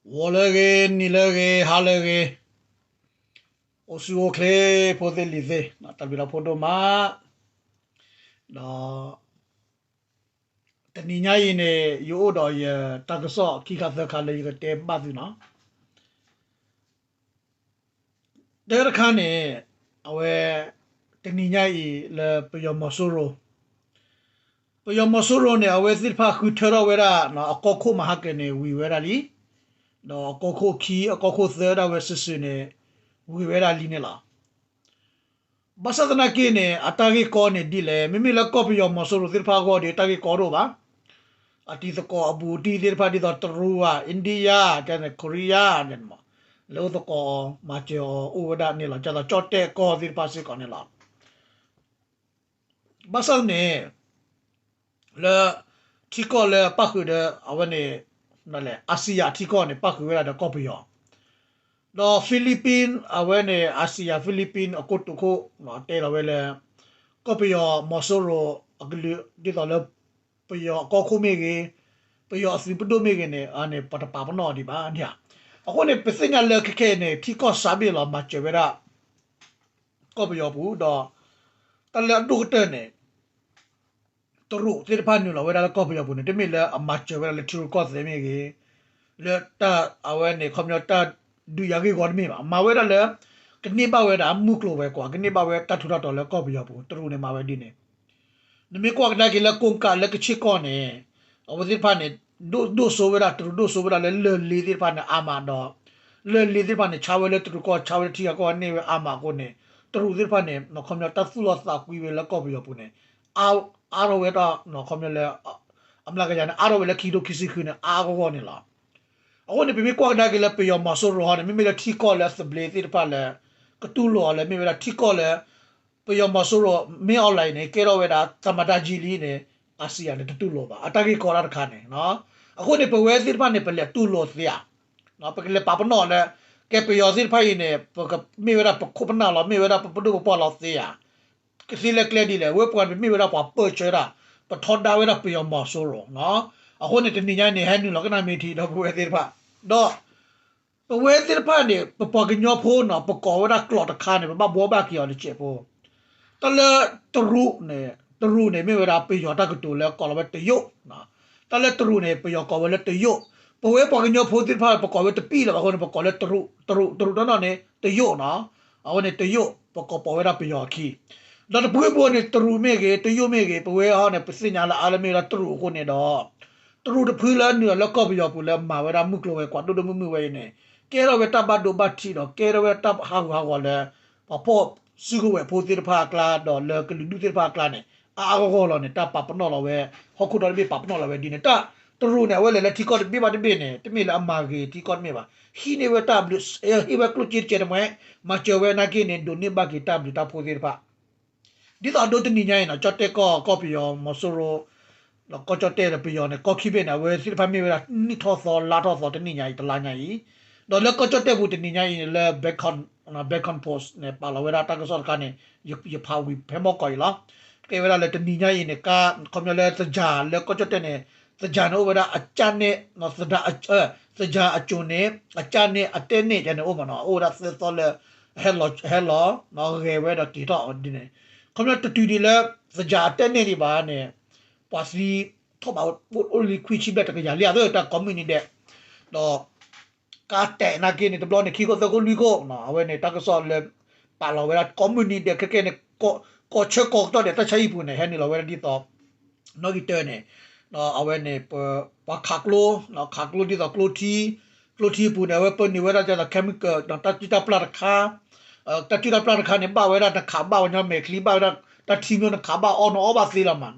ဂီၤလၢအဂ့ၤ, နံၤလၢအဂ့ၤ, ဟါလၢအဂ့ၤ, အိၣ်ဆူၣ်အိၣ်ချ့ ဖိသ့ၣ်လံၤသ့ၣ်, တၢ်ဘျုးလၢဖိဒိၣ်မး, ဒီး တနံၤညါအံၤန့ၣ် ယအိၣ်ဒီးယတၢ်ကစီၣ်ခံခါသၢခါလၢယကတဲဘၣ်သုနီၤ. တၢ်တခါန့ၣ် အဝဲ တနံၤညါအံၤလၢပယီၤမီၤစိရိၤ, ပယီၤမီၤစိရိၤန့ၣ် အဝဲသ့ၣ်တဖၣ်ဃုထၢထီၣ်ဝဲဒၣ် အကီၢ်ခိၣ်မဟါကၢၤန့ၣ် ဝံၤဝဲဒၣ်လံ, ဒီးအကီၢ်ခိၣ်ခံ အကီၢ်ခိၣ်သၢဒၣ်ဝဲစုာ်စုာ်န့ၣ် ဝံၤဝဲဒၣ်လံန့ၣ်လီၤ. ဘၣ်ဆၣ်သနာ်က့န့ၣ် အတၢ်ဂ့ၢ်ကီန့ၣ်ဒ်လဲၣ်, မ့မ့ၢ်လၢကီၢ်ပယီၤမီၤစိရိၤသ့ၣ်တဖၣ်အဂီၢ်ဒီး တၢ်ဂ့ၢ်ကီတအိၣ်ဘၣ်. အတံၤသကိးအဘူးအတံၢ်သ့ၣ်တဖၣ်ဒ်သိးတရူးဧါ, အ့ဒံယါ, ကန့ၣ် ခိရံယါ, လၢအိၣ်သကိးမၤစၢၤအီၤအိၣ်ဝဲဒၣ်န့ၣ်လီၤ. ကသိးကၠီၣ်တဲၣ်ကီၢ်သ့ၣ်တဖၣ်စ့ၢ်ကီးန့ၣ်လီၤ. ဘၣ်ဆၣ်န့ၣ် လၢ ထံကီၢ်လၢပၣ်ဃုာ်ဒီး အဝဲန့ၣ် အစံယၤထံကီၢ်န့ၣ် ပၣ်ဃုာ်ဝဲဒၣ်ဒီးကီၢ်ပယီၤ, ဒီး Philippines အဝဲန့ၣ် အစံယၤ Philippines အကိတိာ်ခိၣ် တဲလီၤဝဲလၢ ကီၢ်ပယီၤမီၤစိရိၤအကလုာ် ဒ်သိးလၢ ပယီၤအကီၢ်ခိၣ်မ့ၢ်ဂ့ၤ, ပယီၤအသုးပဒိၣ်မ့ၢ်ဂ့ၤန့ၣ် အန့ၣ် ပတပာ်ပနီၣ်ဒံးဘၣ်န့ၣ်ဧါ. အဃိန့ၣ် ပသ့ၣ်ညါလၢခဲခဲအံၤန့ၣ် ထံကီၢ်စးဘ့ၣ်လီၤ မၤစၢၤဝဲဒၣ် ကီၢ်ပယီၤပူၤဒီး တၢ်လၢအဒိၣ်ကတၢၢ်န့ၣ် တရူးသ့ၣ်တဖၣ်နုာ်လီၤဝဲဒၣ်လၢကီၢ်ပယီၤပူၤန့ၣ် တမ့ၢ်လၢအမၤစၢၤဝဲဒၣ်လၢထံရူၢ်ကီၢ်သဲးမ့ၢ်ဂ့ၤ, လၢတၢ်အဝဲန့ၣ် ခီပညီတၢ်ဒုးယၤဂ့ၢ်ဂီၤတမ့ၢ်ဘၣ်. မၤဝဲဒၣ်လၢ ကန့ၢ်ဘၣ်ဝဲဒၣ်မုၢ်ကျိၤဝဲၤကွာ်, ကန့ၢ်ဘၣ်ဝဲတၢ်ထူးတၢ်တီၤလၢကီၢ်ပယီၤပူၤ, တရူးန့ၣ်မၤဝဲဒ်န့ၣ်. နမ့ၢ်ကွၢ်ကဒါက့ၤလၢကိးကးလၢကဆ့ကီၢ်န့ၣ် အဝဲသ့ၣ်တဖၣ်န့ၣ် ဒိၣ်ဒိၣ်စိဝဲဒၣ် တရူးဒိၣ်စိဝဲဒၣ်လၢလၢၢ်လ့သ့ၣ်တဖၣ်န့ၣ်အါမးဒီး လၢၢ်လ့သ့ၣ်တဖၣ်န့ၣ် ဆါဝဲလၢတရူးကီၢ် ဆါဝဲလၢထံဂၤကီၢ်ဂၤန့ၢ်ဝဲအါမးအဃိန့ၣ် တရူးသ့ၣ်တဖၣ်န့ၣ် ခီပညီတၢ်သူၣ်လီၤသးကွံဝဲလၢကီၢ်ပယီၤပူၤန့ၣ် အါထီၣ်ဝဲဒၣ် ခီပညီလၢ အမျးကယၤန့ၣ် အါထီၣ်ဝဲလၢခံကထိခံဆံဃုန့ၣ် အါအါဂီၢ်ဂီၢ်န့ၣ်လီၤ. အဃိန့ၣ် ပမ့ၢ်ကွၢ်ကဒါက့ၤလၢပယီၤမီၤစိရိၤဟီန့ၣ် မ့မ့ၢ်လၢထံကီၢ်လၢအသဘျ့သ့ၣ်တဖၣ်လၢ ကတူၢ်လိာ်အီၤလၢမ့ၢ်ဝဲဒၣ်ထံကီၢ်လၢ ပယီၤမီၤစိရိၤ မ့ၢ်အီၤလဲၣ်န့ၣ် ကဲထီၣ်ဝဲဒၣ် သမ္မတကြီးလံန့ၣ် အစံယၤန့ၣ် တတူၢ်လိာ်ဘၣ် အတၢ်ဂ့ၢ်ကီတၢ်တခါန့ၣ်. အဃိန့ၣ် ပဝဲသ့ၣ်တဖၣ်န့ၣ် ပလဲၤတူၢ်လိာ်သ့ဧါ. ပကလဲၤပာ်ပနီၣ်လၢ ကဲပယီၤသ့ၣ်တဖၣ်အံၤန့ၣ် ပကမ့ၢ်ဝဲဒၣ်ပခိၣ်ပနၢ်လီၤ မ့ၢ်ဝဲဒၣ်ပပဒိၣ်ပပှၢ်လီၤသ့ဧါ. ကသ့လၢကျဲဒ်လဲၣ် ဝဲပှၤန့ၣ် ပမ့ၢ်ဝဲဒၣ်ပှၤပၢၢ်ဆၢတၢ် ပထီဒါဝဲဒၣ်ပယီၤမီၤစိရိၤ. အဃိန့ၣ် တနံၤညါအံၤန့ၣ် ဟဲနုာ်လီၤကနၣ်မ့ၢ်ထံဒီပုၢ်ဝဲၢ်သ့ၣ်တဖၣ် ဒီး ပဝဲသ့ၣ်တဖၣ်န့ၣ် ပပှၤကညီဖိန့ၣ် ပကိးဝဲဒၣ်ကျိာ်တခါန့ၣ် ပဘၣ်ဘှီဘၣ်က့ၤအီၤတစဲးဖိ. တၢ်လၢတရူးန့ၣ် တရူးန့ၣ် မ့ၢ်ဝဲဒၣ်ပယီၤတၢ်ကတိၤလၢကိးလီၤဝဲတရုတ်. တၢ်လၢတရူးန့ၣ် ပယီၤကိးဝဲလၢတရုတ်. ပဝဲပှၤကညီဖိသ့ၣ်တဖၣ် ပကိးဝဲတပံၢ်လၢၤဘၣ်အဃိန့ၣ် ပကိးလၢတရူး, တရူး, တရူးတနီၤန့ၣ် တရုတ်နီၤ. အဝဲန့ၣ်တရုတ် ပကိးပိာ်ဝဲဒၣ်ပယီၤအခံ. ဒီးတပူၤပူၤန့ၣ် တရူးမ့ၢ်ဂ့ၤ တရုတ်မ့ၢ်ဂ့ၤ ပဝဲဟီန့ၣ် ပသ့ၣ်ညါလၢအါလၢမ့ၢ်ဝဲဒၣ်တရူးအဃိန့ၣ်ဒီး တရူးတဖုလၢနုာ်လီၤလၢကီၢ်ပယီၤပူၤလၢမၤဝဲဒၣ်မုၢ်ကျိၤဝဲၤကွာ်ဒိၣ်ဒိၣ်မုၢ်မုၢ်ဝဲအံၤန့ၣ် ကဲထီၣ်ဝဲတၢ်ဘၣ်ဒိဘၣ်ထံးဒီး ကဲထီၣ်ဝဲတၢ်ဟးဂူာ်ဟးဂီၤလၢ ပှၤဖီၣ်စုကဝဲၤဖိသ့ၣ်တဖၣ်အကျါ ဒီးလၢကလုာ်ဒူၣ်သ့ၣ်တဖၣ်အကျါန့ၣ် အါအါဂီၢ်ဂီၢ်လီၤန့ၣ် တၢ်ပာ်ပနီၣ်လီၤဝဲ ဟီၣ်ခိၣ်ဒီတဘ့ၣ်ပာ်ပနီၣ်လီၤဝဲဒ်န့ၣ် တၢ်တရူးန့ၣ် အဝဲလဲၤလၢထံကီၢ်တဘ့ၣ်ဘၣ်တဘ့ၣ်န့ၣ် တမ့ၢ်လၢအမၤဂ့ၤထံကီၢ်တမ့ၢ်ဘၣ် ဟံးန့ၢ်ဝဲတၢ်ဘျုး ဟ့ၣ်ဝဲကျိၣ်စ့တကဲးတမှဲ မၤစၢၤဝဲနာ်က့န့ၣ် ဒိးန့ၢ်ဘၣ်က့ၤတၢ်ဘျုးတၢ်ဖှိၣ်သ့ၣ်တဖၣ် ဒ်သိးအဒိတနံၤညါအံၤနီၤ ကၠီၣ်တဲၣ်ကီၢ် ကီၢ်ပယီၤမီၤစိရိၤ ဒီးကီၢ်ကၠီၣ်တဲၣ်ဒီးပယီၤန့ၣ် ကီၢ်ခံဘ့ၣ်န့ၣ် အဝဲသ့ၣ်တဖၣ်မ့ၢ်ဝဲဒၣ် နံၣ်ထီၣ်သီလါထီၣ်သီတနံၣ်ညါအံၤ တလါညါအံၤ ဒီးလၢကီၢ်ကၠီၣ်တဲၣ်ပူၤတနံၤညါအံၤန့ၣ် လၢ Bangkok Bangkok Post န့ၣ် ပာ်လီၤဝဲဒၣ်တၢ်ကစီၣ်တခါန့ၣ် ယဖးဝံၤဖဲမီၢ်ကီးအံၤလီၤ. ကဲဝဲဒၣ်လၢတနံၤညါအံၤန့ၣ် ကါ ခီပညီလၢသယၤလၢကီၢ်ကၠီၣ်တဲၣ်န့ၣ် သယၤန့ၣ်အိၣ်ဝဲဒၣ်အကၠၣ်န့ၣ် သဒၣ် သယၤအစိၤန့ၣ် အကၠၣ်န့ၣ် အတဲန့ၣ် ယၤန့ၣ်အိၣ်မးနီၤ အိၣ်ဝဲဒၣ်သၢသီလၢ ဟဲလီၤ ဟဲလီၤ ဂဲၤဝဲဒီးက့ၤထီၣ်အီၤဒ်န့ၣ် ခီပညီတတုၤဒံးလၢ သယၤအတဲန့ၣ်ဒံးဘၣ်န့ၣ် ပှၤသံထီၣ်ဘးအိၣ်လံခွံဆံဘျဲၣ်တကယၤလံဧါ တၢ်ကိးမုၢ်နံၤဒဲး ဒီး ကါတဲာ်နာ်က့န့ၣ် တဘျီန့ၣ် ခံခိၣ်သၢခိၣ်လွံၢ်ခိၣ် အဝဲန့ၣ် တၢ်ကစီၣ်လၢ ပာ်လီၤဝဲဒၣ်ကိးမုၢ်နံၤဒဲးခဲကဲန့ၣ် ကိးဆၢကိးကတီၢ်ဒဲး တၢ်ဆါဟံၣ်ပူၤန့ၣ် ဟဲနုာ်လီၤဝဲဒၣ်ဒ်သိး နီၣ်ဂံၢ်တၢန့ၣ် အဝဲန့ၣ် ပှၤခးကျိ ခးကျိဒ်သိးကျိထံ ကျိထံအပူၤန့ၣ် အဝဲပၢနုာ်ဝဲဒၣ်ဒ်သိး chemical တၢ်စုၣ်တၢ်ပျၢ်တခါ တၢ်စုၣ်တၢ်ပျၢ်တခါန့ၣ် ဘၣ်ဝဲဒၣ်နခးဘၣ်ဝဲညီမဲာ်ချံ ဘၣ်ဝဲဒၣ်တၢ်ထံမ့ၢ်နခးဘၣ်အီၣ်နအီၣ်ဘၣ်သ့လီၤမး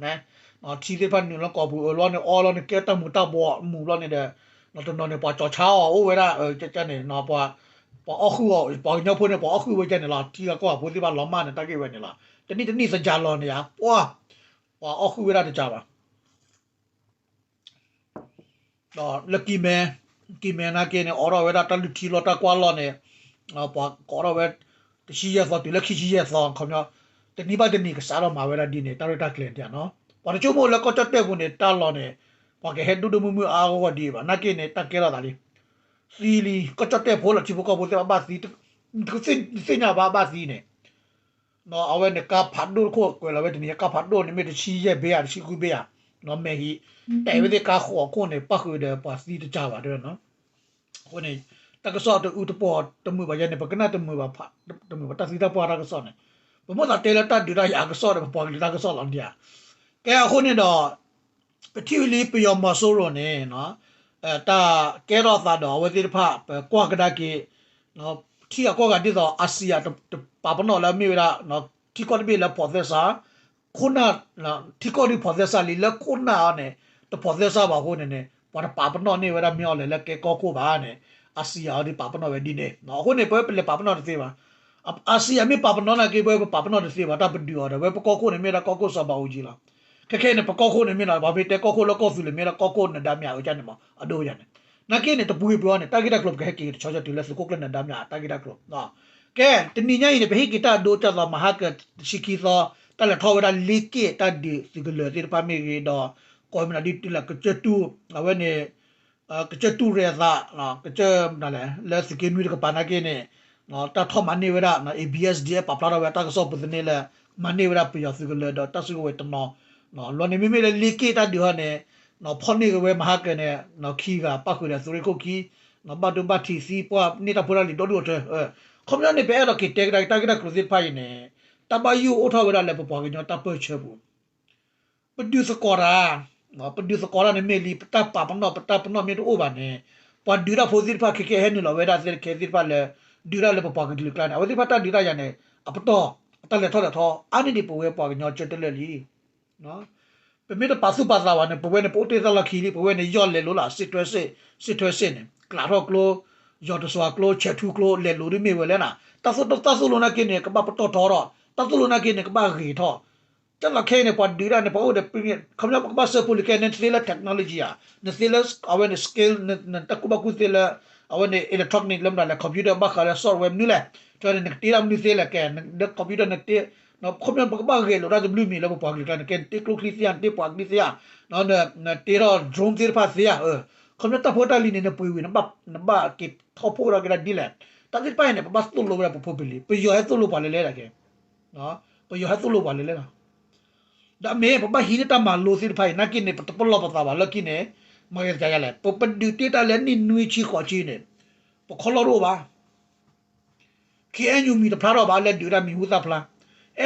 ထံသ့ၣ်တဖၣ်နုာ်လီၤကိာ်ပူၤအၢလီၤန့ၣ် အီလီၤန့ၣ် ကဲတၢ်မူၤတၢ်ဘှီးမူၤလီၤန့ၣ်ဒီး တနီၤန့ၣ် ပှၤကၠီၤဆါအီၤအိၣ်ဝဲဒၣ် ကန့ၣ် ပှၤအီၣ်ဃုာ်အီၤ ပှၤကညီဖိန့ၣ် ပှၤအီၣ်ဃုာ်ဝဲကန့ၣ်လီၤ ထံဂၤကီၢ်ဂၤဖိသ့ၣ်တဖၣ်လီၤမၢ်န့ၣ် တၢ်ဂ့ၢ်ဝဲန့ၣ်လီၤ တနံၣ်တနံၣ်သယၤလီၤန့ၣ်ဧါ ပှၤ ပှၤအီၣ်ဃုာ်ဝဲဒၣ်တကးဘၣ် ဒီးလၢကံၢ်မဲ ကံၢ်မဲနာ်က့န့ၣ် အိးထီၣ်ဝဲဒၣ်တၢ်လုၢ်ထံလီၢ်တၢ်ကွၢ်လီၢ်န့ၣ် ပှၤကိးထီၣ်ဝဲ တဆံယဲၢ်သီတုၤလၢခံဆံယဲၢ်သီ ခီပညီ တနံၤဘၣ်တနံၤကစးထီၣ်မၤဝဲဒၣ်ဒ်န့ၣ် တၢ်ရဲၣ်တၢ်ကျဲၤန့ၣ်နီၤ ပှၤတဆိကမိၣ်လၢကီၢ်ကၠီၣ်တဲၣ်ပူၤန့ၣ် တၢ်လီၢ်န့ၣ် ပှၤကဟဲဒိၣ်ဒိၣ်မုၢ်မုၢ်အါအါဂီၢ်ဂီၢ်ဒံးဘၣ် နာ်က့န့ၣ် တၢ်ကဲထီၣ်သးလံ သံလံ, ကီၢ်ကၠီၣ်တဲၣ်ဖိလီၤ ထံဖိကီၢ်ဖိသ့ၣ်တဖၣ်ဘၣ်သံ, သ့ၣ်ညါဘၣ်ဘၣ်သံန့ၣ်, အဝဲန့ၣ် ကါဖးဒိၣ်တခိၣ်ကွဲးလီၤဝဲတနံၤ ကါဖးဒိၣ်န့ၣ်မ့ၢ်တဆံယဲၢ်ဘ့ဧါ တဆံဃုဘ့ဧါ, မဲာ်ဟံး, တဲဝဲသ့ၣ်ကါဃိးခိၣ်န့ၣ် ပၣ်ဃုာ်ဒီးပှၤသံတကၢ်ဘၣ်တဲဝဲနီၤ. အဃိန့ၣ် တၢ်ကစီၣ်တအုတပိာ်တမုာ်ဘၣ်ယဲန့ၣ် ပကနၣ်တမုာ်ဘၣ်ဖး, တမုာ်ဘၣ်တၢ်သံတၢ်ပှၢ်တၢ်ကစီၣ်န့ၣ်, ပမိၣ်သးတဲလၢတၢ်ဒုးတၢ်ယၤကစီၣ်ဒီး ပပှၤကလုာ်တၢ်ကစီၣ်လီၤဒ်ဧါ. ကဲအဃိန့ၣ်ဒီး ပထံၣ်ဝံၤလံပယီၤမီၤစိရိၤန့ၣ် တၢ်ကဲထီၣ်သးဒီးအဝဲသ့ၣ်တဖၣ် ပကွၢ်ကဒါက့ၤ ထံဂၤကီၢ်ဂၤဒ်သိး အါစံယၤ တပာ်ပနီၣ်လၢမ့ၢ်ဝဲဒၣ် ထံကီၢ်တဘ့ၣ်လၢဖီၣ်သဲစး, ခိၣ်နၢ် ထံကီၢ်ဒ်ဖီၣ်သဲစးလံ လၢခိၣ်နၢ်အီၤန့ၣ် တဖီၣ်သဲစးဘၣ်အဃိန့ၣ်န့ၣ် ပှၤတပာ်ပနီၣ်န့ၢ်ဝဲဒၣ်မ့ၢ်အီၤလဲၣ်လၢကဲကီၢ်ခိၣ်ဘၣ်န့ၣ် အါစံယၤအီၤဒ်ပာ်ပနီၣ်ဝဲဒ်န့ၣ်. အဃိန့ၣ် ပဝဲပလဲၤပာ်ပနီၣ်တသ့ဘၣ်. အါစံယၤမ့ၢ်ပာ်ပနီၣ်နာ်က့ ပဝဲပပာ်ပနီၣ်တသ့ဘၣ် တၢ်ပဒုးအီၤဒီး ဝဲပကီၢ်ခိၣ်န့ၣ်မ့ၢ်ဒၣ်ကီၢ်ခိၣ်စီၤဘးအူကၠံလီၤ. ခဲခဲအံၤန့ၣ် ပကီၢ်ခိၣ်န့ၣ်မ့ၢ်လီၤ ပှၤမ့ၢ်တဲကီၢ်ခိၣ်လၢကီၢ်သူလ့ၤမ့ၢ်ဒၣ်ကီၢ်ခိၣ်နဒါမၠးအၢကၠၢ်န့ၣ်မး အဒိယၤန့ၣ် နာ်က့န့ၣ် တပူၤကွံာ်ပဝဲန့ၣ် တၢ်ဂ့ၢ်တၢ်ကျိၤပကဟဲက့ၤတဆီဆီတုၤလၢသုးခိၣ်ကျၢၢ်နဒါမၠးတၢ်ဂ့ၢ်တၢ်ကျိၤ. ကဲ တနံၤညါအံၤန့ၣ် ပဟ့ၣ်က့ၤတၢ်အဒိကၢ်သိး မဟါကၢၤတဆံခံသီ တၢ်လဲၤထီၣ်ဝဲဒၣ်လ့က့ၣ်တၢ်ဒုးသုးကလၢၤသ့ၣ်တဖၣ်မ့ၢ်ဂ့ၤဒီး ကိးမနုၤဒ်တုၤလၢကစၢၢ်တူၢ် အဝဲန့ၣ် ကစၢၢ်တူၢ်ရဲၣ်သး ကစၢၢ်မနုၤလဲၣ် လၢသုးက့နွံတကပၤနာ်က့န့ၣ် တၢ်ထီၣ်မၤန့ၢ်ဝဲဒၣ် A B S D ပာ်ဖျါထီၣ်ဝဲတၢ်ကစီၣ်ပူၤသန့လၢ မၤန့ၢ်ဝဲဒၣ်ပယီၤသုးကလၢၤဒီးတၢ်စုကဝဲၤတနီၤ လီၤန့ၣ် မ့မ့ၢ်လၢလ့က့ၣ်တၢ်ဒုးဟီန့ၣ် ဖီၣ်န့ၢ်က့ၤဝဲမဟါကၢၤန့ၣ် ခံဂၤပၣ်ဃုာ်ဒီးသုးရ့ၣ်ခိၣ်ခံ ဘၣ်ဒိဘၣ်ထံးသံပှၢ်န့ၢ်တၢ်ဖိတၢ်လံၤဒီဒူၣ်အီၤတၢ်. ခီပညီန့ၣ် ပအဲၣ်ဒိးက့ၤတဲကဒါက့ၤတၢ်ဂ့ၢ်တၢ်ကျိၤသ့ၣ်တဖၣ်အံၤန့ၣ် တၢ်ဘၣ်ယိၣ်အိၣ်ထီၣ်ဝဲဒၣ်လၢပပှၤကညီတၢ်ပၢၢ်ဆၢပူၤ ပဒုးသကိးတၢ်, ပဒုးသကိးတၢ်န့ၣ်မ့ၢ်လံ ပတၢ်ပာ်ပနီၣ် ပတၢ်ပနီၣ်မ့ၢ်တအိၣ်ဘၣ်န့ၣ် ပှၤဒုးတၢ်ဖိသ့ၣ်တဖၣ်ခဲခဲဟဲနုာ်လီၤဝဲဒၣ်သ့ၣ်တခဲသ့ၣ်တဖၣ်လၢ ဒုးတၢ်လၢပပှၤကလုာ်ကျါန့ၣ် အဝဲသ့ၣ်တဖၣ်တၢ်ဒုးတၢ်ယၤန့ၣ် အပတီၢ် အတၢ်လဲၤထီၣ်လဲၤထီ အါန့ၢ်ဒံးပဝဲပှၤကညီကၢတလၢာ်လံ ပမ့ၢ်တပာ်သူၣ်ပာ်သးဘၣ်န့ၣ် ပဝဲန့ၣ် ပအိၣ်တ့ၢ်သၣ်လီၢ်ခံလံ ပဝဲန့ၣ် ယီၢ်လဲၤလိၤလၢ စ့ထွဲစ့ၣ် စ့ထွဲစ့ၣ်န့ၣ် ကျးထီၣ်ကျိ ယီၢ်တစွၤကျိ ဆဲးထူကျိ လဲၤလိၤဒ်မ့ၢ်ဝဲလဲၣ်နၤ တၢ်သိၣ်တၢ်သိၣ်လိနာ်က့န့ၣ် ကဘၣ်ပတီၢ်ထီထီၣ် တၢ်သိၣ်လိနာ်က့န့ၣ် ကဘၣ်ဂ့ၤထီၣ် ကၢ်သိးခဲအံၤန့ၣ် ပှၤဒုးတၢ်န့ၣ် ပှၤအိၣ်ဒီး ခီပညီပကဘၣ်စၢဖှိၣ်လံကဲ နသ့လၢ technology ဧါ နသ့လၢ အဝဲန့ၣ် skill နတၢ်ကူၣ်ဘၣ်ကူၣ်သ့လၢ အဝဲန့ၣ် electronic လၢမနုၤလဲၣ် computer ဘၣ်ဃးလၢ software မနုၤလဲၣ် တဲန့ၣ် နကတ့တၢ်မနုၤသ့လဲၣ်ကဲ န computer နတ့ ခီပညီပကဘၣ်ဂဲၤလိာ်တၢ်တဘျုးမံၤလၢပပှၤကလုာ်ကျါန့ၣ် ကဲနတ့ကျိချံသ့ဧါ နတ့ပှၤကလုာ်သ့ဧါ နတ့ထီၣ် drone သ့ၣ်တဖၣ်သ့ဧါ ခီပညီတၢ်ဖိတၢ်လံၤန့ၣ် နပှ့ၤဝံၤ နဘၣ်က့ၤထီၣ်ဖှိၣ်ထီၣ်က့ၤဒၣ်ဒ်လဲၣ် တၢ်သ့ၣ်တဖၣ်အံၤန့ၣ် ပဘၣ်သိၣ်လိဝဲဒၣ်ပဖိပလံၤ ပယီၤဟဲသိၣ်လိပှၤလဲၤလဲၣ်ဒၣ်ကဲ ပယီၤဟဲသိၣ်လိပှၤလဲၤလဲၣ်လီၤ ဒီးမ့ၢ်ပဘၣ်ဟံးန့ၢ်တၢ်မၤလိသ့ၣ်တဖၣ်အံၤ နာ်က့န့ၣ် ပတပလီၢ်ပသးဘၣ်လၢခံန့ၣ် မၤဂ့ၤသးယါလဲၣ် ပပဒုးတ့ၢ်တၢ်လၢနံၣ်နွံဆံဃိးဆံန့ၣ် ပခီလီၢ်တအိၣ်ဘၣ် K N U မံၤတဖျါထီၣ်ဘၣ်လၢဒုးတၢ်မံၤဟူသၣ်ဖျါ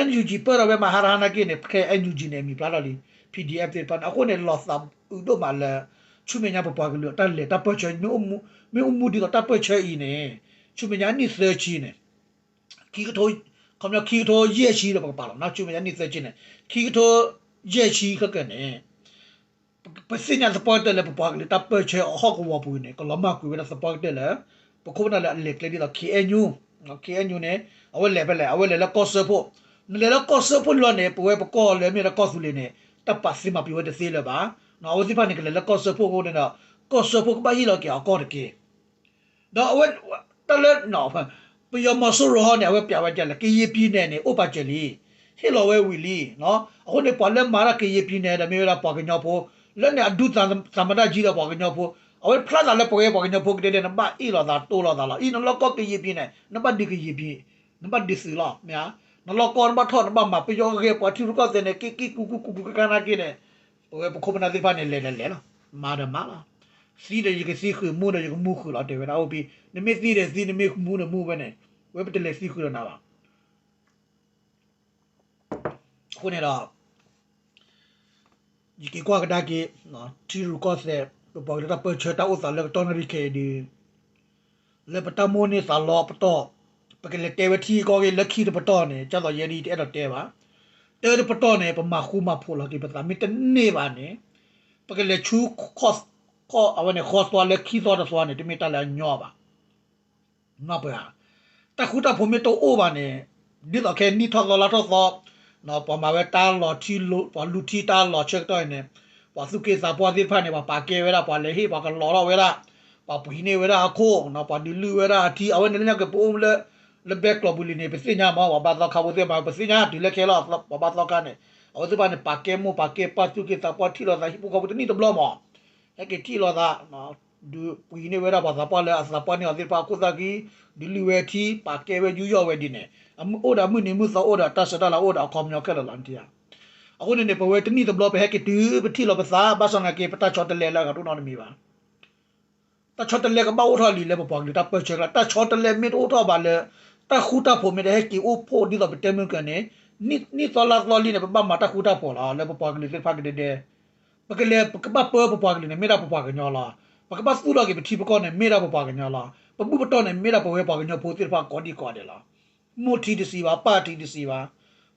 N U G ပၢၢ်ထီၣ်ဝဲမဟါတဟါနာ်က့န့ၣ် ခဲ N U G န့ၣ် အမံၤဖျါထီၣ်လံ P D F သ့ၣ်တဖၣ်န့ၣ် အဃိန့ၣ် လီၤသးအုးဒိၣ်မးလၢ ဆူမဲာ်ညါပပှၤကလုာ်အတၢ်လဲၤတၢ်ပၢၢ်ဆၢ မ့ၢ်အိၣ်မူဒ်သိးတၢ်ပၢၢ်ဆၢအံၤန့ၣ် ဆူမဲာ်ညါနံၣ်သၢဆံန့ၣ် ခံကထိ ခီပညီခံကထိယဲၢ်ဆံလၢပကပာ်လီၤ ဆူမဲာ်ညါနံၣ်သၢဆံန့ၣ် ခံကထိယဲၢ်ဆံခဲကနံၣ်န့ၣ် ပသ့ၣ်ညါသပှၢ်ကတၢၢ်လၢပပှၤကလုာ်တၢ်ပၢၢ်ဆၢအဟီၣ်ကဝီၤပူၤန့ၣ် ကလီၤမၢ်ကွံာ်ဝဲဒၣ်သပှၢ်ကတၢၢ်လၢ ပခိၣ်ပနၢ်လၢအလဲၤကျဲဒ်သိး K N U, K N U န့ၣ် အဝဲလဲၤဖဲလဲၣ် အဝဲလဲၤလၢကီၢ်စၢဖှိၣ်, နလဲၤလၢကီၢ်စၢဖှိၣ်လီၤန့ၣ် ပဝဲပကီၢ်လၢမ့ၢ်ဒၣ်ကီၢ်သူလ့ၤန့ၣ် တၢ်ပာ်သ့မၤပှဲၤဝဲတသ့လၢၤဘၣ်, အဝဲသ့ၣ်တဖၣ်န့ၣ် ကလဲၤလၢကီၢ်စၢဖှိၣ်အဃိန့ၣ်ဒီး ကီၢ်စၢဖှိၣ်ကဘၣ်ဟ့ၣ်လီၤက့ၤအကီၢ်တက့ၢ်. ဒီးအဝဲ တၢ်လၢ ပယီၤမီၤစိရိၤဟီန့ၣ် အဝဲပျးဝဲဒ်လဲၣ် ကရင်ပြည်နယ်န့ၣ် အိၣ်ပာ်စၢၤလံ, ဟ့ၣ်လီၤဝဲဝံၤလံ, အဃိန့ၣ် ပှၤလၢမၤတၢ် ကရင်ပြည်နယ် ဒီးမ့ၢ်ဝဲဒၣ်ပှၤကညီဖိ လၢန့ၣ် အဒူသးမတၢ်ကံဒီးပှၤကညီဖိ, အဝဲဖျါသးလၢပဝဲပှၤကညီဖိကဒဲဒဲး နဘၣ်အ့ၣ်လိာ်သးတိၢ်လိာ်သးလီၤ. အံၤနလီၢ်ကီၢ် ကရင်ပြည်နယ် နဘၣ်ဒုး ကရင်ပြည်, နဘၣ်ဒုးသုးလီၤ, မ့ၢ်ဧါ. နလီၢ်ကီၢ်နဘၣ်ထီၣ် နဘၣ်မၤပယီၤဂဲၤပှၤထံရူၢ်ကီၢ်သဲးန့ၣ် က့ၤက့ၤကူကူကူကူကကါနာ်က့န့ၣ် ပဝဲပခိၣ်ပနၢ်သ့ၣ်တဖၣ်န့ၣ် လဲၤဒီးလဲၤလီၤ, မၤဒီးမၤလီၤ, သံဒီးယကသံဃုာ် မူဒီးယကမူဃုာ်လီၤ တဲဝဲဒၣ်အိၣ်ပံၤ, နမ့ၢ်သံဒီးသံ နမ့ၢ်မူဒီးမူဝဲန့ၣ်, ဝဲပတလဲၤသံဃုာ်ဒီးနၤဘၣ်. အဃိန့ၣ်ဒီး ယက့ၤကွၢ်ကဒါက့ၤ ထံရူၢ်ကီၢ်သဲး ပပှၤကလုာ်တၢ်ပၢၢ်ဆၢတၢ်အိၣ်သးလၢကတီၢ်နၣ်ရံၣ်ခဲအံၤဒီး လၢပတၢ်မိၣ်န့ၢ်သးလီအပတီၢ်, ပကလဲၤတဲဝဲထံကီၢ်ဂ့ၢ်လၢခံတပတီၢ်န့ၣ် ကၢ်သိးယဲဒၣ်တအဲၣ်ဒိးတဲဘၣ်. တၢ်တပတီၢ်န့ၣ် ပမၤဃူမၤဖိးလီၤက့ၤပသး မ့ၢ်တန့ၢ်ဘၣ်န့ၣ် ပကလဲၤဆူ ခီၣ် အဝဲန့ၣ် ဃီသွါလၢခံသီတသွါန့ၣ် တမ့ၢ်တၢ်လၢအညီဘၣ်. နီၢ်ပှၤဧၢ, တၢ်ဃူတၢ်ဖိးမ့ၢ်တအိၣ်ဘၣ်န့ၣ်, ဒ်သိးခဲနံၣ်ထီၣ်သီလါထီၣ်သီ, ပှၤမၤဝဲတၢ်လီၤထံ, ပှၤလူထံတၢ်လီၤဆၢကတီၢ်အံၤန့ၣ်, ပှၤသူၣ်က့သးပှၢ်သ့ၣ်တဖၣ်န့ၣ် ပှၤပာ်ကဲဝဲဒၣ် ပှၤလဲၤဟ့ၣ် ပှၤကလီၤထီၣ်ဝဲဒၣ်, ပှၤပှ့ၤန့ၢ်ဝဲဒၣ်အခိၣ်, ပှၤဒုးလုၢ်ဝဲဒၣ်အထံ, အဝဲန့ၣ်လၢညါက့ၤပအိၣ်လၢ လၢဘဲကျိးပူၤလံန့ၣ် ပသ့ၣ်ညါမး ပှၤဘါသီခါဖိသ့ၣ်တဖၣ် ပသ့ၣ်ညါတုၤလၢခဲလၢာ် ပှၤဘါသီခါန့ၣ်, အဝဲသ့ၣ်တဖၣ်န့ၣ် ပာ်ကဲမိၢ်ပာ်ကဲပၢ် သူၣ်က့သးပှၢ် ထံၣ်လိာ်သးဟံၣ်ဖိဃီဖိတနံၣ်တဘျီမး, ဟဲက့ၤထံၣ်လိာ်သး ဒုးပှံၤန့ၢ်ဝဲဒၣ်ပှၤသးပှၢ်လၢအသးပှၢ်န့ၢ်အီၤသ့ၣ်တဖၣ်အခိၣ်သၣ်ခံ, ဒုးလုၢ်ဝဲထံ, ပာ်ကဲဝဲယူးယီၣ်ဝဲဒ်န့ၣ်, အိၣ်ဒီးအမုၢ်နံၤမုၢ်သီ အိၣ်ဒီးတၢ်ဆၢတၢ်လၤ အိၣ်ဒီးအခီပညီခဲလၢာ်လီၤ နထံၣ်ဧါ. အဃိန့ၣ်န့ၣ် ပဝဲတနံၣ်တဘျီ ပဟဲက့ၤတုၤပထံၣ်လီၤပသး ဘၣ်ဆၣ်သနာ်က့ ပတၢ်ဆီတလဲလၢအဂၤတအိၣ်နီတမံၤဘၣ်. တၢ်ဆီတလဲကဘၣ်အိၣ်ထီၣ်လံလၢပပှၤကလုာ်တၢ်ပၢဆှၢကျါ, တၢ်ဆီတလဲမ့ၢ်တအိၣ်ထီၣ်ဘၣ်လၢ တၢ်ဃူတၢ်ဖိးမ့ၢ်တဟဲက့ၤအိၣ်ဖှိၣ်ဒ်သိးပတဲမုၢ်ကၢၤန့ၣ်, နံၣ်သီလါသီလံန့ၣ် ပဘၣ်မၤတၢ်ဃူတၢ်ဖိးလီၤ လၢပပှၤကလုာ်သ့ၣ်တဖၣ်ကဒဲဒဲ ပကလဲၤ ပကဘၣ်ပၢပပှၤကလုာ်န့ၣ် မ့ၢ်ဒၣ်ပပှၤကညီလီၤ. ပကဘၣ်သူၣ်ထီၣ်က့ၤပထံပကီၢ်န့ၣ် မ့ၢ်ဒၣ်ပပှၤကညီလီၤ. ပဘူၣ်ပတီၢ်န့ၣ် မ့ၢ်ဒၣ်ပဝဲပှၤကညီဖိသ့ၣ်တဖၣ်ကိးဒံကိးဒဲးလီၤ. မိၢ်ထံတစံးဘၣ်, ပၢ်ထံတစံးဘၣ်,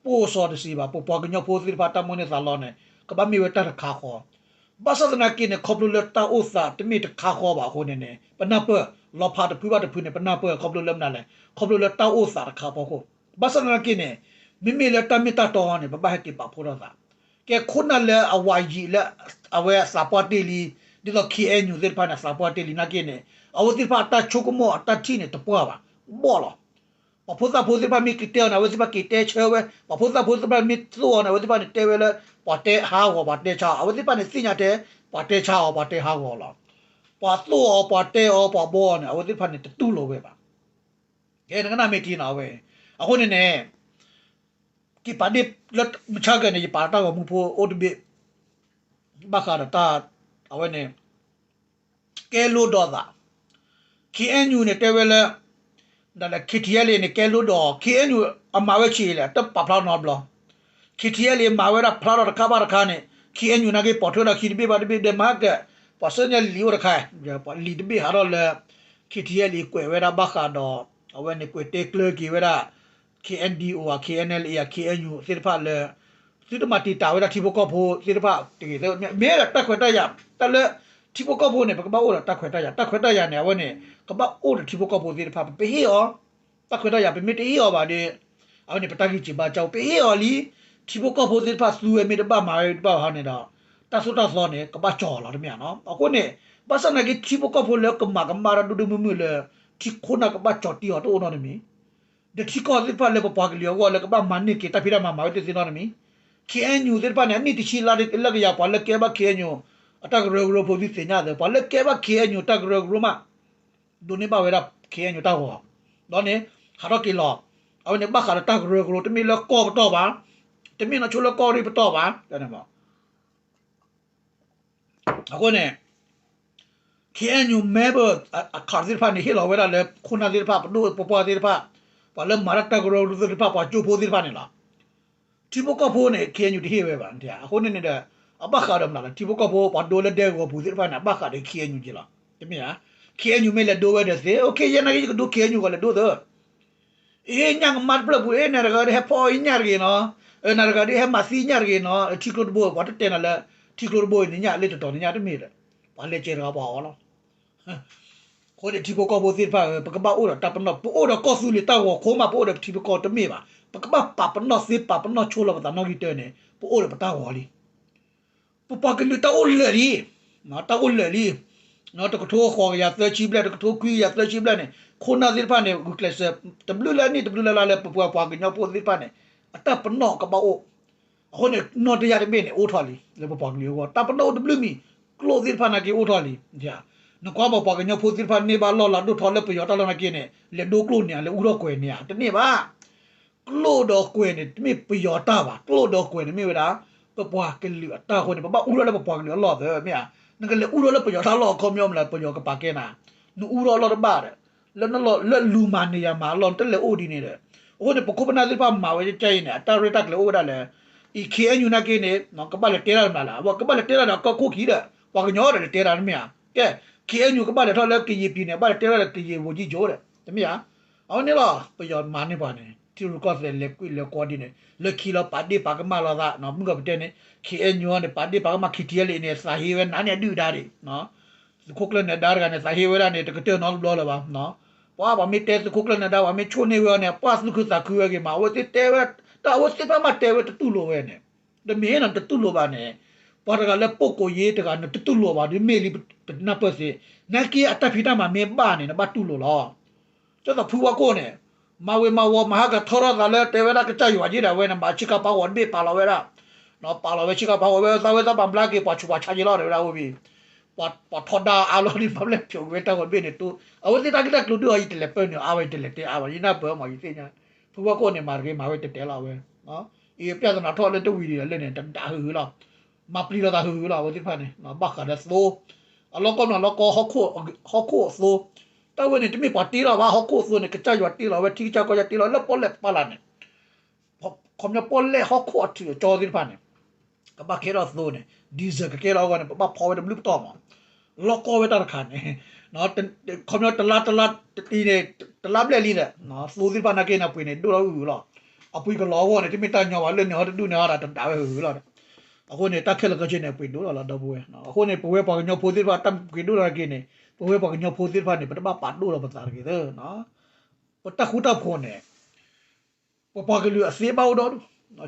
ပအိၣ်စီၤတစံးဘၣ်, ပပှၤကညီဖိသ့ၣ်တဖၣ်တၢ်မိၣ်န့ၢ်သးလီန့ၣ် ကဘၣ်မ့ၢ်ဝဲတၢ်တခါဃီ. ဘၣ်ဆၣ်သနာ်က့န့ၣ် ခီဖျိလၢတၢ်အိၣ်သးတမ့ၢ်တခါဃီဘၣ်အဃိန့ၣ်န့ၣ် ပနၢ်ပၢၢ် လီၤဖးတဖုဘၣ်တဖုန့ၣ် ပနၢ်ပၢၢ်ခီဖျိလၢမနုၤလဲၣ်, ခီဖျိလၢတၢ်အိၣ်သးတခါအဖီခိၣ်. ဘၣ်ဆၣ်သနာ်က့န့ၣ် မ့မ့ၢ်လၢတၢ်မ့ၢ်တၢ်တီန့ၣ် ပဘၣ်ဟဲက့ၤပာ်ဖှိၣ်ထီၣ်သး ကဲခိၣ်နၢ်လၢအဝးယံာ်လၢ အဝဲအသးပှၢ်တ့ၢ်လံ, ဒ်သိး ခ့ၣ်အဲၣ်ယူၣ် သ့ၣ်တဖၣ်န့ၣ် အသးပှၢ်တ့ၢ်လံနာ်က့န့ၣ် အဝဲသ့ၣ်တဖၣ်အတၢ်ဆိကမိၣ်အတၢ်ထံၣ်န့ၣ် တပှၢ်ဘၣ်, ဘီၣ်လီၤ. ပှၤဖိသၣ်ဖိသ့ၣ်တဖၣ်မ့ၢ်က့ၤတဲအီၤန့ၣ် အဝဲသ့ၣ်တဖၣ်က့ၤတဲဆၢဝဲ, ပှၤဖိသၣ်ဖိသ့ၣ်တဖၣ်မ့ၢ်သိၣ်အီၤန့ၣ် အဝဲသ့ၣ်တဖၣ်န့ၣ်တဲဝဲလၢ ပှၤတဲဟးဂီၤ ပှၤတဲဆါအီၤ, အဝဲသ့ၣ်တဖၣ်န့ၣ်သ့ၣ်ညါထဲ ပှၤတဲဆါအီၤ ပှၤတဲဟးဂီၤလီၤ. ပှၤသိၣ်အီၤ ပှၤတဲအီၤ ပှၤဘီအီၤန့ၣ် အဝဲသ့ၣ်တဖၣ်န့ၣ် တတူၢ်လိာ်ဝဲဘၣ်. ကဲနကနၣ်မ့ၢ်ထံနီၤဝဲ, အဃိန့ၣ်န့ၣ် က့ၤပာ်ဒ့ၣ်လၢမုၢ်ဆါကၢၤန့ၣ် ယပာ်တၢ်ဂီၤမူဖိအိၣ်တဘ့ၣ် ဘၣ်ဃးဒီးတၢ် အဝဲန့ၣ် ကဲလိဒီးသး, ခ့ၣ်အဲၣ်ယူၣ်န့ၣ် တဲဝဲလၢ ဒ်လဲၣ် ခ့ၣ်ထံၣ်အဲၣ်လ့ၣ်န့ၣ် ကဲလိဒီး ခ့ၣ်အဲၣ်ယူၣ် အမၤဝဲဆံးလဲၣ် တပာ်ဖျါနီတဘျီ, ခ့ၣ်ထံၣ်အဲၣ်လ့ၣ် မၤဝဲဒၣ်ဖျါထီၣ်တခါဘၣ်တခါန့ၣ် ခ့ၣ်အဲၣ်ယူၣ်နာ်က့ ပိာ်ထွဲဒီးခံတဘ့ၣ်ဘၣ်တဘ့ၣ် ဒီးမၤကဲ ပှၤဆှၢန့ၢ်လံာ်အိၣ်တခါ, လံာ်တဘ့ၣ်ဟးထီၣ်လၢ ခ့ၣ်ထံၣ်အဲၣ်လ့ၣ် ကွဲးဝဲဒၣ်ဘၣ်ဃးဒီး အဝဲန့ၣ် ကွဲးတဲကျၢၤက့ၤဝဲဒၣ် ခ့ၣ်အဲၣ်ဒံၣ်အိၣ်ဧါ ခ့ၣ်အဲၣ်အဲၣ်လ့ၣ်ဧါ ခ့ၣ်အဲၣ်ယူၣ် သ့ၣ်တဖၣ်လၢ သုတမၤတံာ်တာ်ဝဲဒၣ်ထံဖိကီၢ်ဖိသ့ၣ်တဖၣ်တဂ့ၤ, မ့ၢ်ဒီးတၢ်ခွဲးတၢ်ယာ် တၢ်လၢ ထံဖိကီၢ်ဖိန့ၣ် ပကဘၣ်အိၣ်ဒီးတၢ်ခွဲးတၢ်ယာ်, တၢ်ခွဲးတၢ်ယာ်န့ၣ် အဝဲန့ၣ် ကဘၣ်အိၣ်ဒီးထံဖိကီၢ်ဖိသ့ၣ်တဖၣ်, ပဟ့ၣ်အီၤ တၢ်ခွဲးတၢ်ယာ် ပမ့ၢ်တဟ့ၣ်အီၤဘၣ်ဒီး အဝဲန့ၣ် ပတၢ်ဂံၢ်စၢ်ဘါစၢ်အိၣ် ပဟ့ၣ်အီၤလံ, ထံဖိကီၢ်ဖိသ့ၣ်တဖၣ်သူဝဲမ့ၢ်တဘၣ်မၤဝဲတဘၣ်ဟီန့ၣ်ဒီး တၢ်သိၣ်တၢ်သီန့ၣ် ကဘၣ်ကၠီၤလီၤတမ့ၢ်ဧါနီၤ. အဃိန့ၣ် ဘၣ်ဆၣ်သနာ်က့ ထံဖိကီၢ်ဖိလၢကမၤကမၣ်တၢ်ဒိၣ်ဒိၣ်မုၢ်မုၢ်လၢ ထံခိၣ်နၢ်ကဘၣ်ကၠီၤတံၢ်အီၤတအိၣ်နီတမံၤ ဒီးထံကီၢ်သ့ၣ်တဖၣ်လၢပပှၤကလုာ်အဂီၢ်လၢကဘၣ်မၤန့ၢ်က့ၤတၢ်ဖံးတၢ်မၤမၤဝဲတသ့နီတမံၤ, ခ့ၣ်အဲၣ်ယူၣ်သ့ၣ်တဖၣ်န့ၣ် အနံၣ်တဆံလါလၢကယၤ ပှၤလၢကဲဘၣ် ခ့ၣ်အဲၣ်ယူၣ် အတၢ်ကရၢကရိဖိသုသ့ၣ်ညါသ့ ပှၤလၢကဲဘၣ် ခ့ၣ်အဲၣ်ယူၣ် တၢ်ကရၢကရိမး ဒိးန့ၢ်ဘၣ်ဝဲဒၣ် ခ့ၣ်အဲၣ်ယူၣ် တၢ်ဂီၤ, ဒီးန့ၣ် ဟးထီၣ်က့ၤလီၤ. အဝဲန့ၣ်ဘၣ်ဃးဒီးတၢ်ကရၢကရိ တမ့ၢ်လၢကီၢ်ပတီၢ်ဘၣ်, တမ့ၢ်နီၢ်ဆိလၢကီၢ်ရ့ၣ်ပတီၢ်ဘၣ်. အဃိန့ၣ် ခ့ၣ်အဲၣ်ယူၣ် member အခးသ့ၣ်တဖၣ်န့ၣ် ဟ့ၣ်လီၤဝဲဒၣ်လၢခိၣ်နၢ်သ့ၣ်တဖၣ် ပဒိၣ်ပပှၢ်သ့ၣ်တဖၣ် ပှၤလၢမၤတၢ်တၢ်ကရၢကရိသ့ၣ်တဖၣ် ပှၤကၠိဖိသ့ၣ်တဖၣ်န့ၣ်လီၤ. ထံဖိကီၢ်ဖိန့ၣ် ခ့ၣ်အဲၣ်ယူၣ် တဟ့ၣ်ဝဲဘၣ်. အဃိန့ၣ်န့ၣ်ဒီး အဘၣ်ဃးဒီးမနုၤလဲၣ် ထံဖိကီၢ်ဖိ ပှၤဒိလၢဒဲကဝီၤပူၤသ့ၣ်တဖၣ်န့ၣ် အဘၣ်ဃးဒီး ခ့ၣ်အဲၣ်ယူၣ် က့ၤလီၤ. တမ့ၢ်ဧါ. ခ့ၣ်အဲၣ်ယူၣ် မ့ၢ်လဲၤဒိဝဲဒီးသ့ အိၣ်ခ့ ယဲနာ်က့ ယကဒိ ခ့ၣ်အဲၣ်ယူၣ် ကီး လဲၤဒိသ့ အ့ၣ် ညၣ်ကမါတဖျၢၣ်ပူၤ အ့ၣ် နၤတဂၤဒီးဟဲဖီၣ်အံၤညၣ်တဂ့ၤနီၤ, နၤတဂၤဒီးဟဲမၤသံညၣ်တဂ့ၤနီၤ, ထံကျိတဘိ ပှၤတတဲနၤလၢ ထံကျိတဘိအံၤ နညၣ်လၢတတီၤ နညၣ်တမ့ၢ်ဒီး ပှၤလဲၤကဲတဂၤပှၤအီၤလီၤ. အဃိန့ၣ် ထံဖိကီၢ်ဖိသ့ၣ်တဖၣ်ဧၢ ပကဘၣ်အိၣ်ဒီးတၢ်ပနီၣ် ပအိၣ်ဒီးကီၢ်သူလ့ၤတၢ်ဂီၤခိမး ပအိၣ်ဒီးပထံပကီၢ်တမ့ၢ်ဘၣ်, ပကဘၣ်ပာ်ပနီၣ်သ့ ပာ်ပနီၣ်ဆိလီၤပသးနီၣ်ဂံၢ်တၢန့ၣ် ပအိၣ်ဒီးပတၢ်ဂီၤလံ. ပပှၤကလုာ်တၢ်အိၣ်လၢာ်လံ, တၢ်အိၣ်လၢာ်လံ, တကထိဃိးကယၤသၢဆံဘျဲၣ် တကထိခွံကယၤသၢဆံဘျဲၣ်န့ၣ် ခိၣ်နၢ်သ့ၣ်တဖၣ်န့ၣ် ဂုာ်ကျဲးစၢး တဘျုးလၢအနံၣ်တဘျုးလၢလါလၢပပှၤပှၤကညီဖိသ့ၣ်တဖၣ်န့ၣ် အတၢ်ပနီၣ်ကဘၣ်အိၣ်. အဃိန့ၣ် နီၢ်တယၢ်တဘ့ၣ်န့ၣ် အိၣ်ထီၣ်လံ လၢပပှၤကလုာ်အဂီၢ် တၢ်ပနီၣ်အိၣ်တဘျုးမံၤ ကျိၣ်သ့ၣ်တဖၣ်နာ်က့အိၣ်ထီၣ်လံ. နကွၢ်ပပှၤကညီဖိသ့ၣ်တဖၣ်န့ၢ်ဘၣ်လီၢ်လၤဒိၣ်ထီၣ်လၢပယီၤတၢ်လီၢ်နာ်က့န့ၣ် လဲၤဒိကျိၣ်န့ၣ်ဧါ လဲၤအူထီၣ်ကွဲၤန့ၣ်ဧါ တန့ၢ်ဘၣ်. ကျိၣ်ဒီးကွဲၤန့ၣ် တမ့ၢ်ပယီၤတၢ်ဘၣ်, ကျိၣ်ဒီးကွဲၤန့ၣ်မ့ၢ်ဝဲဒၣ် ပပှၤကလုာ်အတၢ်အဃိန့ၣ် ပဘၣ်အူထီၣ်လၢပပှၤကလုာ်အလီၢ်သၢမ့ၢ်ဧါ. နကလဲၤအူထီၣ်လၢပယီၤတၢ်လီၢ်အခီပညီမလဲၣ် ပယီၤကပာ်ကဲနၤ, နအူထီၣ်အလီၢ်တဘၣ်ဒီး လၢနလီၢ်လၢလူၤမၤန့ၢ်ယၤမၤအလီၢ် နတလဲၤအိၣ်ဒ်န့ၣ်ဒီး အဃိန့ၣ် ပခိၣ်ပနၢ်သ့ၣ်တဖၣ်မၤဝဲကဲအံၤန့ၣ် အတၢ်ရဲၣ်တၢ်ကျဲၤအိၣ်ဝဲဒၣ်လၢ အံၤ ခ့ၣ်အဲၣ်ယူၣ် နာ်က့န့ၣ် ကဘၣ်လဲၤတဲတၢ်မနုၤလဲၣ်, အဝဲကဘၣ်လဲၤတဲတၢ်ဒီးကီၢ်ခိၣ်ခံဒီး ပှၤကညီဒီးလဲၤတဲတၢ်တမ့ၢ်ဧါ. ကဲ ခ့ၣ်အဲၣ်ယူၣ် ကဘၣ်လဲၤထီၣ်လၢကယံာ်ပံၤန့ၣ် ဘၣ်လဲၤတဲတၢ်ဒီးကယံာ်ဝူၤကံကၠိဒီး တမ့ၢ်ဧါ. အဝဲန့ၣ်လီၤ ပယီၤမၤန့ၢ်ပှၤန့ၣ် ထံရူၢ်ကီၢ်သဲးလဲၤကွံာ်လဲၤကွီဒ်န့ၣ် လၢခံလီၤပာ်ဒ့ၣ်ပာ်ကမၣ်လိာ်သး မုၢ်ကီၢ်ပတဲန့ၣ် ခ့ၣ်အဲၣ်ယူၣ်န့ၣ် ပာ်ဒ့ၣ်ပာ်ကမၣ် ခ့ၣ်ထံၣ်အဲၣ်လ့ၣ်န့ၣ် သးဟ့ဝဲနၤန့ၣ်အဒုၣ်အဒါဒံး သုးခိၣ်ကျၢၢ်နၢၤဒါတဂၤန့ၣ် သးဟ့ဝဲဒၣ်န့ၣ် တကတၢၢ်နီတဘျီလၢၤဘၣ်. ပှၤပှၤမ့ၢ်တဲသုးခိၣ်ကျၢၢ်နၢၤဒါ ပှၤမ့ၢ်ဆိၣ်န့ၢ်ဝဲအီၤန့ၣ် ပှၤသူၣ်ခုသးခုဝဲဂ့ၤမး အဝဲသ့ၣ်တဲဝဲ တၢ်အဝဲသ့ၣ်တဖၣ်မးတဲဝဲတတူၢ်လိာ်ဝဲန့ၣ် တမ့ၢ်နတတူၢ်လိာ်ဘၣ်န့ၣ် ပှၤတဂၤလၢပိာ်ကိးယ့တဂၤ နတတူၢ်လိာ်ဘၣ်ဒီးမ့ၢ်လံ ပနၢ်ပၢၢ်သ့ နာ်က့အတၢ်ဖံးတၢ်မၤမ့ၢ်ဘၣ်န့ၣ် နဘၣ်တူၢ်လိာ်လီၤ. ကၠီသးဖုဝါခိၣ်န့ၣ် မၤဝ့ၤမၤဝီၤ မၤဟးဂီၤထီထီၣ်သးလၢတဲဝဲဒၣ်ကစၢ်ယွၤက့ဒီး အဝဲန့ၣ် မၤဆ့ကၤပာ်ဂီၤတဘ့ၣ်ပာ်လီၤဝဲဒၣ် ပာ်လီၤဝဲဆ့ကၤပာ်ဂီၤဝဲ သးဝဲသးပာ်ဘျါက့ၤ ပှၤဆူးပှၤဆါက့ၤလီၤ တဲဝဲဒၣ်အိၣ်ဘှံး ပှၤထီဒါအါလီၤဒ် ပှၤဘျဲၣ်ဖျိးကွံာ်ဝဲတၢ်ဂီၤတဘ့ၣ်န့ၣ် အဝဲသ့ၣ်တၢ်ဂ့ၢ်တၢ်ကျိၤဒုးအီၤ ယတလဲၤပၢနုာ်အါဘၣ် ယတလဲၤတဲအါဘၣ် ယနၢ်ပၢၢ်မး ယသ့ၣ်ညါ ဖုဝဲခိၣ်န့ၣ် မၤတဂ့ၤ မၤဝဲတတဲလီၤဝဲ အံၤပြဿနာထီၣ်လၢတဝံၤဒံးလၢန့ၣ် တဒၣ်ဟုၣ်ဟုၣ်လီၤ မၤပျံၤလိာ်သးဟုၣ်ဟုၣ်လီၤ အဝဲသ့ၣ်တဖၣ်န့ၣ် ဘၣ်ဃးဒီးသိ အလီၢ်ကီၢ်မနုၤလီၢ်ကီၢ် ဟီၣ်ခိၣ်အသိ တၢ်ဝဲန့ၣ် တမ့ၢ်ပှၤတ့လီၤဘၣ် ဟီၣ်ခိၣ်အသိန့ၣ် ကစၢ်ယွၤတ့လီၤဝဲ ထံကစၢ်ကီၢ်ကစၢ်တ့လီၤ လၢပီၣ်လဲၣ်ပီၣ်လၢ်န့ၣ် ခီပညီပီၣ်လဲၣ်ဟီၣ်ခိၣ်အထူးအကၠီသ့ၣ်တဖၣ်န့ၣ် ကဘၣ်ကဲထီၣ်သိန့ၣ် diesel ကကဲထီၣ်အဂီၢ်န့ၣ် ပဘၣ်ဖီဝဲတဘျုးပတီၢ်မး လီၢ်ကီၢ်ဝဲတၢ်တခါန့ၣ် ခီပညီတလါတလါတံၤန့ၣ် တလါဘျဲၣ်လံဒီး သိသ့ၣ်တဖၣ်နာ်က့န့ၣ် အပှ့ၤန့ၣ် ဒိၣ်ထီၣ်အုၣ်အုၣ်လီၤ အပှ့ၤကလီၤအဂီၢ်န့ၣ် တမ့ၢ်တၢ်ညီဘၣ်လၢန့ၣ်ဟီတဒူၣ်န့ၣ်ဟီဒီး တဒၣ်ဝဲဟုၣ်ဟုၣ်လီၤ အဃိန့ၣ် တၢ်ခဲလၢာ်ခဲဆ့န့ၣ် အပှ့ၤဒိၣ်ထီၣ်လီၤ ဒီပုၢ်ဝဲၢ် အဃိန့ၣ် ပဝဲပှၤကညီဖိသ့ၣ်တဖၣ် တၢ်ပှ့ၤဒိၣ်ထီၣ်နာ်က့န့ၣ် ပဝဲပှၤကညီဖိသ့ၣ်တဖၣ်န့ၣ် ပတဘၣ်ပာ်ဒိၣ်လီၤပသးတဂ့ၤသၢ ပတၢ်ဃူတၢ်ဖိးန့ၣ် ပပှၤကလုာ်အသ့ဘၣ်အိၣ်ဒ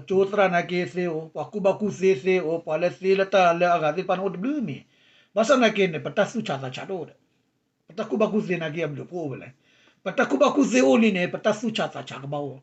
ီဒူၣ်, ကၠိသရၣ်နာ်က့သ့အိၣ်, ပှၤကူၣ်ဘၣ်ကူၣ်သ့သ့အိၣ်, ပှၤလၢသ့လၢတၢ်လၢအဂၤသ့ၣ်တဖၣ်န့ၣ်အိၣ်တဘျုးမံၤ, ဘၣ်ဆၣ်နာ်က့န့ၣ် ပတၢ်သူၣ်ဆးသးဆးတအိၣ်ဒီး, ပတၢ်ကူၣ်ဘၣ်ကူၣ်သ့နာ်က့အဘျုးဖှိၣ်အိၣ်ဝဲလဲၣ်. ပတၢ်ကူၣ်ဘၣ်ကူၣ်သ့အိၣ်လံန့ၣ် ပတၢ်သူၣ်ဆးသးဆးကဘၣ်အိၣ်,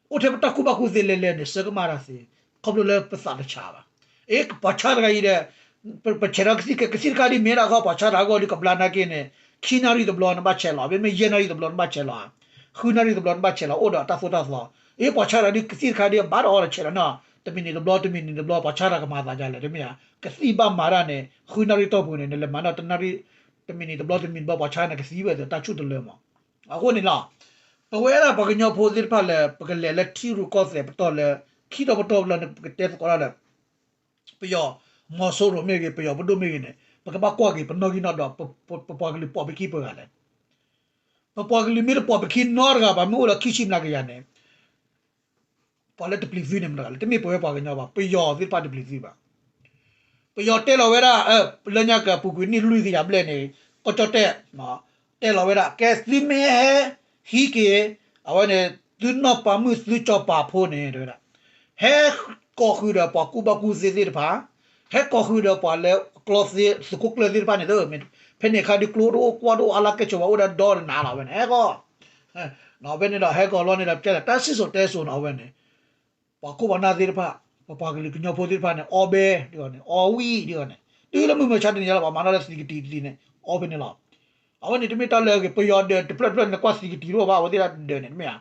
အိၣ်ထဲပတၢ်ကူၣ်ဘၣ်ကူၣ်သ့လဲၤလဲၤန့ၣ် ဆၢကမၣ်တၢ်သ့, ခီဖျိလၢပသးတဆးဘၣ်. အ့ ပှၤဆါတဂၤအံၤဒီး ပဆဲးထီၣ်ကသံၣ်ကသံၣ်တခါဒ်မ့ၢ်ဒၣ်ဃီ ပှၤဆါတၢ်အဂီၢ်ဒ်ကဘျါနာ်က့န့ၣ် ခံနၣ်ရံၣ်တဘျီနဘၣ်ဆဲးလီၤ, မ့မ့ၢ်ယဲၢ်နၣ်ရံၣ်တဘျီနဘၣ်ဆဲးလီၤ, ဃုနၣ်ရံၣ်တဘျီနဘၣ်ဆဲးလီၤ အိၣ်ဒီးတၢ်သိၣ်တၢ်သီ. အ့ ပှၤဆါတၢ်ဒ်ကသံၣ်တခါဒ်ဘၣ်တအီၣ်ဒီးဆဲးလီၤနီၤ, တမံးနံးတဘျီ တမံးနံးတဘျီ ပှၤဆါတၢ်ကမၤသးဒ်လဲၣ် တမ့ၢ်ဧါ. ကသံၣ်ဘၣ်မၤတၢ်န့ၣ် ဃုနၣ်ရံၣ်တီၢ်ပူၤန့ၣ် နလဲၤမၤနီၣ်တနၣ်ရံၣ်, တမံးနံးတဘျီ တမံးနံးတဘျီ ပှၤဆါန့ၣ်ကသံဝဲဒီးတၢ်ဆူၣ်တလၢမး. အဃိန့ၣ်လီၤ ပဝဲဒၣ်ပှၤကညီဖိသ့ၣ်တဖၣ်လၢ ပကလဲၤလၢထံရူၢ်ကီၢ်သဲးပတီၢ်လၢ ခံတီၤပတီၢ်ကလီန့ၣ် ပကတဲသကိးတၢ်ဒီး ပယီၤမီၤစိရိၤမ့ၢ်ဂ့ၤ ပယီၤပဒိၣ်မ့ၢ်ဂ့ၤန့ၣ် ပကဘၣ်ကွၢ်က့ၤ ပနီၣ်ဂံၢ်နီၣ်ဒွး ပပှၤကလုာ်ပိာ်ပခံပှဲၤဂၤလဲၣ်. ပပှၤကလုာ်မ့ၢ်တပိာ်ပခံနီတဂၤဘၣ် မ့ၢ်အိၣ်လၢခံဆံမျးကယၤန့ၣ် ပှၤလၢတပျံၤသုန့ၣ်မတၤတဂၤလဲၣ်. တမ့ၢ်ပဝဲပှၤကညီဘၣ်, ပယီၤသ့ၣ်တဖၣ်တပျံၤသုဘၣ်. ပယီၤတဲလီၤဝဲဒၣ် လၢညါကပူၤကွံာ်နံၣ်လွံၢ်ကယၤဘျဲၣ်န့ၣ် ကီၢ်ကၠီၣ်တဲၣ် တဲလီၤဝဲဒၣ် ကဲသုမ့ၢ်ဟဲဟံးက့ၤ အဝဲန့ၣ် သုနီၢ်ပၤမုၣ်သုစီၤပၤဖိန့ၣ် တဲဝဲဒၣ် ဟဲကိးဃုာ်ဒီးပှၤကူၣ်ဘၣ်ကူၣ်သ့သ့ၣ်တဖၣ်, ဟဲကိးဃုာ်ဒီးပှၤလၢကျီသ့ သုးခိၣ်ကျၢၢ်သ့ၣ်တဖၣ်န့ၣ် ဖဲန့ၣ်အခါဒ်ကျိတအိၣ်ကွၢ်တအိၣ် အါလၢကဲဆိးဝဲအိၣ်ဒၣ်ဒီတနၤလီၤဝဲန့ၣ် ဟဲကိး ဖဲန့ၣ်ဒီးဟဲကိးလီၤန့ၣ်ဒီး ပတဲလၢတၢ်စံၣ်စိၤတဲစိၤန့ၣ် အဝဲန့ၣ် ပှၤခိၣ်ပှၤနၢ်သ့ၣ်တဖၣ် ပပှၤကလုာ်ကညီဖိသ့ၣ်တဖၣ်န့ၣ် အီဘဲဒ်အီၤန့ၣ် အီဝံၣ်ဒ်အီၤန့ၣ် တုၤလၢမုၢ်မဆါတနံၤညါလီၤ ပှၤမၤနီၣ်လၢသံကတံၤတသံန့ၣ် အီဖဲန့ၣ်လီၤ. အဝဲန့ၣ်တမ့ၢ်တၢ်လၢအဂ့ၤ ပယီၤဒၢးတဖျၢၣ်တဖျၢၣ်န့ၣ် ကွၢ်သံကတံၤတအိၣ်ဘၣ် အဝဲသ့ၣ်တၢ်ဒၢးန့ၣ် တမ့ၢ်ဧါ.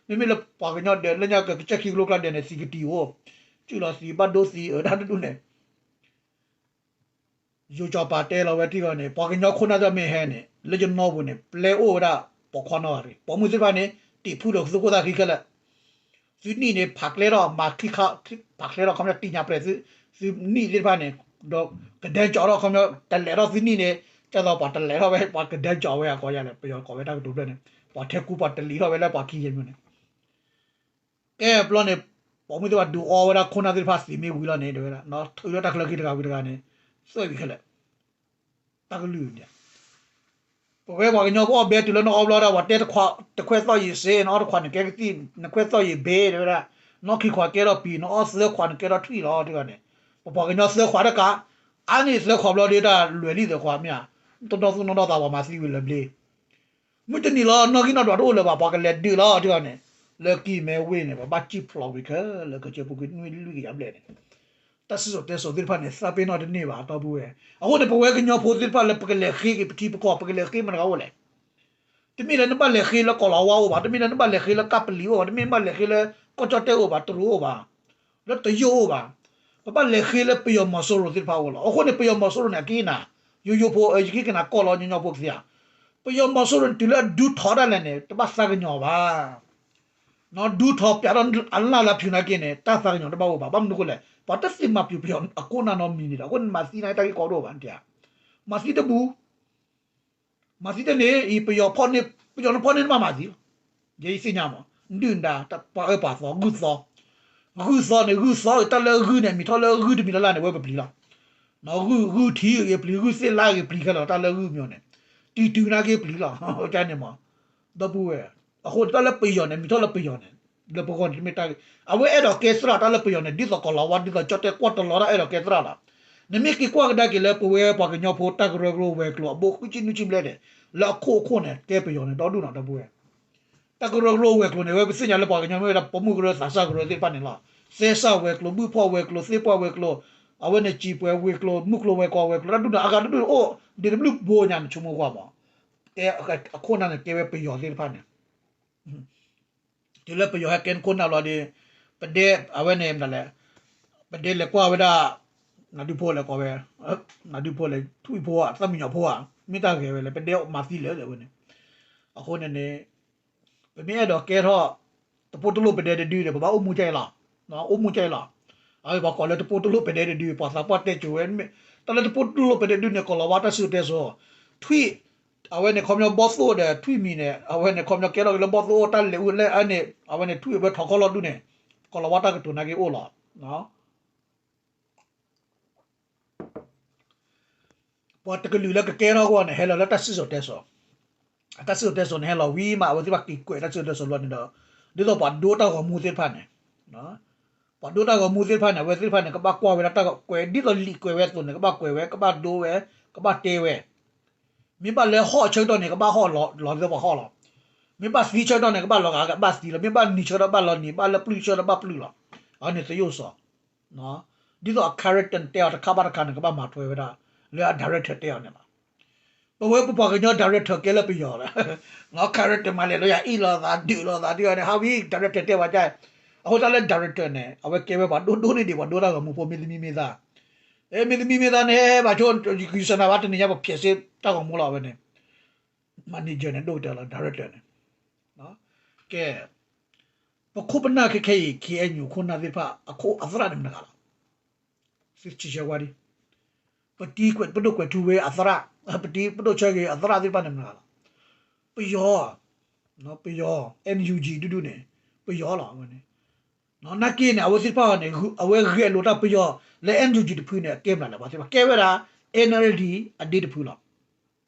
မ့မ့ၢ်လၢပှၤကညီဒၢး လၢညါကကစၢၢ်ခံကလိကျါဒၢးန့ၣ် သံကတံၤအိၣ်, စုၣ်လီၤသံဘၣ်ဒိသံအၢတၢ်တဒူၣ်န့ၣ် ယိၤစီၤပၤတဲလီၤဝဲတံၢ်ဂီၤန့ၣ် ပှၤကညီခိၣ်နၢ်သ့ၣ်မ့ၢ်ဟဲန့ၣ် လၢယနီၢ်ပူၤန့ၣ် ပျဲအိၣ်ဝဲဒၣ်ပိာ်ခွါနီတဂၤတဂ့ၤ. ပိာ်မုၣ်သ့ၣ်တဖၣ်န့ၣ် တံာ်ဖုဒီးသုးခိၣ်သၣ်ဃံခဲလၢာ် သုနံၣ်န့ၣ် ဖးကျဲထီၣ် မၤခံခါ ဖးကျဲထီၣ် ခီပညီတံၢ်ညါပှဲၤသု သုနံၣ်သ့ၣ်တဖၣ်န့ၣ် ဒီးကဒဲကၠီထီၣ် ခီပညီ တလဲၤထီၣ်သုနံၣ်န့ၣ် ကဲသိးပှၤတလဲၤထီၣ်ဝဲ ပှၤကဒဲကၠီဝဲ အကိးယၤလဲၣ် ပယီၤကိးဝဲတၢ်ကတိၤဖျၢၣ်န့ၣ် ပှၤထဲကူပှၤတလံၤထီၣ်ဝဲလၢပှၤခံယဲၢ်မံၤန့ၣ် ကဲဘျီန့ၣ် ပိာ်မုၣ်သ့ၣ်တဖၣ်ဒုးအီဝဲဒၣ်ခိၣ်နၢ်သ့ၣ်တဖၣ်သံမ့ၢ်ဝံၤလီၤန့ၣ် တဲဝဲဒၣ် ထုးထီၣ်တၢ်ချၢခံတဂၤဝံၤတဂၤန့ၣ် သွဲၣ်ဝံၤခဲလၢာ် တၢ်ကလုၢ်န့ၣ် ပဝဲပှၤကညီပအီၣ်ဘဲတုၤလၢနအီဘျီဒၣ် ပှၤတဲတခွး တခွဲးသီၣ်ယံာ်စ့ နအီၣ်တခွးန့ၣ်ကဲကသံၣ် နခွဲးသီၣ်ယံာ်ဘ့ တဲဝဲဒၣ် နအီၣ်ခံခွးကဲထီၣ်ပံၤ နအီၣ်သၢခွးန့ၣ်ကဲထီၣ်ထွံၣ်လီၤ တဲဝဲန့ၣ် ပပှၤကညီသၢခွးတကး အါန့ၢ်သၢခွးဘျီဒ်တၢ်လွဲၢ်လံသၢခွးမ့ၢ်ဧါ တနီၣ်သူၣ်နီၣ်ဒီသးပှၤမၤသံဝံၤလၢၤဘျ့ မုၢ်တနံၤလီၤ နီၣ်ဂံၢ်နီၣ်ဒွးတအိၣ်လၢၤဘၣ် ပှၤကလဲၤဒုးလီၤ တဲဝဲန့ၣ် လၢကံၢ်မဲဝ့ၢ်န့ၣ် ပှၤဘၣ်စံၣ်ဖျိးဝံၤခဲလၢာ် ကစၢၢ်ပူၤကွံာ်နွံလွံၢ်ကယၤဘျဲၣ်န့ၣ် တၢ်စံၣ်စိၤတဲစိၤသ့ၣ်တဖၣ်န့ၣ် သးပ့ၤနီၣ်တန့ၢ်ဘၣ် အတီပူၤဝဲ. အဃိန့ၣ် ပဝဲကညီဖိသ့ၣ်တဖၣ်လၢပကလဲၤဃ့က့ၤပထံပကီၢ် ပကလဲၤဃ့မတၤတဂၤအိၣ်လဲၣ်. တမ့ၢ်လၢနဘၣ်လဲၤဃ့လၢကီၢ်လီၤဝါအိၣ်ဘၣ်, တမ့ၢ်လၢနဘၣ်လဲၤဃ့လၢကပလံၤအိၣ်ဘၣ်, တမ့ၢ်ဘၣ်လဲၤဃ့လၢကီၢ်ကၠီၣ်တဲၣ်အိၣ်ဘၣ်, တရူးအိၣ်ဘၣ်, လၢတရုတ်အိၣ်ဘၣ်. ပဘၣ်လဲၤဃ့လၢပယီၤမီၤစိရိၤသ့ၣ်တဖၣ်အအိၣ်လီၤ. အဃိန့ၣ် ပယီၤမီၤစိရိၤန့ၣ် အက့နၤ, ယိယိဖိ ယက့ကနၤကီၢ်လီၤ ညီညီဖိကသ့ဧါ. ပယီၤမီၤစိရိၤန့ၣ် တုၤလၢအဒုးထီၣ်ဒၣ်လဲာ်န့ၣ် တဘၣ်သးကညီၤဘၣ်. ဒုးထီၣ်ပျးထီၣ်အလၢ်လၢဖၠူးနာ်က့န့ၣ် တၢ်သးကညီၤတဘၣ်အိၣ်ဘၣ်. ဘၣ်မနုၤအဃိလဲၣ်, ပှၤတသ့မၤပျူၤပယီၤအခိၣ်နၢ်နီတမံၤန့ၣ်ဒီး အဃိန့ၣ်မၤသံနာ်က့တၢ်ဂ့ၢ်ကီဒိၣ်ဘၣ် နတဲဧါ. မၤသံတဘူၣ် မၤသံတန့ၢ်အံၤ ပယီၤဖီၣ်န့ၢ် ပယီၤန့ၣ်ဖီၣ်န့ၢ်နဘၣ်မၤသံလီၤ. ယဲယသ့ၣ်ညါမး ဒုၣ်ဒါ ပှၤအၢပှၤသီ ဂုၢ်သီ, ဂုၢ်သီန့ၣ် ဂုၢ်သီဂ့ၤ တၢ်လၢဂုၢ်န့ၣ် မံၤထီၣ်လၢဂုၢ်တမံၤလၢ်လၢ်န့ၣ် ဝဲပပျံၤလီၤ. ဂုၢ် ဂုၢ်ထံဂ့ၤပျံၤ ဂုၢ်သ့ၣ်လါဂ့ၤပျံၤခဲလၢာ် တၢ်လၢဂုၢ်မံၤန့ၣ် တံၤတုၤနာ်က့ပျံၤလီၤ ကန့ၣ်မး ဒီပုၢ်ဝဲၢ်. အဃိတၢ်လၢပယီၤန့ၣ် မံၤထီၣ်လၢပယီၤန့ၣ် လၢပဂီၢ်န့ၣ် တမ့ၢ်တၢ်ဂ့ၢ် အဝဲအဲၣ်ဒိးကဲသရၣ်တၢ်လၢပယီၤန့ၣ် ဒ်သိးကီၢ်လီၤဝါ ဒ်သိးကၠီၣ်တဲၣ်ကွၢ်တလီၤတၢ်အဲၣ်ဒိးကဲသရၣ်လီၤ. နမ့ၢ်က့ၤကွၢ်ကဒါက့ၤလၢပဝဲပှၤကညီဖိတၢ်ကရၢကရိဝဲၤကျိၤအဘိဃုဆံနွံဆံဘျဲၣ်န့ၣ် လၢအခိၣ်အခိၣ်န့ၣ် ကဲပယီၤန့ၣ် ဒီဒူၣ်နီၤ ဒီပုၢ်ဝဲၢ်. တၢ်ကရၢကရိဝဲၤကျိၤန့ၣ် ဝဲပသ့ၣ်ညါလၢပှၤကညီမ့ၢ်ဝဲဒၣ် ပိာ်မုၣ်ကရၢသးစၢ်ကရၢသ့ၣ်တဖၣ်န့ၣ်လီၤ. သဲစၢ်ဝဲၤကျိၤ ဘုၣ်ဖီၣ်ဝဲၤကျိၤ သ့ၣ်ပှၢ်ဝဲၤကျိၤ အဝဲန့ၣ်စံာ်ပှဲၤဝဲၤကျိၤ မုၢ်ကျိၤဝဲၤကီၤဝဲၤကျိၤ တၢ်ဒူၣ်န့ၣ် အဂၤတဒူၣ်န့ၣ်အိၣ် ဒ့တဘျုးဘိညါန့ၣ် ဆိကမိၣ်ကွၢ်မး, တဲအခိၣ်နၢ်န့ၣ် ကဲဝဲပယီၤသ့ၣ်တဖၣ်န့ၣ် တုၤလၢပယီၤဟဲကဲခိၣ်နၢ်ဘျီဒီး ပဒဲ အဝဲန့ၣ်မနုၤလဲၣ်, ပဒဲလဲၤကွၢ်ဝဲဒၣ် နဒုဖိလဲၤကိးဝဲ နဒုဖိလဲၤ ထွံၣ်ဖိဧါ သၣ်မံညီၤဖိဧါ မ့ၢ်တၢ်ဂဲၤဝဲလဲၣ် ပဒဲမၤသံလၢာ်လၢာ်ဝဲန့ၣ်. အဃိန့ၣ်န့ၣ် ပမ့ၢ်အဲၣ်ဒိးကဲထီၣ် တပိၢ်တလိၣ်ပဒဲတဒုဒီး ပဘၣ်အိၣ်မူကၢ်အံၤလီၤ. အိၣ်မူကၢ်အံၤလီၤ. အဝဲပှၤကိးလၢတပိၢ်တလိၣ်ပဒဲတဒု ပှၤသးပှၢ်တဲကိၤဝဲ တၢ်လၢတပိၢ်တလိၣ်ပဒဲတဒုန့ၣ် ကီၤလၤဝါတၢ်စံၣ်စိၤတဲစိၤ ထွံၣ် အဝဲန့ၣ်ခီပညီဘီၣ်သိၣ်ဒီးထွံၣ်မံၤန့ၣ် အဝဲန့ၣ်ခီပညီကဲထီၣ်က့ၤလၢဘီၣ်သိၣ်အိၣ်တၢ်လဲၤအူလဲၢ်အါန့ၣ် အဝဲန့ၣ်ထွံၣ်အဝဲထီၣ်ခီၣ်လီၤဒူၣ်န့ၣ် ကီၤလၤဝါတၢ်ကတိၤနာ်က့အိၣ်လီၤ. ပှၤတကလုာ်လၢကကဲထီၣ်အဂီၢ်န့ၣ် ဟဲလီၤလၢတၢ်စံၣ်စိၤတဲစိၤ, အတၢ်စံၣ်စိၤတဲစိၤန့ၣ် ဟဲလီၤဝံၤမး အဝဲသ့ၣ်တဖၣ်က့ၤကွဲးတၢ်စံၣ်စိၤတဲစိၤလီၤန့ၣ်ဒီး ဒ်သိးပှၤဒိတၢ်ဂီၤမူသ့ၣ်တဖၣ်န့ၣ် ပှၤဒိတၢ်ဂီၤမူသ့ၣ်တဖၣ်န့ၣ် အဝဲသ့ၣ်တဖၣ်န့ၣ် ကဘၣ်ကွၢ်ဝဲဒၣ်တၢ်ဂီၤကွဲး ဒ်သိးလံာ်ကွဲးဝဲအသိးန့ၣ် ကဘၣ်ကွဲးဝဲ ကဘၣ်ဒိဝဲ ကဘၣ်တဲဝဲ မ့ၢ်ဘၣ်လၢဟီၣ်ဆၢကတီၢ်န့ၣ် ကဘၣ်ဟီၣ်လီၤ လီၤဒ်သိးပှၤဟီၣ်လီၤ. မ့ၢ်ဘၣ်သံဆၢကတီၢ်န့ၣ် ကဘၣ်လီၤဂာ်ကဘၣ်သံလီၤ. မ့ၢ်ဘၣ်နံၤဆၢကတီၢ်ဘၣ်လီၤနံၤ ဘၣ်လၢပျုၢ်ဆၢကတီၢ်ဘၣ်ပျုၢ်လီၤ. အဝဲန့ၣ်သယိၣ်စီၤ ဒ်သိးအ character တဲအီၤတခါဘၣ်တခါန့ၣ် ကဘၣ်မၤထွဲဝဲဒၣ် လၢအ director တဲအီၤန့ၣ်လီၤ. ပဝဲပပှၤကညီ director ကဲလၢပယီၤလီၤ. နီၢ် character မၤလဲၣ်လၢယၤအ့ၣ်လိာ်သး ဒုးလိာ်သး ဒ်အီၤန့ၣ် ဟးဝံၤ director တဲဝဲဒၣ် အဃိသတးလၢ director န့ၣ် အဝဲကဲဝဲပှၤဒိဒိန့ၢ်ဒံး ပှၤဒိတၢ်ဂီၤမူဖိ မ့ၢ်သမံမ့ၢ်သၣ် မ့ၢ်သမံမ့ၢ်သၣ်န့ၣ် ဘၣ်ဆိ ကယူၤစၢၤနၤဘၣ် တနံၤညါပဖျဲးစ့တၢ်ဂီၤမူလီၤ အဝဲန့ၣ် manager န့ၣ် ဒိၣ်ကတၢၢ်လီၤ director န့ၣ် ကဲ ပခိၣ်ပနၢ်ခဲခဲအံၤ ခ့ၣ်အဲၣ်ယူၣ်ခိၣ်နၢ်သ့ၣ်တဖၣ် အခိၣ်အသရၣ်န့ၣ်မတၤတဂၤလီၤ. သုဆံးဆၢဝဲဒၣ် ပတံၤကွဲး ပဒိၣ်ကွဲးထူဝ့အသရၣ် ပတံၤပဒိၣ်ဆၢဂ့ၤအသရၣ်သ့ၣ်တဖၣ်န့ၣ်မတၤတဂၤလီၤ. ပယီၤ ပယီၤ NUG ဒူဒူန့ၣ် ပယီၤလီၤ အဝဲန့ၣ် နာ်က့န့ၣ် အဝဲသ့ၣ်တဖၣ်န့ၣ် အဝဲဂဲၤလိာ်တၢ်ပယီၤလၢ NUG တဖုန့ၣ် အကဲမနုၤလဲၣ် ပှၤသ့ၣ်တဖၣ် ကဲဝဲဒၣ် NLD အဒ့တဖုလီၤ.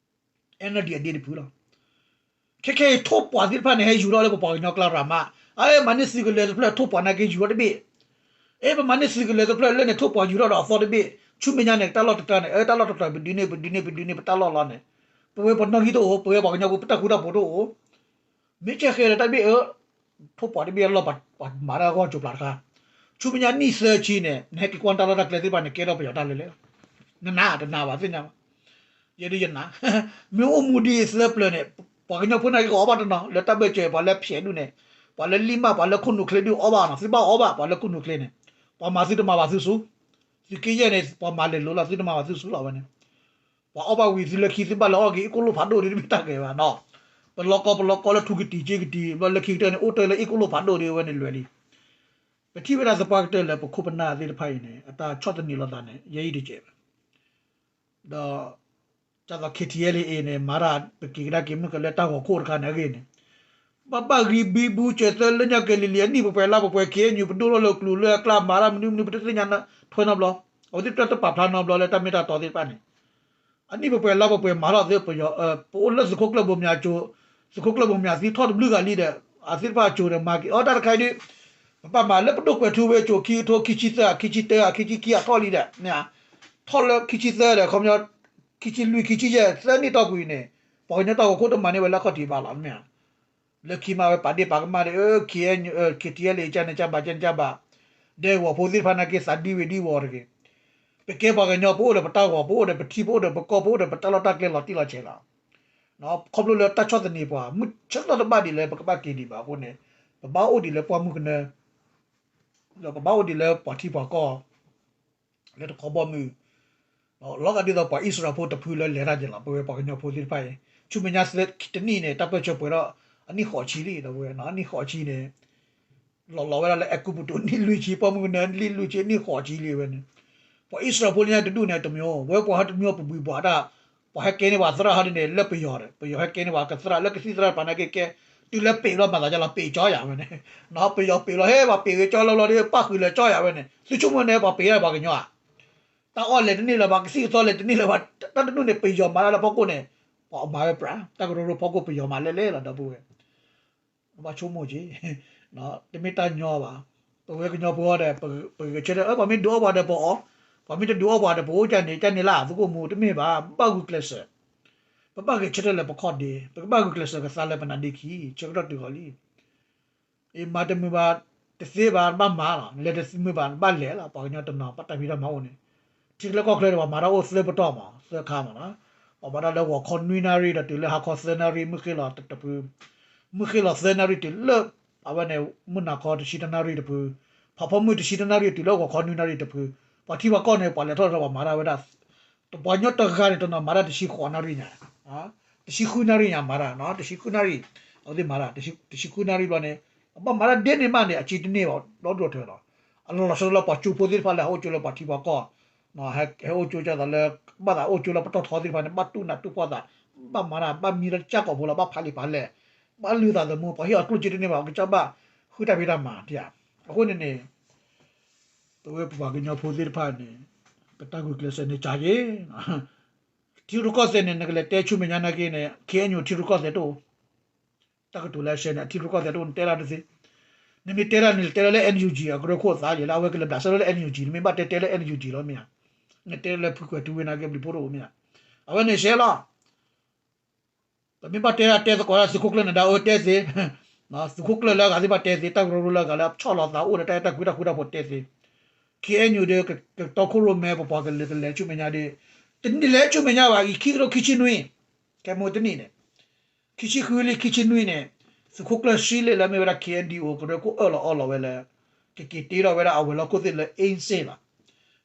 NLD အဒ့တဖုလီၤ. ခဲခဲအံၤ ထိၣ်ပှၢ်သ့ၣ်တဖၣ်န့ၣ် ဟဲယူၤထီၣ်လၢပပှၤကညီကျါရၤမး, အမၤန့ၢ်သုးကလၢၤတဖျၢၣ် ထိၣ်ပှၢ်နာ်က့ယူၤထီၣ်တဘ့ၣ်, အ ပမၤန့ၢ်သုးကလၢၤတဖျၢၣ်လၢန့ၣ် ထိၣ်ပှၢ်ယူၤထီၣ်ဒီးအသီတဘ့ၣ်, ဆူမဲာ်ညါန့ၣ် တၢ်လီၢ်တတီၤန့ၣ် အတၢ်လီၢ်တတီၤ ပဒုးန့ၢ် ပဒုးန့ၢ် ပဒုးန့ၢ် ပတၢ်လီၢ်လီၤန့ၣ်, ပဝဲပှၤနီၣ်ဂံၢ်တအိၣ်, ပဝဲပှၤကညီဖိ ပတၢ်ဃူတၢ်ဖိးတအိၣ်, မ့ၢ်ကဲဃဲလၢတၢ်တဘ့ၣ်အၢ, ထိၣ်ပှၢ်တဘ့ၣ်အလီၢ် ပှၤမၤတၢ်အဂီၢ်ကၠိၤပျၢ်တခါ, ဆူမဲာ်ညါနံၣ်သၢဆံန့ၣ် နဟဲက့ၤကွၢ်တၢ်လီၢ်တၢ်ကျဲသ့ၣ်တဖၣ်န့ၣ် ကဲထီၣ်ပယီၤတၢ်လဲၤလဲၣ်, နနာ်တနာ်ဘၣ်သ့ၣ်ညါဘၣ်, ယဲဒၣ်ယနာ်, မ့ၢ်အိၣ်မူဒ်သၢပျၢၤန့ၣ် ပှၤကညီဖိနာ်က့ကအီၣ်ဘၣ်တနီၤ လၢတၢ်ဘၢၣ်စၢၤ ပှၤလၢဖျဲးဒူၣ်န့ၣ်, ပှၤလၢလံၣ်မၢ် ပှၤလၢခိၣ်နူာ်ချ့ဒူၣ်အီၣ်ဘၣ်နီၤ, သုဘၣ်အီၣ်ဘၣ် ပှၤလၢခိၣ်နူာ်ချ့န့ၣ်, ပှၤမၤသုတမၤဘၣ်သုဆူ, သုးက့ယဲၢ်န့ၣ် ပှၤမၤလဲၤလိၤလီၤ သုတမၤဘၣ်သုဆူလီၤဝဲန့ၣ် ပှၤအီၣ်ဘၣ်ဝံၤသုလၢခံ သုဘၣ်လဲၤအီၣ်က့ၤအ့ၣ်ကိၣ်လိၣ်ဖးဒိၣ်ဒ်တမ့ၢ်တၢ်ဂ့ၤဘၣ်နီၤ, ပလီၢ်ကီၢ်ပလီၢ်ကီၢ်လၢထူကတံၤက့ကတံၤ ဘျီလၢခံကတၢၢ်န့ၣ် အိၣ်တ့ၢ်လၢအ့ၣ်ကိၣ်လိၣ်ဖးဒိၣ်ဒ်ဝဲန့ၣ်လွဲၢ်လံ, ပထံၣ်ဝဲဒၣ်သပှၢ်ကတၢၢ်လၢပခိၣ်ပနၢ်သ့ၣ်တဖၣ်အံၤန့ၣ် အတၢ်ဆီၣ်သနံးလိာ်သးန့ၣ် ယဲအံၤတကဲးဘၣ် ဒီး ဒ်သိး KTLA န့ၣ် မၤတၢ်ပက့ၤကဒါက့ၤမုၢ်ကလၢတၢ်ဂီၤခိၣ်တခါန့ၣ်အဂ့ၢ်န့ၣ်, ဘၣ်ဘၣ်ဂံၢ်ဘံဘူစၢၤသၢလၢညါကဲၤလံၤလံၤ အနံၣ်ပှဲၤပှဲၤလါပှဲၤပှဲၤ ခ့ၣ်အဲၣ်ယူၣ် ပဒိၣ်ထီၣ်လၢကျိၤလၢအကျါမၤတၢ်မနုၤမနုၤ ပတသ့ၣ်ညါထွဲနီတဘျီ, အဝဲသ့ၣ်တဖၣ်တပာ်ဖျါနီတဘျီလၢတၢ်မ့ၢ်တၢ်တီသ့ၣ်တဖၣ်န့ၣ်, အနံၣ်ပှဲၤပှဲၤလါပှဲၤပှဲၤမၤထီၣ်သ့ပယီၤ, ပအိၣ်လၢသုးခိၣ်ကျၢၢ်ဘိမၠးကၠိ, သုးခိၣ်ကျၢၢ်ဘိမၠးသံထီၣ်တဘျုးဂၤလံဒီး အဝဲသ့ၣ်တဖၣ်ကၠိဒီးမၤက့ၤအီၣ်တၢ်တခါအံၤဒုး, ပဘၣ်မၤလၢပဒိၣ်ကွဲးထူဝ့ကၠိခံကထိခံဆံသၢ ခံဆံတၢ ခံဆံခံအထီၣ်လံဒီး, ထီၣ်လၢခံဆံသၢဒီး ခီပညီ ခံဆံလွံၢ် ခံဆံယဲၢ် သၢနံၣ်တီၢ်ပူၤအံၤန့ၣ်, ပှၤကညီတၢ်ဂီၤခိၣ်တမၤန့ၢ်ဝဲလၢအခီၣ်ထံးဘၣ်လီၤ မ့ၢ်ဧါ. လၢခံမးဝဲပာ်ဒ့ၣ်ပာ်ကမၣ်ဒီး KNU KTLA ကန့ၣ်ကဘၣ် ကန့ၣ်ကဘၣ်, ဒဲကဝီၤဖိသ့ၣ်တဖၣ်နာ်က့သးဒံဝ့ၤဒံဝီၤတဂ့ၤ, ပကဲပှၤကညီပအိၣ်ဒီးပတၢ်ဂီၤ ပအိၣ်ဒီးပထံ ပအိၣ်ဒီးပကီၢ် ပအိၣ်ဒီးပတၢ်လီၢ်တၢ်ကျဲလီၤတံၢ်လီၤဆဲးလီၤ. ခီဖျိလၢတၢ်ဆီၣ်သနံးပှၤ မုၢ်ဆၢကတီၢ်တဘၣ်ဒံးလၢပကဘၣ်က့ၤဒံးဘၣ်အဃိန့ၣ်, ပဘၣ်အိၣ်ဒံးလၢပှၢ်မုၢ်ကနၢ, ဒီးပဘၣ်အိၣ်ဒံးလၢပှၤထံပှၤကီၢ် လၢတခီဘီမုၢ်, လီၤဂာ်ဒ်သိးပှၤအံၣ်စရ့လးဖိတဖုလၢလဲၤတၢ်က့ၤလီၤ ပဝဲပှၤကညီဖိသ့ၣ်တဖၣ်အံၤ, ဆူမဲာ်ညါတနံၣ်န့ၣ် တၢ်ပၢၢ်ဆၢပှဲၤထီၣ်အနံၣ်ဃိးဆံလံ ဒီပုၢ်ဝဲၢ်, အနံၣ်ဃိးဆံန့ၣ် လီၤလီၤဝဲဒၣ်လၢအဲၤကူပတူးနံၣ်လွံၢ်ဆံ ပှၢ်မုၢ်ကနၢ နံၣ်လွံၢ်ဆံ နံၣ်ဃိးဆံလံဝဲန့ၣ်, ပှၤအံၣ်စရ့လးဖိလၢညါတဒူၣ်န့ၣ် တမံၤ ဝဲပှၤဟဲတမံၤပဘှံးဘှီးတၢ်, ပှၤဟဲကဲန့ၢ်ပှၤသရၣ်ဟီဒ်န့ၣ် လၢပယီၤဒီး ပယီၤဟဲကဲန့ၢ်ပှၤကသရၣ်လၢကသံၣ်သရၣ်တဖၣ်နာ်က့ကဲ, တုၤလၢပ့ၤဘျီမၤသးဒ်လီၤ ပ့ၤကၠီယၤဝဲန့ၣ်, ပယီၤပ့ၤလီၤဟဲ ပှၤပ့ၤဂ့ၤကၠီလီၤဘျီဒီး ပၣ်ဃုာ်လၢာ်ကၠီယၤဝဲန့ၣ် သုဆိကမိၣ်န့ၣ် ပှၤပ့ၤဒၣ်ပှၤကညီဧါ, တၢ်အီၣ်လဲၤတန့ၢ်လၢၤဘၣ် ကသံၣ်ကသီလဲၤတန့ၢ်လၢၤဘၣ် တၢ်တဒူၣ်န့ၣ် ပယီၤမၤတၢ်လၢဖီခိၣ်န့ၣ်, ပှၤမၤဝဲပြး တၢ်ကရၢကရိဖီခိၣ်ပယီၤမၤလဲၣ်လဲၣ်လီၤ ဒီပုၢ်ဝဲၢ် ဘၣ်ဆိကမိၣ်က့ၤ, တမ့ၢ်တၢ်ညီဘၣ်, ပဝဲကညီဖိဒီး ပဂဲၤဆၢထၢၣ် ပှၤမ့ၢ်ဒုးအီၣ်ပှၤဒီးပအီၣ်, ပှၤမ့ၢ်တဒုးအီၣ်ပှၤဒီးပအိၣ်ကန့ၣ် ကန့ၣ်လၢအသကိးမူ တမ့ၢ်ဘၣ် ဘၣ်ဂုာ်ကျဲးစၢး, ပဘၣ်ဂဲၤဆၢထၢၣ်လၢပခီၣ်ဒ့, ပကဘၣ်ဂုာ်ကျဲးစၢးကသါလၢပနါဒ့ခံ ဆၢကတီၢ်တုၤဃီၤလံ အံၤမၤတမုာ်ဘၣ်, တသ့ဘၣ် ဘၣ်မၤလီၤ, လဲၤတမုာ်ဘၣ် ဘၣ်လဲၤလီၤ, ပှၤကညီတနီၤ ဘၣ်တၢ်ဖံးတၢ်မၤအိၣ်န့ၣ်, ထံချၢကီၢ်ချၢဒီး ပှၤမၤတၢ်အိၣ်သၢပတီၢ်မး သၢခါမးလီၤ, ပှၤဘၣ်တၢ်လၢဂီၤခီနွံနၣ်ရံၣ်ဒီးတုၤလၢဟါခီသၢနၣ်ရံၣ် မုၢ်ဃ့ၢ်လီၤတပူၤ, မုၢ်ဃ့ၢ်လီၤသၢနၣ်ရံၣ်တုၤလၢ အဝဲန့ၣ် မုၢ်နၤခီတဆံတၢနၣ်ရံၣ်တပူၤ, ဖးဖီမုၢ်တဆံတၢနၣ်ရံၣ်တုၤလၢဂီၤခီနွံနၣ်ရံၣ်တပူၤ, ပှၤထံပှၤကီၢ်န့ၣ် ပှၤလဲၤထီၣ်လဲၤထီပှၤမၤတၢ်ဝဲဒၣ်, ပှၤကညီတဂၤန့ၣ် တနီၤမၤတၢ်တဆံဃိးနၣ်ရံၣ်ညါ, တဆံဃုနၣ်ရံၣ်ညါမၤတၢ်, တဆံဃုနၣ်ရံၣ်, အဝဲသ့ၣ်မၤတၢ်, တဆံဃုနၣ်ရံၣ်ဘျီန့ၣ်, အဘၣ်မၤတၢ်ဒ်န့ၣ်မးန့ၣ် အစ့တန့ၢ်ဘၣ် ဒီဒိၣ်ထီၣ်လီၤ. အလီၤလီၤဆီဆီလၢပှၤကၠိဖိသ့ၣ်တဖၣ်လၢဟဲအိၣ်ကၠိလၢပှၤထံပှၤကီၢ် ဟဲအိၣ်ကၠိကသးလၢ ဘၣ်သးအိၣ်ကၠိလၢပတီၢ်ထီသ့ၣ်တဖၣ်န့ၣ် ဘၣ်တူၢ်နးတူၢ်ဖှီၣ်သး, ဘၣ်မၤတၢ် ဘၣ်မံလၢကစၢ်ကိာ်ဖိလီၤ, ဘၣ်ဖးလံာ်ဖးလဲၢ်, ဘၣ်လုၢ်သးသမူ, ပှၤဟ့ၣ်အီၤကျိၣ်စ့တန့ၢ်ဘၣ် ကစၢ်ဘၣ်ဃုတၢ်ဖံးတၢ်မၤ, အဃိန့ၣ်န့ၣ် ပဝဲပပှၤကညီဖိသ့ၣ်တဖၣ်န့ၣ် ပတၢ်ဂုာ်ကျဲးစၢးန့ၣ်ကးက့ၤ, ထံရူၢ်ကီၢ်သဲးန့ၣ် နကလဲၤတဲဆူမဲာ်ညါနာ်က့န့ၣ် ခ့ၣ်အဲၣ်ယူၣ်ထံရူၢ်ကီၢ်သဲးတအိၣ်, တၢ်ကတိၤလၢအရှဲန့ၣ် အထံရူၢ်ကီၢ်သဲးတအိၣ် နတဲတၢ်တသ့, နမ့ၢ်တဲတၢ်န့ၣ် တဲတၢ်လၢ NUG အကရၢခိၣ်သးယဲလၢအဝဲကလဲၤဘျးစဲလၢ NUG နမ့ၢ်ဘၣ်တဲတဲလၢ NUG လီၤမ့ၢ်ဧါ, နတဲလၢဖုကွဲၤထူဝ့နာ်က့ဘျုးဖှိၣ်တအိၣ်မ့ၢ်ဧါ, အဝဲန့ၣ်ရှဲလီၤ ပမ့ၢ်ဘၣ်တဲဒၣ်တဲသကိးဒၣ်သုးခိၣ်ကျၢၢ်နဒါအၢတဲသ့, သုးခိၣ်ကျၢၢ်လၢအဂၤသ့ၣ်ဘၣ်တဲသ့, တၢ်ကရၢကရိလၢအဂၤလၢအဆီၣ်လီၤသးအိၣ်ဒီးတၢ်အဲၣ်တၢ်ကွံတၢ်ဃူတၢ်ဖိးတဲသ့, ခ့ၣ်အဲၣ်ယူၣ်ဒီး ကတီခိၣ်ရိၣ်မဲပပှၤကလုာ်တလဲၤဆူမဲာ်ညါဒီး, တနံၣ်လဲၤဆူမဲာ်ညါဘၣ် အံၤခံကထိခံဆံနွံ, ခဲမိၢ်တနံၣ်န့ၣ် ခံဆံဃုလံခံဆံနွံန့ၣ်, သုးခိၣ်ကျၢၢ်စံလ့ၣ်လၢမ့ၢ်ဝဲဒၣ် ခ့ၣ်အဲၣ်ယူၣ် ကရၢခိၣ်အၢၣ်လီၤအီလီၤဝဲလၢ ကက့ၤတ့ထီၣ်ဝဲဒၣ်အဝဲၤလီၢ်ခိၣ်သ့ၣ်လၢ အ့စ့ၣ်လီၤ,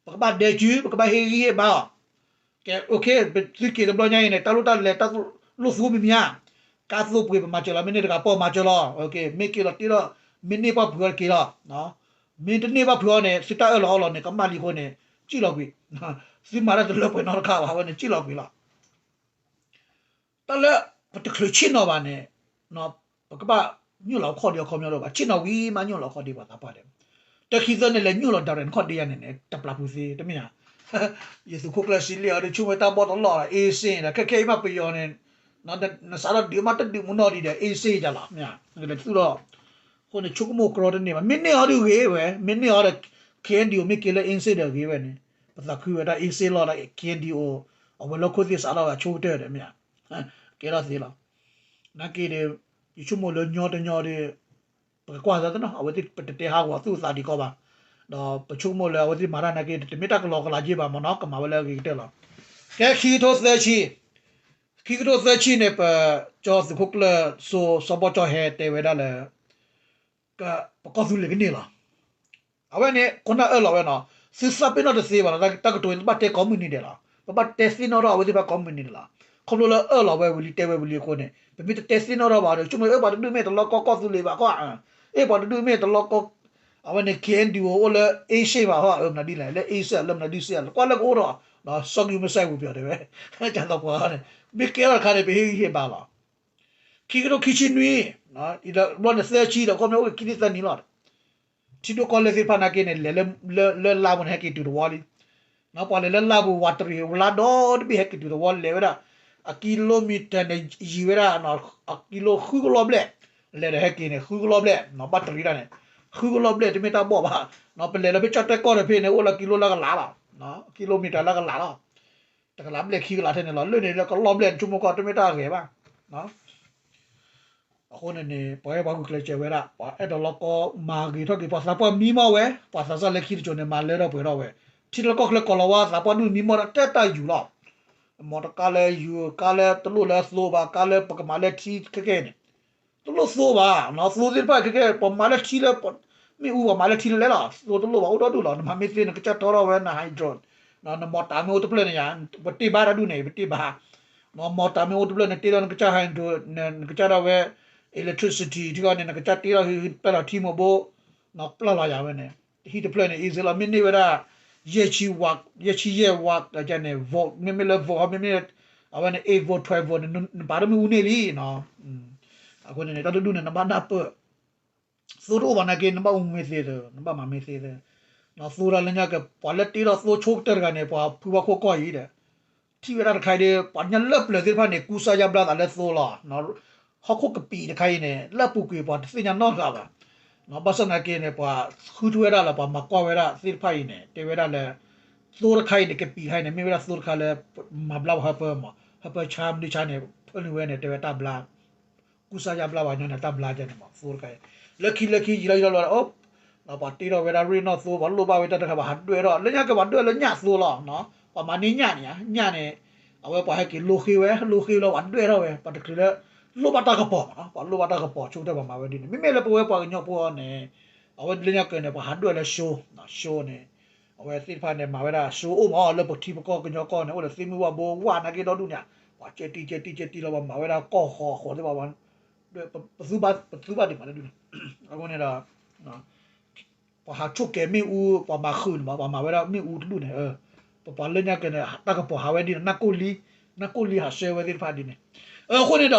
ပကဘၣ်ဒဲးစု ပကဘၣ်ဟ့ၣ်ဂံၢ်ဟ့ၣ်ဘါအီၤ ကဲ သုက့ၤတဘျီညါအံၤန့ၣ် တၢ်လိၣ်တၢ်လဲၤတၢ်လိၣ်သူမံၤမံၤဧါ, ကါသိပှ့ၤပမၤစၢၤလီၤ, မ့ၢ်န့ၢ်တဂၤပီၢ်မၤစၢၤလီၤ, မ့ၢ်က့ၤလီၤတ့ထီၣ်, မ့ၢ်န့ၢ်ပှၢ်ဖုးအီၤတက့ၤလီၤ, မ့ၢ်တန့ၢ်ပှၢ်ဖုးအီၤန့ၣ် သုတၢ်အၢၣ်လီၤအီလီၤန့ၣ် ကမၣ်လံအဃိန့ၣ် စံၣ်လီၤကွံာ်, သုမၤတၢ်တလၢပှဲၤနီတခါဘၣ် အဝဲန့ၣ်စံၣ်လီၤကွံာ်လီၤ တၢ်လၢပတချုးဆ့ၣ်နီၤဘၣ်န့ၣ်, ပကဘၣ်ညိၣ်လီၤခီၣ်ဒ့အခီပညီတအိၣ်ဘၣ်, ဆ့ၣ်နီၤဝံၤမးညိၣ်လီၤခီၣ်ဒ့ပှၤသးပှၢ်ဒီး, တၢ်ခံသၢန့ၣ် လဲၤညိၣ်လီၤ direct ခီၣ်ဒ့ယါန့ၣ်န့ၣ် တပျၢ်ပူၤသ့တမ့ၢ်ဧါ, ယသုးခိၣ်ကျၢၢ်စံလ့ၣ်အီၤဒီး ဆိကမိၣ်တၢ်ဘီၣ်တလီၢ်လီၤ အ့စ့ၣ်ဒီး ခဲခဲအံၤမးပယီၤန့ၣ်, နစးထီၣ်ဒုးမးတဒုးမူနီၢ်ဒံးဒီး အ့စ့ၣ်ယါလီၤ, နကလဲၤသူၣ်ထီၣ်, အဃိန့ၣ် ဆိကမိၣ်ကြီတန့ၢ်ဘၣ်, မ့ၢ်န့ၢ်အီၤဒုးဂ့ၤဝဲ, မ့ၢ်န့ၢ်အီၤဒီး ခ့ၣ်အဲၣ်ယူၣ် မ့ၢ်က့ၤလၢအ့စ့ၣ်ဒီးဂ့ၤဝဲန့ၣ်, ပသးခုဝဲဒၣ်အ့စ့ၣ်လီၤဒီး ခ့ၣ်အဲၣ်ယူၣ် အဝဲၤလီၢ်ခိၣ်သ့ၣ်စးထီၣ်ဝဲအဆိကတၢၢ်ဒီးမ့ၢ်ဧါ, ကဲထီၣ်သ့လီၤ, နာ်က့ဒီး, ယဆိကမိၣ်လၢညီတညီဒီး, ပကကွၢ်သးသနီၤ အဝဲသ့ၣ်ပတတဲဟးဂီၤသူၣ်သးဒံးကီးဘၣ်, ဒီးပဆိကမိၣ်လၢအဝဲသ့ၣ်မၤတၢ်နာ်က့ တမ့ၢ်တၢ်ကလီကလးက့ဘၣ်မ့ၢ်နီၤ ကမၤဝဲလၢအဂ့ၤကတၢၢ်လီၤ, ကဲခံကထိသၢဆံ ခံကထိသၢဆံန့ၣ် ပကၠီသုးခိၣ်ကျၢၢ်စိစီၤဘီၣ်ကၠီဟဲတဲဝဲဒၣ်လၢ ပကီၢ်သူလ့ၤကန့ၢ်လီၤ, အဝဲန့ၣ် ခိၣ်နၢ်အၢၣ်လီၤဝဲနီၤ, သုသးပ့ၤနီၣ်တသ့ဘၣ်နီၤ, တၢ်ကတိၤန့ၣ် တဘၣ်တဲကိးမုၢ်နံၤဒဲးလီၤ, ပဘၣ်တဲသ့ၣ်နီၣ်ထီၣ်အဝဲသ့ၣ်တဖၣ်ကိးမုၢ်နံၤဒဲးလီၤ, ခီဖျိလၢအၢၣ်လီၤဝဲဝံၤလံတဲဝဲဝံၤလံအဃိန့ၣ် ပမ့ၢ်တတဲသ့ၣ်နီၣ်ထီၣ်ဘၣ်ဒီး ဆိကမိၣ်အၢပှၤတဒူၣ်မ့ၢ်တလီကီကီၢ်သူလ့ၤဘၣ်ခီ, အ့ၣ်ပှၤတဒူၣ်မ့ၢ်တလီကီ, အဝဲန့ၣ် ခ့ၣ်အဲၣ်ယူၣ် အိၣ်လၢအ့စ့ၣ်ဘၣ်ဟီ အၢမနုၤဒ်လဲၣ် လၢအ့စ့ၣ်လၢမနုၤဒ်စ့ၣ် ကွၢ်လၢကအိၣ်ထီၣ်, ဒီးစီကံမုၢ်စဲးပူၤပျီၤတဲဝဲ, ကၢ်သီပှၤန့ၣ်, မ့ၢ်ကဲထီၣ်တခါန့ၣ် ပဟ့ၣ်ဂံၢ်ဟ့ၣ်ဘါလီၤ ခံကထိခံဆံနွံ, ဘျီန့ၣ်သၢဆံဒီး ခီဖျိအိၣ်က့ၤခံနံၣ်သၢနံၣ်လီၤ, ထံဒိၣ်ကီၢ်လဲၢ်သ့ၣ်တဖၣ်နာ်က့န့ၣ် လဲၤလၢလါပူၤန့ၣ် ဟဲက့ၤတုၤတဝီလံ, ပှၤလဲၤလၢလါပူၤ ဝးတရံးဝဲလါဒီတဘ့ၣ် ဟဲက့ၤတုၤတဝီ လဲၤဝဲဒၣ် အကံလိမံၤတၢန့ၣ် ယံၤဝဲဒၣ် အကံလိဃုကလီၢ်ဘျဲၣ်, လဲၤဒီးဟဲက့ၤန့ၣ် ဃုကလီၢ်ဘျဲၣ် ဘၣ်တရံးတၢ်န့ၣ်, ဃုကလီၢ်ဘျဲၣ်တမ့ၢ်တၢ်ဘီၣ်ဘၣ်, ပလဲၤလၢဖဲကၠီၣ်တဲၣ်ကီၢ်တဖဲန့ၣ် အိၣ်လၢကံလိလၢကလးလီၤ, ကံလိမံၤတၢလၢကလးလီၤ တကလးဘျဲၣ်ခံကလးထဲန့ၣ်လီၤ, လၢန့ၣ်လၢကလီၢ်ဘျဲၣ်န့ၣ် ဆိကမိၣ်ကီၢ်တမ့ၢ်တၢ်ဂဲၤဘၣ်, အဃိန့ၣ်န့ၣ် ပှၤအဲၣ်ပှၤဂုာ်ကျဲးစၢးဝဲဒၣ် ပှၤအဲၣ်တလီကီမၤဂ့ၤထီၣ်က့ၤ ပှၤသးပှၢ်မံမီၢ်ဝဲ ပှၤသးစၢ်လၢခံတစိၤန့ၣ် မၤလၢထီၣ်ပှဲၤထီၣ်ဝဲ, ထံလၢကီၢ်ချၢကီၢ်လီၤဝါ သးပှၢ်ဒူၣ်မံမီၢ်တၢ်တဲတၢ်ယူၤလီၤ, မ့ၢ်တကါလၢယူၤ ကါလၢတလိၣ်လၢအသိဘၣ် ကါလၢပကမၤလၢထံခဲကဲန့ၣ် တလိၣ်သိဘၣ်, သိသ့ၣ်တဖၣ်ခဲကဲ ပှၤမၤလၢထံလၢ မ့ၣ်အူပှၤမၤလၢထံလၢလဲၣ်လီၤ, သိတလိၣ်ဘၣ် အိၣ်ဒီဒူၣ်လီၤ, နမၤမ့ၢ်သ့ နကစၢ်ထီထီၣ်ဝဲ န hydro, နမီၢ်တၢ်မ့ၢ်အိၣ်တဖျၢၣ်န့ၣ်ယါ, ပတ့ၢ်ဘါတၢ်ဒူၣ်န့ၣ် ပတ့ၢ်ဘါ, နမီၢ်တၢ်မ့ၢ်အိၣ်တဖျၢၣ်န့ၣ် တ့ထီၣ်နကစၢ် hydro, နကစၢ်ဒၣ်ဝဲ electricity ထံဃီန့ၣ် နကစၢ်တ့ထီၣ် ပျၢ်လီၤထံမိၢ်ဘိ, ပျၢ်လီၤယါဝဲန့ၣ်, တဟံၣ်တဖျၢၣ်န့ၣ် easy လီၤ, မ့ၢ်န့ၢ်ဝဲဒၣ် ယဲၢ်ဆံ watt, ယဲၢ်ဆံယဲၢ် watt န့ၣ် volt, မ့မ့ၢ်လၢ volt မ့မ့ၢ် အဝဲန့ၣ် eight volt, twelve volt န့ၣ် နပာ်တမ့ၢ်အူန့ၢ်လံ, အဃိန့ၣ် တၢ်တဒူၣ်န့ၣ် နဘၣ်နၢ်ပၢၢ်, သိတအိၣ်ဘၣ်နာ်က့ နဘၣ်အူမ့ၢ်သ့သ့, နဘၣ်မၤမ့ၢ်သ့သ့, သိဒၣ်လၢညါက့ ပှၤလၢတ့ထီၣ်သိဆိကတၢၢ်တဂၤန့ၣ် ပှၤဖုဘၣ်ခိၣ်ကီၢ်အံၤဒီး, ထံၣ်ဝဲဒၣ်တခါအံၤဒီး ပှၤကညီလၢပျၢၤသ့ၣ်တဖၣ်န့ၣ် ကူစါယါဘျါသးလၢသိလီၤ, ဟီၣ်ခိၣ်ကပံာ်တခါအံၤန့ၣ် လၢအပူၤကွံာ်ပှၤတသ့ၣ်ညါနီတဂၤဘၣ်, ဘၣ်ဆၣ်နာ်က့န့ၣ် ပှၤဃုထူဝဲဒၣ်လၢ ပှၤမၤကွၢ်ဝဲဒၣ်သ့ၣ်တဖၣ်အံၤန့ၣ် တဲဝဲဒၣ်လၢ သိတခါအံၤန့ၣ် ကပံာ်တခါအံၤန့ၣ် မ့ၢ်ဝဲဒၣ်သိတခါလၢ မၤဘျါပှၤဟၢဖၢမး, ဟၢဖၢဆါမနုၤဆါန့ၣ် ဖၢနုာ်ဝဲန့ၣ် တဲဝဲတၢ်ဘျါ ကူစါယါဘျါပှၤကညီန့ၣ် တၢ်ဘျါကဲန့ၣ်မး သိတခါအံၤ, လၢခံလၢခံယံာ်လီၤယံာ်လီၤလီၤဒီး ပှၤတ့ထီၣ်ဝဲဒၣ်ရ့ၣ်နီၣ်သိ ပှၤလိၣ်ဘၣ်ဝဲတၢ်တခါ ပှၤဟးဒွဲၣ်ထီၣ် လၢညါက့ ပှၤဒွဲၣ်လၢညၣ်သိလီၤ, ပှၤမၤန့ၢ်ညၣ်န့ၣ်ဧါ, ညၣ်န့ၣ် အဝဲပှၤဟဲက့ၤလိဃ့ဝဲ လိဃ့လီၤ ပှၤဒွဲၣ်ထီၣ်ဝဲ ပှၤတချုးလၢ လိၣ်ဘၣ်တၢ်ကပီၤမးနီၤ ပှၤလိၣ်ဘၣ်တၢ်ကပီၤဆိကတၢၢ် ပှၤမၤဝဲဒ်န့ၣ် မ့မ့ၢ်လၢပဝဲပှၤကညီဖိအီၤန့ၣ် အဝဲလၢညါက့ၤန့ၣ် ပှၤဟးဒွဲၣ်လၢ show show န့ၣ် အဝဲသ့ၣ်တဖၣ်န့ၣ် မၤဝဲဒၣ် show အိၣ်မး လၢပထံပကီၢ်ကညီကီၢ်န့ၣ် အိၣ်ဒီးသ့ၣ်မုၢ်ဝၣ်ဘိဝၣ်နာ်က့ဒီဒူၣ်န့ၣ် ပှၤကဲတံကဲတံကဲတံလီၤ ပှၤမၤဝဲဒၣ်ကီၢ်ဃီအဃိသ့ၣ်တဖၣ် ပသူဘၣ်ဒံးမးလၢဒ်န့ၣ် အဃိန့ၣ်ဒီး ပှၤဟးဆိၣ်ကဲၤမ့ၣ်အူ ပှၤမၤဃုာ်န့ၣ်မး ပှၤမၤဝဲဒၣ်မ့ၣ်အူတဒူၣ်န့ၣ် ပပှၤလၢညါက့ၤန့ၣ် တၢ်ကပီၤဟးဝဲဒ်န့ၣ် နၢ်ကိၣ်လံ နၢ်ကိၣ်လံဟးဆှဲဝဲသ့ၣ်တဖၣ်ဒ်န့ၣ် အဃိန့ၣ်ဒီး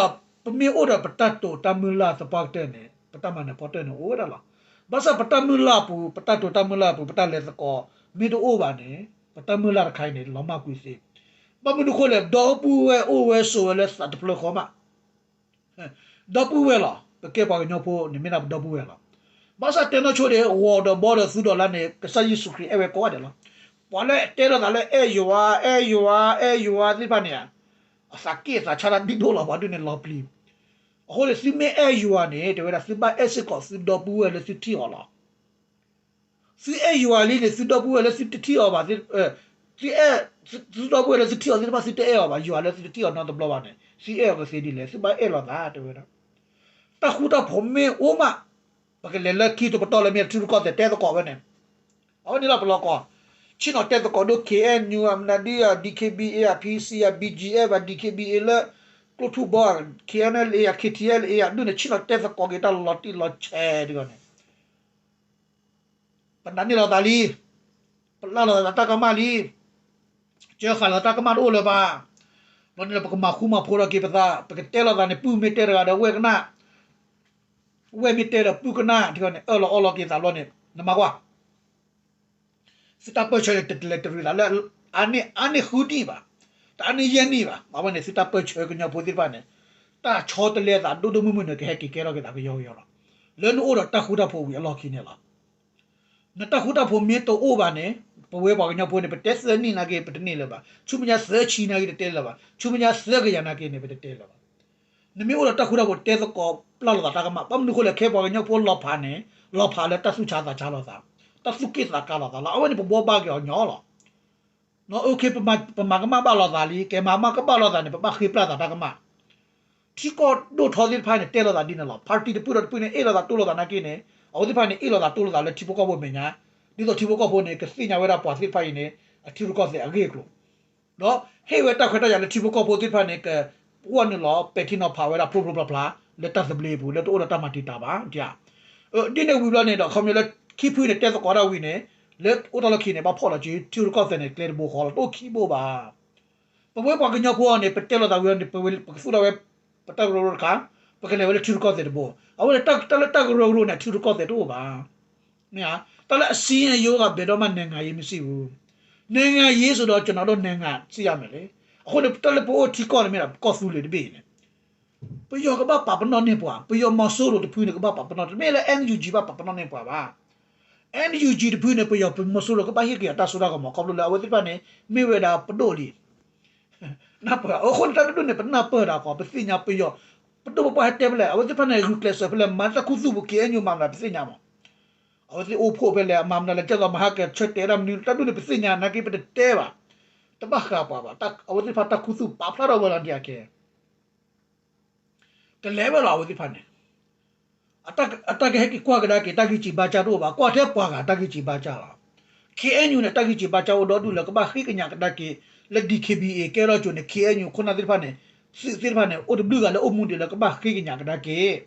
ပမ့ၢ်အိၣ်ဒီးပတၢ်တိာ်တၢ်မုၢ်လၢ်သပှၢ်ကတၢၢ်န့ၣ် ပတၢ်မၤနၢၤဖီတၢၢ်န့ၣ်အိၣ်ဝဲဒၣ်လီၤ. ဘၣ်ဆၣ်ပတၢ်မုၢ်လၢ်အပူၤ ပတၢ်တိာ်တၢ်မုၢ်လၢ်အပူၤ ပတၢ်လဲၤသကိး မ့ၢ်တအိၣ်ဘၣ်န့ၣ် ပတၢ်မုၢ်လၢ်တခါအံၤန့ၣ် လီၤမၢ်ကွံာ်သ့. ဘၣ်မနုၤအဃိလဲၣ် ဒီပုၢ်ဝဲၢ်အိၣ်ဝဲဆိးဝဲလၢသးတဖျၢၣ်ဃီမး ဒီပုၢ်ဝဲၢ်လီၤ. ပကဲပှၤကညီဖိန့ၣ် မ့ၢ်ဒၣ်ပဒီပုၢ်ဝဲၢ်လီၤ. ဘၣ်ဆၣ်တဲနီၢ်ဆိဒၣ် ဂီၤဒီးဘီဒီးသူဒီးလါန့ၣ် ကစၢ်ယ့ၣ်ၡူးခရံာ်အဲၣ်ဝဲကိးဂၤဒဲးလီၤ. ပှၤလၢတဲလိာ်သးလၢအဲၣ်ယွၤ အဲၣ်ယွၤ အဲၣ်ယွၤသ့ၣ်တဖၣ်န့ၣ် အသးက့ၣ်သးဆါတၢ်ဒ်ဒိၣ်လီၤ ပှၤဒုးန့ၣ်လီၤပျံၤ. အဃိန့ၣ် သုမ့ၢ်အဲၣ်ယွၤန့ၣ် တဲဝဲဒၣ် သုဘၣ်အဲၣ်စ့ၢ်ကီးသုဒီပုၢ်ဝဲၢ်လၢသုထံၣ်အီၤလီၤ. သုအဲၣ်ယွၤလံန့ၣ် သုဒီပုၢ်ဝဲၢ်လၢသုတထံၣ်အီၤဘၣ်, သုအဲၣ်, သုဒီပုၢ်ဝဲၢ်လၢသုထံၣ်အီၤသ့ၣ်တဖၣ် သုတအဲၣ်အီၤဘၣ်, ယွၤလၢသုတထံၣ်အီၤနီတဘျီဘၣ်န့ၣ် သုအဲၣ်အီၤကသ့ဒ်လဲၣ်, သုဘၣ်အဲၣ်လိာ်သး တဲဝဲဒၣ်. တၢ်ဃူတၢ်ဖိးမ့ၢ်အိၣ်မး, ပကလဲၤလၢခံတပတီၢ်လၢမ့ၢ်ထံရူၢ်ကီၢ်သဲးတဲသကိးဝဲန့ၣ်, အဝဲန့ၣ်လီၤပလီၢ်ကီၢ်, ဆ့ၣ်နီၤတဲသကိးဒိၣ် ခ့ၣ်အဲၣ်ယူၣ် အမနုၤဒ်အံၤ ဒီး ခ့ၣ်ဘံၣ်အ့ၣ် အ ဖံစံၣ် အ ဘံၣ်ကၠံၣ်အဲၣ် ဘၣ် ဒီး ခ့ၣ်ဘံၣ်အ့ၣ် လၢ ကျိထူၣ်ဘီ ခ့ၣ်အဲၣ်ယူၣ် အ ခ့ၣ်ထံၣ်အဲၣ်ယူၣ် အဒူၣ်န့ၣ် ဆ့ၣ်နီၤတဲသကိးက့ၤတၢ်လီၤတံၢ်လီၤဆဲးဒ်န့ၣ် ပနာ်န့ၢ်လိာ်သးလံ, ပလၢ်လိာ်သးတၢ်ကမၣ်လံ, ကၢဃာ်လိာ်သးတၢ်ကမၣ်တအိၣ်လၢၤဘၣ်. ဘျီန့ၣ်ဒီး ပကမၤဃူမၤဖိးထီၣ်က့ၤပသး, ပကတဲလိာ်သးန့ၣ် ပုၢ်မ့ၢ်တဲတဂၤဒီး ဝဲၢ်ကနၣ်, ဝဲၢ်မ့ၢ်တဲဒီးပုၢ်ကနၣ်, ဒ်န့ၣ် အၢၣ်လီၤအီလီၤက့ၤသးဘျီန့ၣ် နမၤကွၢ် သုတၢ်ပၢၢ်ဆၢန့ၣ် တလဲၤတရံးသးလၢ အါန့ၢ်ဃုနံၣ်ဘၣ်, တအါန့ၢ်ယဲၢ်နံၣ်ဘၣ်. အဝဲန့ၣ် သုတၢ်ပၢၢ်ဆၢကညီဖိသ့ၣ်တဖၣ်န့ၣ် တၢ်ဆီတလဲသးဒိၣ်ဒိၣ်မုၢ်မုၢ်န့ၣ် ကဟဲက့ၤကဲထီၣ်က့ၤသးကယီကယီလီၤ. လၢနအိၣ်ဒီးတၢ်ဃူတၢ်ဖိးဝံၤအလီၢ်ခံန့ၣ်လီၤ. နတၢ်ဃူတၢ်ဖိးမ့ၢ်တအိၣ်ဘၣ်န့ၣ် ပဝဲပှၤကညီဖိန့ၣ် ပတဲသၢနံၣ်နာ်က့ ပတန့ၢ်လၢၤဘၣ်, ဆူမဲာ်ညါသၢဆံနာ်က့ တတဲလၢၤဘၣ်, ဆူမဲာ်ညါသၢကယၤနာ်က့န့ၣ် ပတတဲလၢၤဘၣ်. နမ့ၢ်အိၣ်ဒီးတၢ်ဃူတၢ်ဖိး တဲသကိးပျၢ်လိာ်သးတၢ်ကမၣ်, ဘၣ်မနုၤအဃိလဲၣ် ခဲပှၤကညီဖိလီၤဖးန့ၣ် လီၤဖးလၢတၢ်သူၣ်ဆါသးဆါလိာ်သး, တၢ်သူၣ်က့ၣ်သးကါလိာ်သးလီၤ. အဝဲန့ၣ် ပဘှီဘၣ်က့ၤအီၤညီလီၤ. ပမၤကမၣ်ဘၣ်လိာ်သးလံ, ကဲမၤကမၣ်ကဘၣ်လိာ်သးန့ၣ် ပဘၣ်ဃ့ပျၢ်သးတၢ်ကမၣ်. ထံကီၢ်ဒိၣ်ထီသ့ၣ်တဖၣ်န့ၣ် တဲလိာ်သးဒ်န့ၣ်လီၤ. ပၣ်တံၣ်တဖုဒီးတဖုန့ၣ် အ့ၣ်လိာ်သးတိလိာ်သးနာ်က့န့ၣ် အဝဲသ့ၣ်တဖၣ်န့ၣ် အ့ၣ်လိာ်သးတိလိာ်သးလၢထံဖိကီၢ်ဖိမဲာ်ညါ, ဒ်သိးထံဖိကီၢ်ဖိန့ၣ် ကသ့ၣ်ညါဝဲဒၣ်ပှၤသ့ၣ်တဖၣ်အံၤန့ၣ် အထံရူၢ်ကီၢ်သဲးအဂ့ၢ်အကျိၤ ဒီးဟ့ၣ်ဝဲတၢ်ခွဲးတၢ်ယာ်လၢထံဖိကီၢ်ဖိသ့ၣ်တဖၣ်န့ၣ် ကဝဲနုာ်လီၤ ပဲာ်ထံနီၤဖးဝဲဒၣ်ဖျိဖျိဖျါဖျါ လၢတၢ်သဘျ့အပူၤ လၢတအိၣ်ဒီးတၢ်မၤတံာ်တာ်ဘၣ် ဒ်န့ၣ်ဝံၤဘျီန့ၣ်ဒီး ခီပညီလၢခံဖုန့ၣ် တဲသကိးဒၣ်ဝံၤန့ၣ် လၢအိၣ်တၢ်လီၢ်ခံန့ၣ် ဘၣ်ဖီၣ်လီၤစု ထံရူၢ်ကီၢ်သဲးန့ၣ် ကျဲတဘိဃီလီၤ တအိၣ်ခံဘိဘၣ်. ပဝဲပှၤကညီဖိအံၤန့ၣ် ပတဲလိာ်သးဝံၤန့ၣ် ပကသူၣ်ထီၣ်ဝဲ ပတၢ်ကရၢကရိတခါ, ပကလဲၤဝဲလၢထံရူၢ်ကီၢ်သဲးတဘိ, အဝဲန့ၣ် တၢ်လၢတၢ်ကရၢကရိန့ၣ် ထံရူၢ်ကီၢ်သဲးတအိၣ်ဘၣ်. မ့ၢ်ဧါ, တၢ်လၢအစံယိၤဂၤဘဲးဒီးမး နဲၣ်ငါယ့မ့ၢ်စံပူၤ, နဲၣ်ငါယ့စ့ၢ်ဒီး ကနီၤဒိၣ်နဲၣ်ငါစံယၤမဲာ်လံ. အဃိန့ၣ် တၢ်လၢပအိၣ်ထံကီၢ်န့ၣ်မ့ၢ်ဒၣ် ပကီၢ်သူလ့ၤတဘ့ၣ်အံၤန့ၣ် ပယီၤကဘၣ်ပာ်ပနီၣ်န့ၢ်ပှၤ, ပယီၤမီၤစိရိၤတဖုန့ၣ် ကဘၣ်ပာ်ပနီၣ်, တမ့ၢ်လၢ NUG ဘၣ်ပာ်ပနီၣ်န့ၢ်ပှၤဘၣ်. NUG တဖုန့ၣ် ပယီၤမီၤစိရိၤကဘၣ်ဟ့ၣ်က့ၤအတၢ်စိတၢ်ကမီၤ ခီဖျိလၢအဝဲသ့ၣ်တဖၣ်န့ၣ် မ့ၢ်ဝဲဒၣ်ပဒိၣ်လံ. နၢ်ပၢၢ်, အဃိန့ၣ် တၢ်တဒူၣ်န့ၣ် ပနၢ်ပၢၢ်တၢ်ကီး ပသ့ၣ်ညါပယီၤ, ပဒိၣ်ပပှၢ်ဟဲတဲဖဲလဲၣ်, အဝဲသ့ၣ်တဖၣ်န့ၣ် ဂုာ်ကျဲးစၢးဖဲလဲၣ်, မၤတၢ်ခူသူၣ်ပူၤ ခ့ၣ်အဲၣ်ယူၣ် မၤမနုၤ ပသ့ၣ်ညါမး. အဝဲသ့ၣ်အိၣ်ဖှိၣ်ဖဲလဲၣ်, အမၤမနုၤလဲၣ်, ကဲသိးမဟါကဆၢတဲာ်တၢ်မနုၤ တၢ်ဒူၣ်န့ၣ် ပသ့ၣ်ညါနာ်က့ ပတတဲဘၣ်, တဘၣ်ဃးပှၤဘၣ်, အဝဲသ့ၣ်တဖၣ်တၢ်ခူသူၣ်ပာ်ဖျါထီၣ်ဝဲလီၤဒ်အကဲ ကလဲၤဝဲလီၤ အဝဲသ့ၣ်တဖၣ်န့ၣ်. အတၢ်ကဟဲက့ၤကွၢ်ကဒါက့ၤ တၢ်ဂံၢ်စံးဘါစၢ်တအိၣ်ဘၣ်, ကွၢ်ထဲပှၤဂၤတၢ်ဂံၢ်စံးဘါစၢ်လီၤ. ခ့ၣ်အဲၣ်ယူၣ်န့ၣ် တၢ်ဂံၢ်စံးဘါစၢ်အိၣ်ဒီဒူၣ်လၢကဘၣ်ဃ့ကညးကဒါက့ၤ လၢ DKBA ကဲထီၣ်ကၠိန့ၣ် ခ့ၣ်အဲၣ်ယူၣ် ခိၣ်နၢ်သ့ၣ်တဖၣ်န့ၣ် သုးသ့ၣ်တဖၣ်န့ၣ် အိၣ်တဘျုးဂၤလၢအိၣ်မူဒံးလၢကဘၣ်ဃ့ကညးကဒါက့ၤ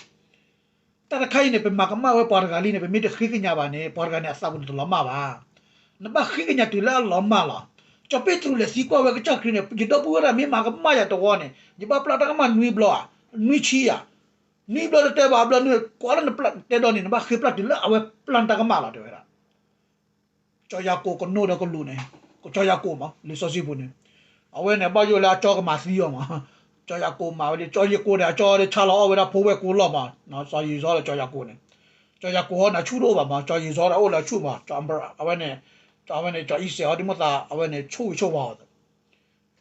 တၢ်တခါအံၤန့ၣ် ပမၤကမၣ်ဝဲပှၤတဂၤလံန့ၣ် ပမ့ၢ်တဃ့ကညးဘၣ်န့ၣ် ပှၤတဂၤန့ၣ် အသးပူၤန့ၣ်တလီၤမၢ်ဘၣ်. နဘၣ်ဃ့ကညးတုၤလၢအလီၤမၢ်လီၤ. ကၠီၤပ့းတရူးလဲၤသံကွၢ်ဝဲကစၢ်ခရံာ်န့ၣ် ယဒီပုၢ်ဝဲၢ်တဂၤမ့ၢ်မၤကမၣ်ယၤတဝီန့ၣ် ယဘၣ်ပျၢ်တၢ်ကမၣ်နွံဘျီဧါ, နွံဆံဧါ, နွံဘျီတတဲဘၣ်ဘျီန့ၣ် ကွၢ်လၢနပျၢ်တဲဒီးန့ၣ် နဘၣ်ဃ့ပျၢ်တုၤလၢအဝဲပျၢ်တၢ်ကမၣ်လီၤ တဲဝဲဒၣ် ကၠီၤယၤကိာ်ကနိဒီးကလူးန့ၣ်, ကၠီၤယၤကိာ်မး လံာ်စီဆှံပူၤန့ၣ်, အဝဲန့ၣ် ဘၣ်ယိၣ်လၢအကၠီကမၤသံအီၤမး, ကၠီၤယၤကိာ်မၤဝဲဒ် ကၠီၤယၤကိာ်န့ၣ် အကၠီဒ်ဆါလီၤအီၣ်ဝဲဒၣ်ဖိဝဲၢ်ကိာ်လီၢ်မး, စီၤယံၤစီဒီးကၠီၤယၤကိာ်န့ၣ်, ကၠီၤယၤကိာ်ဟီန့ၣ် အဆူၣ်တအိၣ်ဘၣ်မး, စီၤယံၤစီဒီးအိၣ်လၢအဆူၣ်မး, အဝဲန့ၣ်, အဝဲန့ၣ် ကၠီၤအံၤစဲးဟီဒ်မိၣ်သး အဝဲန့ၣ် ဆိၣ်ဂ့ၤဆိၣ်ဝါအီၤ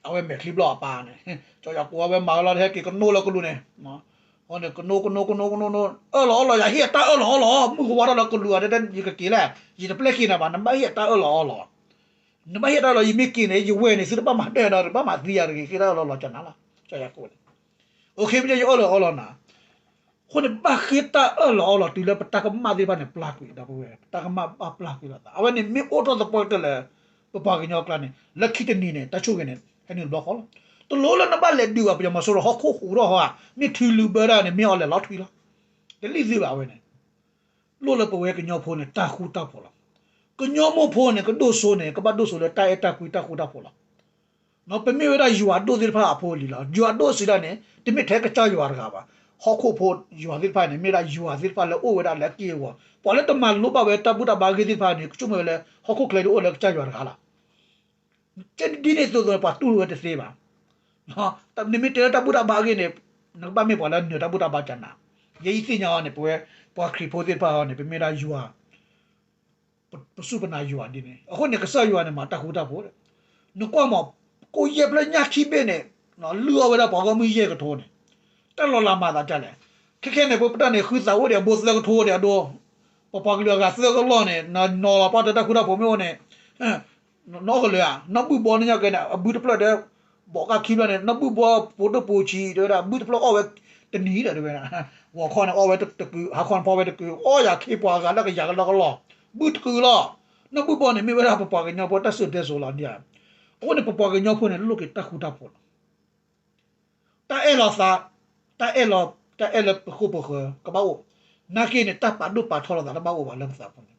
အဝဲမဲာ်ချံဘျီၣ်အပၢ်န့ၣ်, ကၠီၤယၤကိာ်အဝဲမၤဝဲလီၤ ဟဲက့ၤကနိလၢကလူးန့ၣ်, အဃိန့ၣ် ကနိကနိကနိကနိကနိ, အၢၣ်လီၤအီလီၤ ယဟ့ၣ်အတၢ်အၢၣ်လီၤအီလီၤ, မုၢ်ကဝါထီၣ်လၢကလူးအီၤ တဲယကက့ၤလဲၣ်, ယတပျဲက့ၤနၤဘၣ်, နဘၣ်ဟ့ၣ်အတၢ်အၢၣ်လီၤအီလီၤ. နဘၣ်ဟ့ၣ်တၢ်လီၤ ယမ့ၢ်က့ၤန့ၣ် ယဝဲၢ်န့ၣ် သုတဘၣ်မၤတၢ်ဒီး တဘၣ်မၤသံယၤတဂ့ၤ ဃ့တၢ်အၢၣ်လီၤအီလီၤကနၤလီၤ ကၠီယၤကိးန့ၣ်. အိၣ်ခ့မ့ၢ်ယအၢၣ်လီၤအီလီၤနၤ အဃိန့ၣ် ဘၣ်ဃ့တၢ်အၢၣ်လီၤအီလီၤတုၤလၢပတၢ်ကမၣ်သ့ၣ်တဖၣ်န့ၣ် ပျၢ်ကွံာ်ဒီပုၢ်ဝဲၢ် ပတၢ်ကမၣ်ဘၣ်ပျၢ်ကွံာ်လိာ်သး အဝဲန့ၣ်မ့ၢ်အိၣ်ထီၣ်သပှၢ်ကတၢၢ်လၢ ပပှၤကညီကျါန့ၣ် လၢခံတနံၤန့ၣ် တၢ်ဆိၣ်ဂ့ၤန့ၣ် ဟဲနုာ်တဘျီဃီလီၤ. တလိၣ်လၢနဘၣ်လဲၤဒုးဘၣ် ပယီၤမီၤစိရိၤဟီၣ်ခိၣ်ဟူးထီၣ်ဟီဧါ မ့ၢ်ထုးလုာ်ဘၢဒၣ်န့ၣ် မ့ၢ်အီၤလဲၤလီၤထွံလီၤ. တလံၣ်သုဘၣ်အဝဲန့ၣ် လိၣ်လၢပဝဲကညီဖိန့ၣ် တၢ်ဃူတၢ်ဖိးလီၤ. ကညီမိၢ်ဖိန့ၣ် ကဒိၣ်စိန့ၣ် ကဘၣ်ဒိၣ်စိလၢတၢ်အဲၣ်တၢ်ကွံတၢ်ဃူတၢ်ဖိးလီၤ. ပမ့ၢ်ဝဲဒၣ်ယွၤဒိၣ်သ့ၣ်တဖၣ်အဖိအလံၤလီၤ. ယွၤဒိၣ်စံးဒၣ်န့ၣ် တမ့ၢ်ထဲကစၢ်ယွၤတဂၤဘၣ်. ဟီၣ်ခိၣ်ဖိယွၤသ့ၣ်တဖၣ်န့ၣ် မ့ၢ်ဝဲဒၣ်ယွၤသ့ၣ်တဖၣ်လၢအိၣ်ဝဲဒၣ်လၢအက့ၢ်အဂီၤ, ပှၤလၢတမၤလိဘၣ်ဝဲတၢ်ဘူၣ်တၢ်ဘါအဂ့ၢ်သ့ၣ်တဖၣ်န့ၣ် ကဆိကမိၣ်ဝဲလၢ ဟီၣ်ခိၣ်ချၢဒၣ်အိၣ်လၢကစၢ်ယွၤတဂၤလီၤ. ကဲဒ်န့ၣ်အသိးသိးန့ၣ် ပှၤတူၢ်လိာ်ဝဲတသ့ဘၣ်. နမ့ၢ်တဲလၢတၢ်ဘူၣ်တၢ်ဘါအဂ့ၢ်န့ၣ် နကဘၣ်မ့ၢ်ပှၤလၢနၢၤတၢ်ဘူၣ်တၢ်ဘါကနၤ. ယဲယသ့ၣ်ညါအီၤန့ၣ် ပဝဲပှၤခရံာ်ဖိသ့ၣ်တဖၣ်အီၤန့ၣ် ပမ့ၢ်ဒၣ်ယွၤ ပစူၢ်ပနာ်ယွၤဒ်န့ၣ် အဃိန့ၣ် ကစၢ်ယွၤန့ၣ်မၤတၢ်ဃူတၢ်ဖိးဒီး နကွၢ်မး ကိၣ်ယဲၢ်ဖျၢၣ်ညၣ်ခံဘ့ၣ်န့ၣ် လုၢ်အီၣ်ဝဲဒၣ်ပှၤဂီၢ်မုၢ်ယဲၢ်ကထိန့ၣ် တၢ်လီၤလးမၤသးဒ်လဲၣ်. ခဲခဲန့ၣ် ပပတၢ်န့ၣ် ဃုသးအိၣ်ဒံးအဘိသၢကထိဒံးအဒိ ပပှၤကလုာ်အဂၤသၢကလီၢ်န့ၣ် နနီၤလီၤပှၢ်တၢ်ဃူတၢ်ဖိးမ့ၢ်အိၣ်န့ၣ် နီၢ်ကလၢာ်ဧါ နီၢ်ဘုၣ်ဘီန့ၣ်ညါကဲန့ၣ် အဘုတဖျၢၣ်ဒီး ဘီးကၣ်ခံဖျၢၣ်န့ၣ် နီၢ်ဘုၣ်ဘီဖိဒိၣ်ဖိဆံး တဲဝဲဒၣ် ဘုၣ်တဖျၢၣ်အီၣ်ဝဲတနံၤဒီး တဲဝဲဒၣ် ဂီၤခီန့ၣ် အီၣ်ဝဲတကုာ် ဟါခီန့ၣ် ဖီဝဲတကုာ် အီၣ်ယၤခ့ပှၤဂၤလၢကယၤကလီကလီ ဘုၣ်တကုာ်လီၤ. နီၢ်ဘုၣ်ဘီန့ၣ် မ့ၢ်ဝဲဒၣ်ပပှၤကညီဖိတၢ်စံၣ်စိၤတဲစိၤလီၤဒ်ဧါ. အဃိန့ၣ် ပပှၤကညီဖိန့ၣ် လိၣ်က့ၤတၢ်ဃူတၢ်ဖိးလီၤ. တၢ်အဲၣ်လီၤသး, တၢ်အဲၣ်လီၤ, တၢ်အဲၣ်လၢပဃိပဃၢၤ ကဘၣ်အိၣ်, နာ်က့န့ၣ် တၢ်ပာ်ဒိၣ်ပာ်ထီလီၤသးတဘၣ်အိၣ်ဘၣ်လၢပသးပူၤန့ၣ်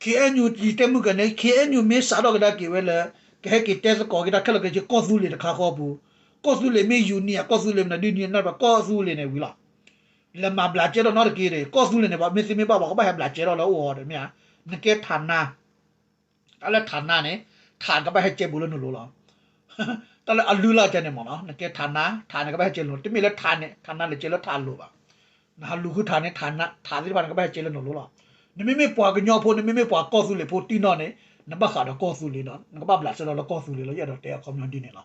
ခ့အဲၣ်ယူၣ် ယတဲမုၢ်ကန့ၣ် ခ့အဲၣ်ယူၣ် မ့ၢ်စးထီၣ်ကဒါက့ၤဝဲလၢ ကဟဲက့ၤတဲသကိးက့ၤတၢ်ခဲလၢာ်ခဲဆ့ ကီၢ်သူလ့ၤတခါဃီအပူၤ, ကီၢ်သူလ့ၤမ့ၢ်ယူၤနံၤဧါ ကီၢ်သူလ့ၤမနုၤဒ်နံၤန့ၣ် ကီၢ်သူလ့ၤန့ၣ်ဝံၤလီၤ. လဲၤမၤဘျးစဲထီၣ်နီတက့ၢ်ဒီး ကီၢ်သူလ့ၤန့ၣ် ပှၤမ့ၢ်သ့မ့ၢ်ဘၣ် ပှၤကဘၣ်ဟဲဘျးစဲထီၣ်လၢအအိၣ်အီၤဒီး မ့ၢ်ဧါ, နကဲထးနါ တၢ်လၢထးနါန့ၣ် ထးနကဘၣ်ဟဲကဲဘူးလၢနလိၤလီၤ. တၢ်လၢအလုၢ်လၢ်ကဲန့ၣ်မ့ၢ်နီၤ နကဲထးနါ ထးနကဘၣ်ဟဲကဲလၢနလိၤ တမ့ၢ်လၢထးန့ၣ် ထးနါလဲၤကဲလၢထးလိၤဘၣ်. နဟးလူၤဃုထးန့ၣ် ထးသ့ၣ်တဖၣ်နကဘၣ်ဟဲကဲလၢနလိၤလီၤ. နမ့မ့ၢ်ပှၤကညီဖိ နမ့မ့ၢ်ပှၤကီၢ်သူလ့ၤဖိတံၢ်နီၢ်န့ၣ် နဘၣ်ဃးဒီးကီၢ်သူလ့ၤဒီး နကဘၣ်ဘျးစဲထီၣ်လၢကီၢ်သူလ့ၤလီၤ ယအဲၣ်ဒိးတဲအခီပညီဒ်န့ၣ်လီၤ.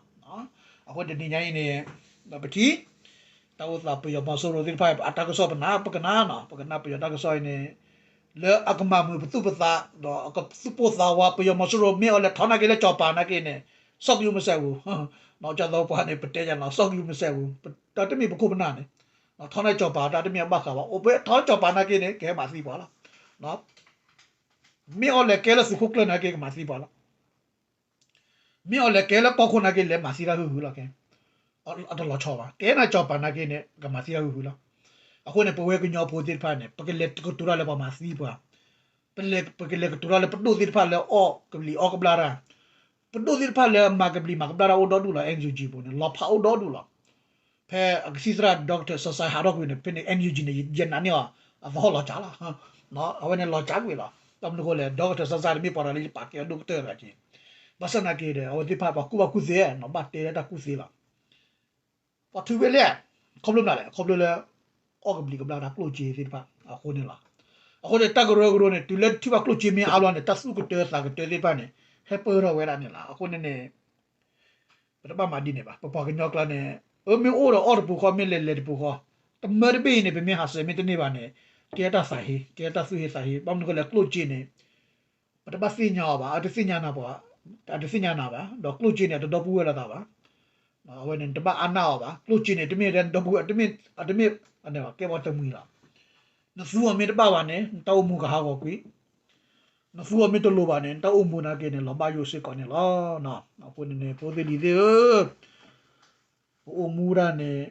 အဃိတနံၤညါအံၤန့ၣ် ဒီးပထံၣ် တၢ်အိၣ်သးပယီၤမီၤစိရိၤသ့ၣ်တဖၣ် အတၢ်ကစီၣ်ပနၢ် ပကနၣ်နီၤ ပကနၣ်ပယီၤတၢ်ကစီၣ်အံၤန့ၣ် လၢအကမၤမုာ်ပသူၣ်ပသး ဒီးအကသူၣ်ပိၢ်သးဝး ပယီၤမီၤစိရိၤမ့ၢ်အီၤလဲၤထီၣ်နာ်က့လၢကၠီၤပၤနာ်က့န့ၣ် စီၣ်ကယူမစဲးပူၤ ကၠီသီပှၤန့ၣ် ပတဲယၤနီၤ စီၣ်ကယူမစဲးပူၤ တၢ်တမ့ၢ်ပခိၣ်ပနၢ်န့ၣ် ထီၣ်နာ်က့ကၠီၤပၤ တၢ်တမ့ၢ်အဘၣ်ဃးဘၣ် အိၣ်ဖဲထီၣ်ကၠီၤပၤနာ်က့န့ၣ် ကဟဲမၤသံပှၤလီၤ. မ့ၢ်အီၤလဲၤကဲလၢသုးခိၣ်ကျၢၢ်နာ်က့ ကမၤသံပှၤလီၤ. မ့ၢ်အီၤလဲၤကဲလၢကီၢ်ခိၣ်နာ်က့ လဲၤမၤသံတၢ်ဟုၣ်ဟုၣ်လီၤကဲ. အတလီၤဆီဘၣ် ကဲနာ်က့ကၠီၤပၤနာ်က့န့ၣ် ကမၤသံတၢ်ဟုၣ်ဟုၣ်လီၤ. အဃိန့ၣ် ပဝဲကညီဖိသ့ၣ်တဖၣ်န့ၣ် ပကလဲၤကတိၤတၢ်လၢပှၤမၤသံပှၤ ပလဲၤကတိၤတၢ်လၢပဒိၣ်သ့ၣ်တဖၣ်လၢအီၣ်ကဘျံးအီၣ်ကဘျၣ်တၢ် ပဒိၣ်သ့ၣ်တဖၣ်လၢမၤကဘျံးမၤကဘျၣ်တၢ်အိၣ်ဒီဒူၣ်လီၤ NUG ပူၤန့ၣ် လီၤဖးအိၣ်ဒီဒူၣ်လီၤ. ဖဲအကသံၣ်သရၣ် Doctor စီၤစၢ်ဟးထီၣ်ကွံာ်န့ၣ် ဖဲန့ၣ် NUG န့ၣ် ယနာ်န့ၢ်အီၤ အသဟီၣ်လီၤစၢ်လီၤ. အဝဲန့ၣ်လီၤစၢ်ကွံာ်လီၤ. တၢ်မနုၤဃိလဲၣ် Doctor စီၤစၢ်န့ၣ်မ့ၢ်ပှၤတဂၤလၢယပာ်ကဲအဒိၣ်ကတၢၢ်တဂၤက့ၤ ဘၣ်ဆၣ်နာ်က့ဒီး အဝဲသ့ၣ်တဖၣ်ပှၤကူၣ်ဘၣ်ကူၣ်သ့နီၤ ဘၣ်တဲလၢတၢ်ကူၣ်သ့လီၤ. ပှၤထုးဝဲလဲၣ် ခီဖျိမနုၤလဲၣ် ခီဖျိလၢ အီၣ်ကဘျံးကဘျၣ်တၢ်ကျိၣ်စ့သ့ၣ်တဖၣ်အဃိန့ၣ်လီၤ. အဃိန့ၣ် တၢ်ကရၢကရိန့ၣ် တုၤလၢထံၣ်ဘၣ်ကျိၣ်စ့မ့ၢ်အါဘျီန့ၣ် တၢ်သူၣ်ကတၢသးကတၢသ့ၣ်တဖၣ်န့ၣ် ဟဲပၢၢ်ထီၣ်ဝဲဒၣ်န့ၣ်လီၤ. အဃိန့ၣ်န့ၣ် ပတဘၣ်မၤဒ်န့ၣ်ဘၣ်. ပပှၤကညီကျါန့ၣ် အၢ မ့ၢ်အိၣ်ဒီးအီၣ်တပူၤဃီ မ့ၢ်လဲၤလဲၤတပူၤဃီ တမၢတဘ့ၣ်အံၤန့ၣ် ပမ့ၢ်ဟးစဲးမ့ၢ်တန့ၢ်ဘၣ်န့ၣ် ကဲတၢ်သးဟ့ ကဲတၢ်သူၣ်ဟ့သးဟ့ ဘၣ်မနုၤဃိလဲၣ် ကျိၣ်စ့န့ၣ် ပတဘၣ်သ့ၣ်ညါအီၤဘၣ် အတသ့ၣ်ညါနၤပှၤ အတသ့ၣ်ညါနၤဘၣ် ဒီးကျိၣ်စ့န့ၣ် အတဒီပုၢ်ဝဲၢ်လိာ်သးဘၣ်. အဝဲန့ၣ် နတဘၣ်အါနၢ်အီၤဘၣ် ကျိၣ်စ့န့ၣ် တမ့ၢ်ဒီပုၢ်ဝဲၢ် တမ့ၢ် တမ့ၢ် ကဲပှၤတမှံၤလီၤ. နသူအီၤမ့ၢ်တဘၣ်ဘၣ်န့ၣ် နတၢ်အိၣ်မူကဟးဂီၤကွံာ် နသူအီၤမ့ၢ်တလိၤဘၣ်န့ၣ် နတၢ်အိၣ်မူနာ်က့န့ၣ် လီၤဘၣ်ယိၣ်စ့ၢ်ကီးန့ၣ်လီၤ. အဃိန့ၣ်န့ၣ် ဖိသ့ၣ်လံၤသ့ၣ်ဧၢ ပအိၣ်မူဒၣ်န့ၣ်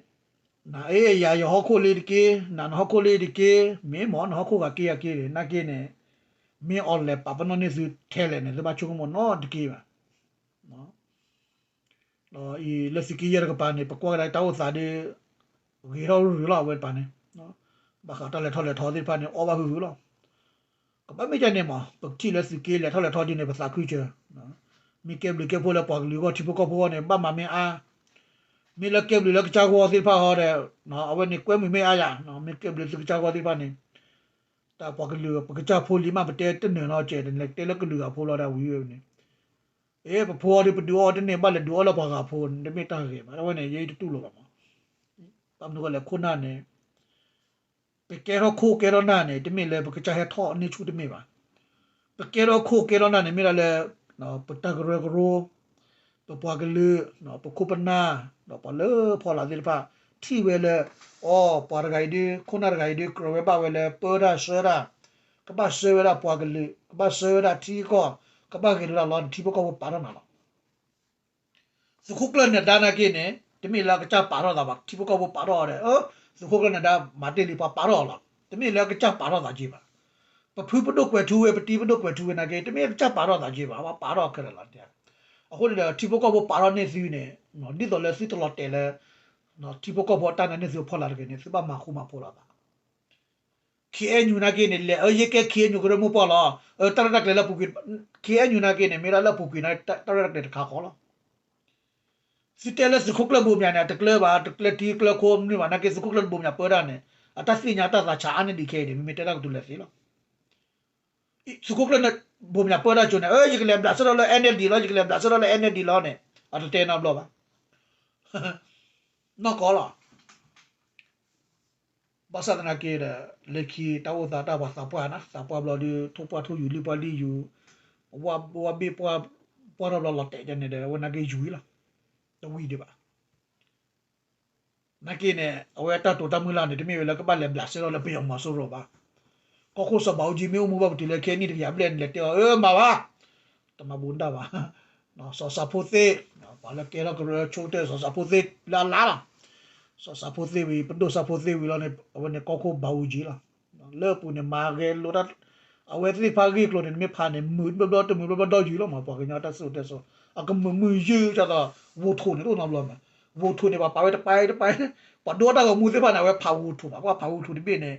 နအဲၣ်ယၤယဟီၣ်ခိၣ်လၢတက့ၢ် နၤနဟီၣ်ခိၣ်လၢတက့ၢ် မ့ၢ်မ့ၢ်နဟီၣ်ခိၣ်ဂၤက့ယၤက့န့ၣ် နာ်က့န့ၣ် မ့ၢ်အီၤလဲၤပာ်ပနီၣ်န့ၢ်သုထဲလဲၣ်န့ၣ် သုဘၣ်ဆိကမိၣ်နီတက့ၢ်ဘၣ်. ဒီးအံၤလၢသုးက့ယဲၢ်တကပၤန့ၣ် ပကွၢ်ကဒါတၢ်အိၣ်သးဒီး ဂ့ၤထီၣ်ရုၢ်ရုၢ်လီၤ အဝဲတပၤန့ၣ် ဘၣ်ဃးတၢ်လဲၤထီၣ်လဲၤထီသ့ၣ်တဖၣ်န့ၣ် အီၣ်ဘၣ်ဟုၣ်ဟုၣ်လီၤ. ကဘၣ်မ့ၢ်ဒ်န့ၣ်မး ပကထံၣ်လၢသုးက့လဲၤထီၣ်လဲၤထီဒ်န့ၣ် ပသးခုစၢၤ, မ့ၢ်ကဲဘျုးကဲဖှိၣ်လၢပှၤကလုာ်အဂီၢ် ထံဖိကီၢ်ဖိအဂီၢ်န့ၣ် ဘၣ်မၤမ့ၢ်အါ, မ့ၢ်လၢကဲဘျုးလၢကစၢ်ဂီၢ်သ့ၣ်တဖၣ်ဃီဒီး အဝဲန့ၣ်ကွဲမုာ်မ့ၢ်အါယၤ, မ့ၢ်ကဲဘျုးသုကစၢ်ဂီၢ်သ့ၣ်တဖၣ်န့ၣ် တၢ်ပှၤကလုာ် ပကစၢ်ဖိလံၤမး ပတဲတနၢၤနီတစဲး တဲလၢကလုာ်ဂၤဖိလီၤဒၣ်ဝံၤဝဲန့ၣ်, အ့ ပဖိအီၤဒီးပဒုးအီၤတန့ၢ် ဘၣ်လဲၤဒုးအီၣ်လၢပှၤဂၤဖိ တမ့ၢ်တၢ်ဂ့ၤဘၣ်, အဝဲန့ၣ် ယဲယတတူၢ်လိာ်ဘၣ်မး, ဘၣ်မနုၤဃိလဲၣ် ခိၣ်နၢ်န့ၣ် ပကဲထီၣ်ခိၣ်ကဲထီၣ်နၢ်န့ၣ် တမ့ၢ်လၢပကစၢ်ဟဲထီၣ်န့ၢ်ဆူၣ်တမ့ၢ်ဘၣ်, ပကဲထီၣ်ခိၣ်ကဲထီၣ်နၢ်န့ၣ် မ့ၢ်ဒၣ်လၢ ပတၢ်ကရၢကရိ, ပပှၤကလုာ်, ပခိၣ်ပနၢ်, ဒီးပှၤလၢဖီလာ်သ့ၣ်တဖၣ် ထံၣ်ဝဲလၢ အိ ပှၤတဂၤအံၤဒုး ခိၣ်နၢ်တဂၤအံၤဒုး ကြၢးဝဲဘၣ်ဝဲလၢပၢတၢ်ဆှၢတၢ်, ကဘၣ်ဆှၢဝဲဒၣ်ပှၤကလုာ်, ကဘၣ်ဆှၢဝဲဒၣ်ထံကီၢ်, ကဘၣ်ဂဲၤလိာ်တၢ်လီၤန့ၣ် ထံဖိကီၢ်ဖိပာ်ထီၣ်နၤလီၤ. သုးခိၣ်ကျၢၢ်နၢၤဒါနာ်က့န့ၣ် တမ့ၢ်လၢအကစၢ်ပာ်ထီၣ်သးဘၣ်, ထံဖိကီၢ်ဖိပာ်ထီၣ်အီၤဒီး သုးခိၣ်ကျၢၢ်နၢၤဒါမၤတ့ၢ်လံ ပှၤပာ်ထီၣ်အီၤလီၤ. တမ့ၢ်လၢအကစၢ်ပာ်ထီၣ်သးက့ဘၣ်. ပဖုပဒိၣ်ကွဲးထူဝဲ ပတံၤပဒိၣ်ကွဲးထူဝဲနာ်က့ တမ့ၢ်အကစၢ်ပာ်ထီၣ်သးက့ဘၣ်, ပှၤပာ်ထီၣ်ခဲလၢာ်လီၤ. အဃိန့ၣ်ဒီး ထံဖိကီၢ်ဖိပာ်ထီၣ်န့ၢ်သုန့ၣ် ဒ်သိးလၢသုတလီၤတဲာ်လၢ ထံဖိကီၢ်ဖိအတၢ်နာ်န့ၢ်သုအဖီလာ်တဂ့ၤန့ၣ် သုဘၣ်မၤဃူမၤဖိးလိာ်သး ခ့ၣ်အဲၣ်ယူၣ်နာ်က့န့ၣ် လဲၤအၢယဲၢ်ကဲခ့ၣ်အဲၣ်ယူၣ်ကရၢမိၢ်ပှၢ်လီၤ. တၢ်ရဲၣ်တၢ်ကျဲၤလၢအပူၤကွံာ်, ခ့ၣ်အဲၣ်ယူၣ်နာ်က့န့ၣ် မ့ၢ်ဒၣ်လၢအပူၤကွံာ်န့ၣ် တၢ်ရဲၣ်တၢ်ကျဲၤတခါဃီလီၤ. သုတဲလၢသုးခိၣ်ကျၢၢ်ဘိးမၠးန့ၣ် အတကျၢၢ်ဘၣ်, တကျၢၢ်ထံကျၢၢ်ခိၣ်မနုၤဘၣ်နာ်က့ သုးခိၣ်ကျၢၢ်ဘိးမၠးပၢတၢ်န့ၣ် အတၢ်သ့ၣ်ညါတၢ်သးဆးအါန့ၢ်ဒံးခဲအံၤန့ၣ် မ့မ့ၢ်တဲတၢ်ကတိၤလဲၤသ့လီၤ. သုးခိၣ်ကျၢၢ်ဘိးမၠးပၢတၢ်ကၠိန့ၣ် အၢ ယကလဲၤဘျးစဲထီၣ်လၢ NLD လီၤ, ယကလဲၤဘျးစဲထီၣ်လၢ NLD လီၤန့ၣ် အတတဲနီတဘျီဘၣ်. နီၢ်ကီၢ်လီၤ. ဘၣ်ဆၣ်သနာ်က့ဒီး လၢခံတၢ်အိၣ်သးတၢ်ပှၤသးပှၢ်နၤ, သးပှၢ်ဘျီဒီး ထိၣ်ပှၢ်ထိၣ်ယူၤ လံၣ်ပှၢ်လံၣ်ယူၤ, ဝၣ်ဘ့ၣ်ပှၢ်ထီၣ်ဘျီလီၤတဲာ်ဒ်န့ၣ်ဒီး အဝဲနာ်က့ယူၤလီၤ. တဝံၤဒံးဘၣ်. နာ်က့န့ၣ် အဝဲတၢ်တိာ်တၢ်မုၢ်လၢ်န့ၣ် တမ့ၢ်ဝဲလၢကဘၣ်လဲၤဘျးစဲထီၣ်လၢပယီၤမီၤစိရိၤဘၣ်. ကီၢ်ခိၣ်စီၤဘးအူကၠံမ့ၢ်အိၣ်မူဘၣ်ပတုၤလၢခဲနံၣ်တကယၤဘျဲၣ်န့ၣ် လဲၤတဲအီၤ အၢ မၤဘၣ်, တမၤဘူးတၢ်ဘၣ်. စီၤစးဖိသ့ၣ်, ပှၤလၢကဲထီၣ်ကရၢဆိကတၢၢ် စီၤစးဖိသ့ၣ်လၢအလါလီၤ. စီၤစးဖိသ့ၣ်ဝံၤ ပဒိၣ်စးဖိသ့ၣ်ဝံၤလီၤန့ၣ် အဝဲန့ၣ်ကီၢ်ခိၣ်ဘးအူကၠံလီၤ. လၢအပူၤန့ၣ် မၤဂဲၤလိာ်တၢ်, အဝဲသ့ၣ်တဖၣ်ဂ့ၢ်ကျိၤန့ၣ် နမ့ၢ်ဖးန့ၣ် မုာ်ဘျီဘျီ တမုာ်ဘျီဘျီဒီးယူၤလီၤမး ပှၤကညီတၢ်စံၣ်စိၤတဲစိၤ, အကမုာ်မုာ်ယုၢ်ဒ်သိး ဝိုထိးန့ၣ် တအိၣ်နီတဘျီမး, ဝိုထိးန့ၣ် ပှၤပာ်ဝဲတပာ်တပာ်, ပှၤဒိတၢ်ဂီၤမူသ့ၣ်တဖၣ်န့ၣ် အဝဲဖးဝိုထိးမး, ပှၤဖးဝိုထိးတဘ့ၣ်န့ၣ်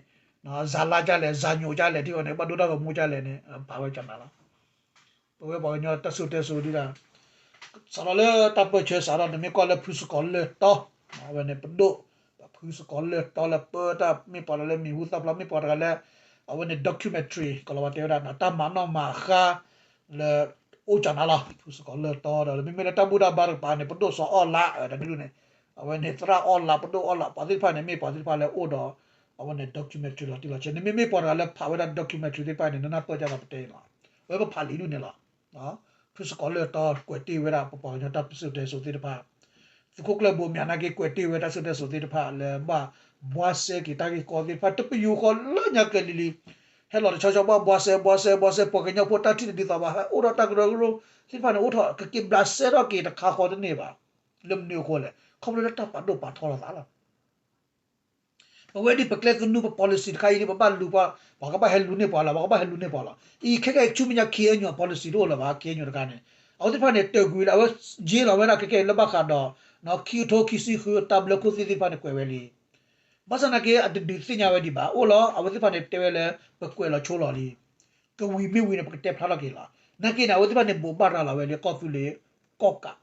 ဇာလမ်းကျလဲၣ် ဇာညိုကျလဲၣ် ထံဂီၤန့ၣ် ဘၣ်ဒိတၢ်ဂီၤမူကျလဲၣ်န့ၣ် ဖးဝဲကနၤလီၤ. ပဝဲပှၤကညီတၢ်စံၣ်စိၤတဲစိၤဒ်ဒၣ် စးထီၣ်လၢတၢ်ပၢၢ်ဆၢစးထီၣ်န့ၣ် မ့ၢ်ကွၢ်လၢဖုစကီၤလၢၢ်တီ, အဝဲန့ၣ်ပဒိၣ်, ဖုစကီၤလၢၢ်တီလၢပၢတၢ် မ့ၢ်ပှၤတဂၤလၢမံၤဟူသၣ်ဖျါ မ့ၢ်ပှၤတဂၤလၢ အဝဲန့ၣ် documentary ကီၤလၤဝါတဲဝဲဒၣ် တၢ်မၤနီၣ်မၤဃါ လၢ အိၣ်ကနၤလီၤ ဖုစကီၤလၢၢ်တီဒီး မ့မ့ၢ်လၢတၢ်ဘူၣ်တၢ်ဘါတကပၤန့ၣ် ပဒိၣ်စီၤအီၣ်လး တဒုန့ၣ် အဝဲန့ၣ်သရၣ်အီၣ်လး ပဒိၣ်အီၣ်လး ပှၤသ့ၣ်တဖၣ်န့ၣ် မ့ၢ်ပှၤသ့ၣ်တဖၣ်လၢအိၣ်ဒီး အဝဲန့ၣ် documentary လီၤတံၢ်လီၤဆဲးန့ၣ် မ့မ့ၢ်ပှၤတဂၤလၢဖးဝဲဒၣ် documentary သ့ၣ်တဖၣ်န့ၣ် နနၢ်ပၢၢ်ဒ်သိးပတဲအံၤလီၤ. ဝဲပဖးလံာ်ဒ်န့ၣ်လီၤ. ဖုစကီၤလၢၢ်တီကွဲးတ့ၢ်ဝဲဒၣ် ပပှၤကညီတၢ်စံၣ်စိၤတဲစိၤသ့ၣ်တဖၣ်, သုးခိၣ်ကျၢၢ်ဘိးမၠးနာ်က့ ကွဲးတ့ၢ်ဝဲတၢ်စံၣ်စိၤတဲစိၤသ့ၣ်တဖၣ်လၢဘၣ်ဘှါစဲက့ၤတၢ်ဂ့ၢ်ကီသ့ၣ်တဖၣ် တပယူာ်ဃီလၢညါကဲလံၤလံၤ, ဟဲလီၤတဆီဆီဘၣ်ဘှါစဲ ဘှါစဲ ဘှါစဲ ပှၤကညီဖိတၢ်ထံၣ်တဒ်သိးဘၣ် ဟဲအိၣ်ဒီးတၢ်ကရၢကရိသ့ၣ်တဖၣ်န့ၣ် အိၣ်ထီၣ်ကက့ၤဘျးစဲထီၣ်က့ၤတခါဃီတန့ၢ်ဘၣ်. လၢမနုၤအဃိလဲၣ် ခီဖျိလၢတၢ်ပာ်ဒိၣ်ပာ်ထီလီၤသးလီၤ. ပဝဲဒ်ပကျဲသနူပ policy တခါအံၤဒ် ပဘၣ်လူၤပှၤ ပှၤကဘၣ်ဟဲလူၤန့ၢ်ပှၤလီၤ ပှၤကဘၣ်ဟဲလူၤန့ၢ်ပှၤလီၤ. အံၤခဲကဲဆူမဲာ်ညါ ခ့ၣ်အဲၣ်ယူၣ် အ policy တအိၣ်လၢၤဘၣ် ခ့ၣ်အဲၣ်ယူၣ်တခါန့ၣ် အဝဲသ့ၣ်တဖၣ်န့ၣ် တၢၢ်ကွံာ်လၢအဝဲယ့လီၤဝဲဒၣ်ခဲကဲလၢဘၣ်ဃးဒီး ခံကထိခံဆံဃု တၢ်ဘျၢခိၣ်သ့ၣ်သ့ၣ်တဖၣ်န့ၣ် ကွဲးဝဲလံ. ဘၣ်ဆၣ်နာ်က့ အတဒုးသ့ၣ်ညါဝဲဒံးဘၣ် အိၣ်လီၤ အဝဲသ့ၣ်တဖၣ်န့ၣ်တဲဝဲလၢ ပကွဲးလီၤဆိလီၤလံ. ကဝံၤမ့ၢ်ဝံၤန့ၣ် ပကတဲဖျါထီၣ်က့ၤလီၤ. နာ်က့န့ၣ် အဝဲသ့ၣ်တဖၣ်န့ၣ် ဘိးဘၣ်ရၤလီၤဝဲလၢကီၢ်သူလ့ၤ ကီၢ်ကး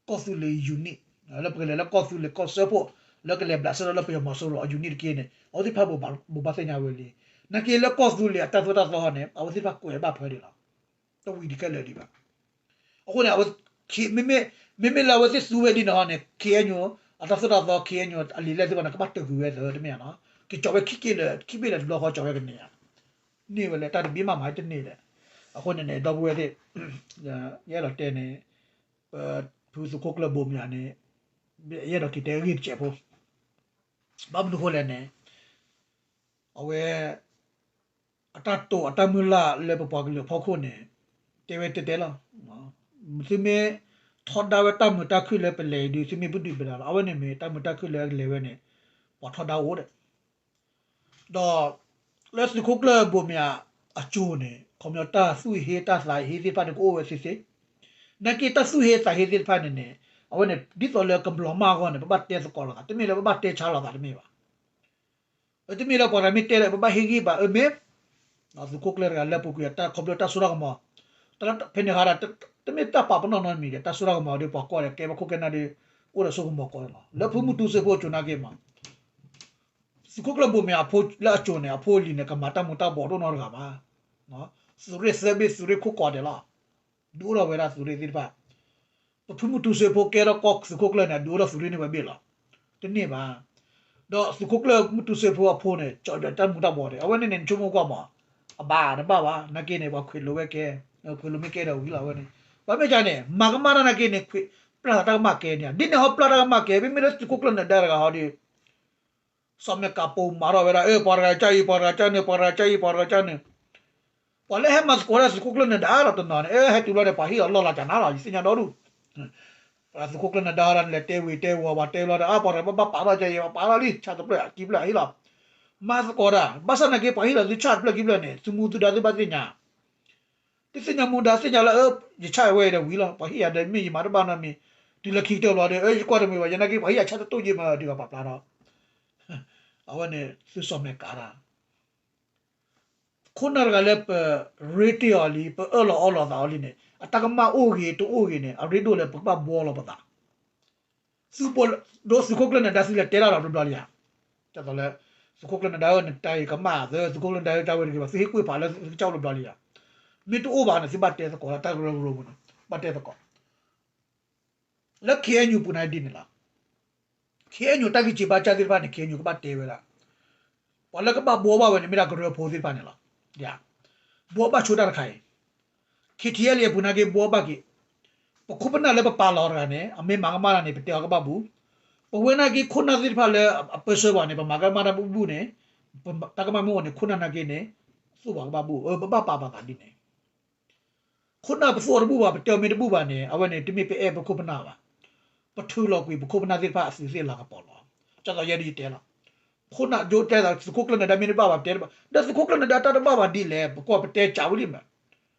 ကီၢ်သူလ့ၤ unit လၢပကလဲၤလၢကီၢ်သူလ့ၤကီၢ်စၢဖှိၣ် လၢကလဲၤဘျးစဲထီၣ်လၢပယီၤမီၤစိရိၤအ unit တက့ၢ်န့ၣ် အဝဲသ့ၣ်တဖၣ်ဘိးဘၣ်သ့ၣ်ညါဝဲလံ. နာ်က့လၢကီၢ်သူလ့ၤအတၢ်သိၣ်တၢ်သီန့ၣ် အဝဲသ့ၣ်တဖၣ်ကွဲးဘၣ်ဖဲဒံးလီၤ. တဝံၤဒံးခဲလၢာ်ဒံးဘၣ်. အဃိန့ၣ် မ့မ့ၢ်လၢအဝဲသ့ၣ်သူဝဲဒ်န့ၣ်ဟီန့ၣ် ခ့ၣ်အဲၣ်ယူၣ် အတၢ်သိၣ်တၢ်သီ ခ့ၣ်အဲၣ်ယူၣ် အလံာ်လဲၢ်သ့ၣ်တဖၣ်န့ၣ် ကဘၣ်တၢၢ်ကွံာ်ဝဲသၢတမ့ၢ်ဧါနီၤ ကကၠီၤဝဲခံက့ၢ်လၢ ခံဘ့ၣ်လၢတဘျီဃီကၠီၤဝဲကန့ၢ်ဧါ. န့ၢ်ဝဲလၢတၢ်တဘ့ၣ်မးမးတန့ၢ်ဒီး အဃိန့ၣ်န့ၣ် ဒီပုၢ်ဝဲၢ်သ့ၣ် ယအဲၣ်ဒိးတဲန့ၣ် ပဖုသုးခိၣ်ကျၢၢ်ဘိးမၠးန့ၣ် ယအဲၣ်ဒိးက့ၤတဲဂ့ၢ်တစဲးဖိ ဘၣ်မနုၤဃိလဲၣ်န့ၣ် အဝဲ အတၢ်တိာ်အတၢ်မုၢ်လၢ်လၢပပှၤကလုာ်အဖီခိၣ်န့ၣ် တဲဝဲတဲတဲလီၤ. သုမ့ၢ်ထီဒါဝဲတၢ်မုာ်တၢ်ခုၣ်လၢပလဲၤအံၤဒုး သုမ့ၢ်ပဒုၣ်ပဒါလီၤ. အဝဲန့ၣ်မ့ၢ်တၢ်မုာ်တၢ်ခုၣ်လၢလဲၤဝဲန့ၣ် ပှၤထီဒါအိၣ်ဒီး ဒီး လၢသုးခိၣ်ကျၢၢ်ဘိးမၠးအစိၤန့ၣ် ခီပညီတၢ်သူၣ်ဟ့တၢ်သးဟ့သ့ၣ်တဖၣ်န့ၣ် ကအိၣ်ဝဲသ့သ့. နာ်က့တၢ်သူၣ်ဟ့သးဟ့သ့ၣ်တဖၣ်န့ၣ်န့ၣ် အဝဲန့ၣ် ဒ်သိးလၢကဘျီမၢ်အဂီၢ်န့ၣ် ပဘၣ်တဲသကိးလိာ်သး တမ့ၢ်လၢပဘၣ်တဲဆါလိာ်သးတမ့ၢ်ဘၣ်. တမ့ၢ်လၢပှၤတဂၤမ့ၢ်တဲလၢပဘၣ်ဟ့ၣ်ဂံၢ်ဘၣ်အၢမ့ၢ် သုးခိၣ်ကျၢၢ်တဂၤလၢပူၤကွံာ်အတၢ်ခီဖျိတၢ်စိတၢ်ကမီၤ ဖဲန့ၣ်ဟါဒီး တမ့ၢ်တၢ်ပာ်ပနီၣ်နီတမံၤဒီး တၢ်စိတၢ်ကမီၤဒီးပှၤကွၢ်ဒီးကဲဘၣ်ခိၣ်ကဲနၢ်ဒီး အိၣ်ဒီးစိကမီၤကိးလီၤ. လၢဖုမုၢ်တူစ့ဖိအစိၤနာ်က့မး သုးခိၣ်ကျၢၢ်ဘိးမၠးအဖိလၢအစိၤန့ၣ် အဖိအလံၤန့ၣ် ကမၤတၢ်မူၤတၢ်ဘှီးတအိၣ်နီတဂၤဘၣ်. သုးရ့ၣ်သၢဘ့ၣ် သုးရ့ၣ်ခိၣ်ကိးဒဲးလီၤ. ဒုးအိၣ်ထီၣ်ဝဲဒၣ်သုးရ့ၣ်သ့ၣ်တဖၣ် ပဖုမုၢ်တူစ့ဖိကဲထီၣ်ကီၢ်သုးခိၣ်ကျၢၢ်န့ၣ် ဒုးအိၣ်ထီၣ်သုးရ့ၣ်န့ၢ်ဝဲဘ့ၣ်လီၤ. တန့ၢ်ဘၣ်. ဒီးသုးခိၣ်ကျၢၢ်မုၢ်တူစ့ဖိအဖိန့ၣ် ကၠီၤဒီးတၢ်မူၤတၢ်ဘှီးဒီး အဝဲန့ၣ်န့ၣ် နဆိကမိၣ်ကွၢ်မး အဘၣ်တဘၣ်ဘၣ် နာ်က့န့ၣ် ပှၤခွဲးလိာ်ဝဲကဲ ခွ့းလိာ်မ့ၢ်ကဲဒီးဝံၤလီၤဝဲန့ၣ်, ဘၣ်မ့ၢ်ဒ်န့ၣ် မၤကမၣ်တၢ်နာ်က့န့ၣ် ပျၢ်တၢ်ကမၣ်ကဲန့ၣ် ဒ်န့ၣ်ဟီပျၢ်တၢ်ကမၣ်ကဲ မ့မ့ၢ်လၢသုးခိၣ်ကျၢၢ်နဒါတဂၤဟီဒီး စီၤမဲာ်ကးပိာ်မၤထီၣ်ဝဲဒၣ် အၢ ပှၤတဂၤကၢ်အံၤ ပှၤတဂၤကၢ်န့ၣ် ပှၤတဂၤကၢ်အံၤ ပှၤတဂၤကၢ်န့ၣ်, ပှၤလၢဟဲမၤသကိးတၢ်သုးခိၣ်ကျၢၢ်နဒါလီၤတနီၤန့ၣ် အၢ ဟဲတုၤဘျီန့ၣ် ပှၤဟ့ၣ်လီၤလီၢ်လီၤကၢ်နၤလီၤ ယသ့ၣ်ညါဒီဒူၣ်, ပှၤသုးခိၣ်ကျၢၢ်နဒါဟီဒၣ်န့ၣ် လဲၤတဲဝ့ၤတဲဝီၤ ပှၤတဲဘျီဒီး အါ ပှၤတဂၤဘၣ်ပာ်ထီၣ်ကၢ်အံၤ ပှၤပာ်ထီၣ်လံ ဆၣ်တဖျၢၣ်အခံဖျၢၣ်အဟ့ၣ်လီၤ, မၤသကိးတၢ် ဘၣ်ဆၣ်နာ်က့ ပှၤဟ့ၣ်လီၤသုဆၣ်တဖျၢၣ်ခံဖျၢၣ်န့ၣ် သုမူသုဒါသုဘၣ်သ့ၣ်ညါ တသ့ၣ်ညါမူဒါသ့ၣ်ညါလၢ အၢ ယဆၣ်ဝဲဒီးဝံၤလီၤ ပှၤဟ့ၣ်ယၤဒီးမ့ၢ်ယမၤတဘၣ်နီတမံၤ, တုၤလၢခံကတၢၢ်ဘျီဒီး အၢ ယကွၢ်တမုာ်ဘၣ် ယနာ်က့ ပှၤဟ့ၣ်ယၤဆၣ်တတိၢ်ယ့ၢ်မး ဒုးဂၤပာ်ဖျါထီၣ်, အဝဲန့ၣ်သုစီၤမဲာ်ကးတၢ် ခိၣ်နၢ်တဂၤလၢပရ့တ့ၢ်အီၤလံ ပအၢၣ်လီၤအီလီၤသးအီၤလံန့ၣ် အတၢ်ကမၣ်အိၣ်ဂ့ၤတအိၣ်ဂ့ၤန့ၣ် အရ့ဒိၣ်လၢပကဘၣ်ဘှီလီၤပသး သုဘိ ဒီးသုးခိၣ်ကျၢၢ်နဒါသုလဲၤတဲတၢ်လီၤဘျီဘျီလံဧါ, ဒ်သိးလၢ သုးခိၣ်ကျၢၢ်နဒါဧၢ နတၢ်အံၤကမၣ်သၢ သုးခိၣ်ကျၢၢ်နဒါဧၢ တၢ်ဝဲတဂ့ၤဘၣ် သုဟ့ၣ်ကွံာ်ဖးလၢသုကစၢ်အိၣ်လီၤဘျီလံဧါ, မ့ၢ်တအိၣ်ဘၣ်န့ၣ် သုဘၣ်တဲသကိးလၢတၢ်ကရၢကရိပူၤန့ၣ် ဘၣ်တဲသကိး လၢ ခ့ၣ်အဲၣ်ယူၣ် ပူၤန့ၣ်ဒ်န့ၣ်လီၤ. ခ့ၣ်အဲၣ်ယူၣ် တၢ်ဂံၢ်စၢ်ဘါစၢ်သ့ၣ်တဖၣ်န့ၣ် ခ့ၣ်အဲၣ်ယူၣ် ကဘၣ်တဲဝဲဒၣ် ပှၤလၢကဘၣ်ဘှီဘၣ်ဝဲန့ၣ် မ့ၢ်ဒၣ်ကရၢဖိသ့ၣ်တဖၣ်န့ၣ်လီၤ. ဘှီဘၣ်ဆိတၢ်တခါအံၤ ခ့ၣ်ထံၣ်အဲၣ်လ့ၣ် အပူၤနာ်က့ ဘှီဘၣ်က့ၤ ပခိၣ်ပနၢ်လၢပပာ်လီၤတဂၤန့ၣ် အမ့ၢ်မၤကမၣ်တၢ်န့ၣ် ပတဲအီၤကဘၣ်ဘူး, ပဝဲနာ်က့ ခိၣ်နၢ်သ့ၣ်တဖၣ်လၢအပၢဆှၢပှၤန့ၣ် ပမၤကမၣ်တၢ်ဘူၣ်ဘူၣ်န့ၣ် တၢ်ကမၣ်မ့ၢ်အိၣ်န့ၣ် ခိၣ်နၢ်နာ်က့န့ၣ် သိၣ်ပှၤကဘၣ်ဘူၣ် အၢ ပဘၣ်ပာ်ပသးဒ်န့ၣ် ခိၣ်နၢ်ပသိၣ်အီၤတဘူၣ်ဘၣ် ပတဲအီၤမ့ၢ်တဘူၣ်ဘၣ်န့ၣ် အဝဲန့ၣ် တမ့ၢ်ပအဲၣ်ပခိၣ်ပနၢ်ဘၣ်. ပထုးလီၤကွံာ်ပခိၣ်ပနၢ်သ့ၣ်တဖၣ်အသုးသ့ၣ်လၤကပီၤလီၤ. ဒ်သိးယဲဒ်ယတဲလီၤ. ခိၣ်နၢ်ယိတဲသး သုးခိၣ်ကျၢၢ်နဒါမ့ၢ်တဘၣ်ဘၣ် ပတဲတဘၣ် ဒီးသုးခိၣ်ကျၢၢ်နဒါတၢ်တဘၣ်ဘၣ်ဒ်လဲၣ် ပကွၢ်ပတဲကးဝံၤလံမး